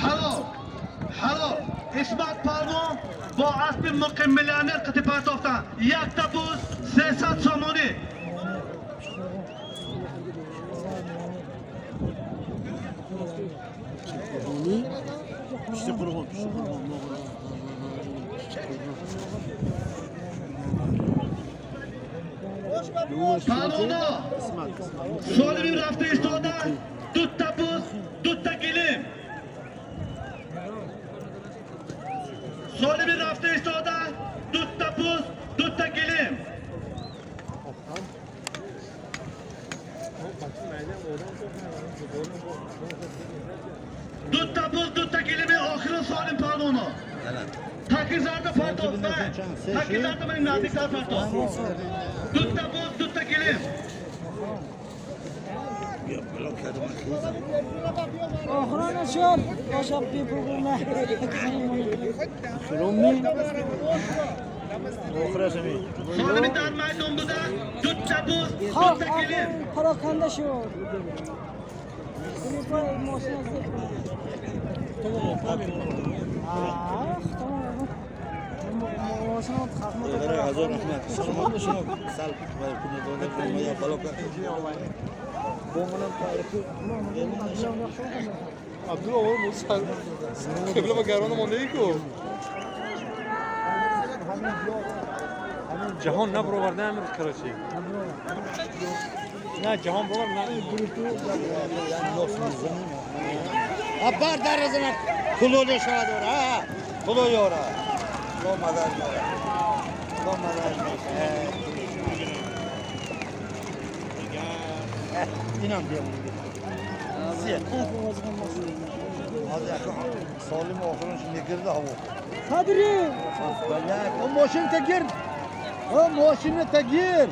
S8: Ҳалол, ҳалол. Исмат Палвон бо аспи муқим миллионер қити партофтанд. Якта буд 300 сомонӣ.
S4: Пишти қурғон, пишти қурғон.
S8: Палвоно солими рафта истода, дута буз, дута гилим. Солими рафта истода, дута буз, дута гилим. Дута буз, дута гилими охирин солим палвоно. Таки зарда партофт. Таки зарда мани наздиктар партофт. Дута буз, дута гилим.
S10: Охрана шуд. Бошад бепугуна.
S8: Солими дар майдон буда, дута буз,
S10: Xalq
S8: дута гилим.
S10: пароканда шуд.
S4: Ҳазор раҳмат. Саломат шумо. Сал я балока.
S5: Абдулло мусал. Қибла ба гарона мондаи ку. Ҷаҳон набароварда амир короче. На ҷаҳон бовар на.
S4: Бар даразана кулоли шава дора. Куло ёра. Куло мадар ёра. Куло мадар. Инам биям. Солим охиринш мегирда ҳаво.
S10: Садри!
S4: О мошин тагир. О мошин тагир.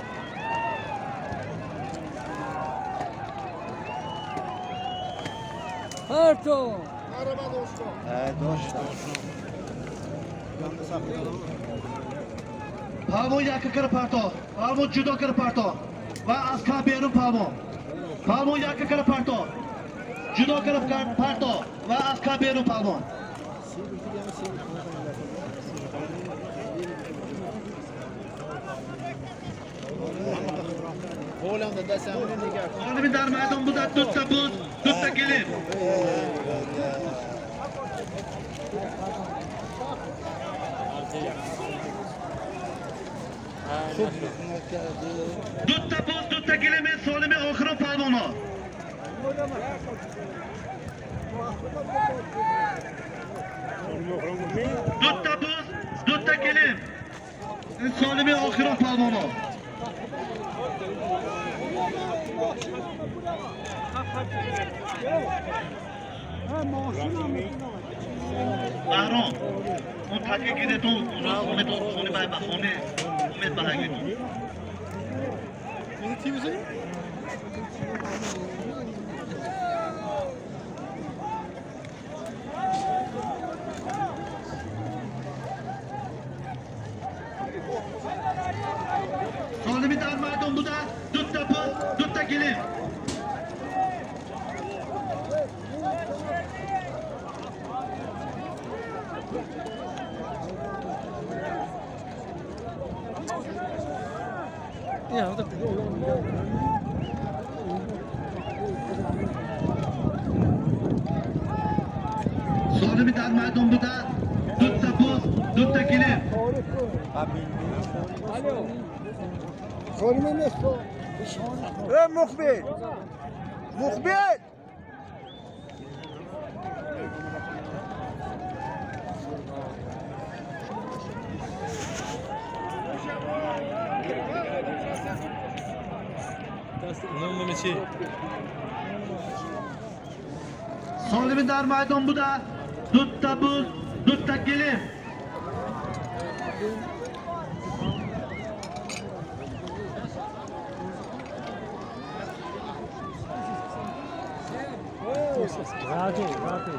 S10: Parto!
S4: Дош.
S8: Палвон яка кара парто. Палвон ҷудо кара парто. Ва аз ка берун палвон. Палвон яка кара парто. Ҷудо кара парто. Ва аз ка берун палвон. Солими дар майдон буда дута буз, дута гилим. Дута буз, дута гилим солими охирон палвоно. Дута буз, дута гилим. Солими охирон палвоно. Баҳром, он таке гиретон, хоне хоне ба хоне умед ба Солими дар майдон буда дута буз, дута гилим. Солими дар майдон буда дута буз, дута гилим.
S6: مخبر مخبر
S8: Солими дар майдон буда дута буз, дута гилим.
S3: Rahat ol, rahat ol.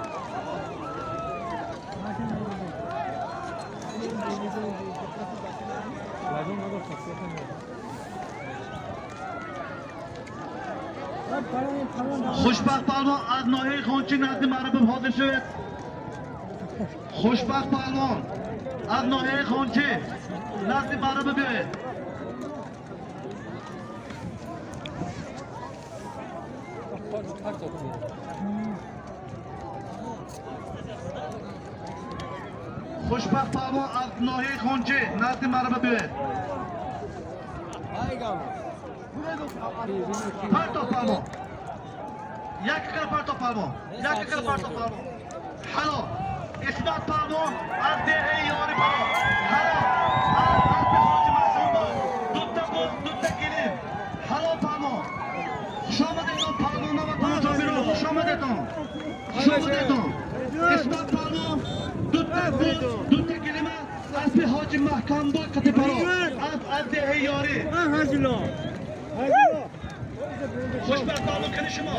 S8: Хушбахт палвон аз ноҳияи Хончӣ назди маърубов ҳозир шавед. Хушбахт палвон аз ноҳияи Хончӣ назди маърубов биёед. Хушбахт палвон аз ноҳияи Хончӣ назди маърубов биёед. Партов палвон. Як кар партов палвон. Як кар партов палвон. Ҳало. Исмат палвон аз деҳаи Ёри Палвон. Ҳало. Аз Ҳоҷи Маҳсумов. Дута буз, дута гилим. Ҳало палвон. Хуш омадедон палвонон ва тамошобинон. Хуш омадедон. Хуш омадедон. Исмат палвон дута буз, дута гилима аспи Ҳоҷи Маҳкамбой қати паро. Аз деҳаи Ёри. Хушбахт палвон кани шумо.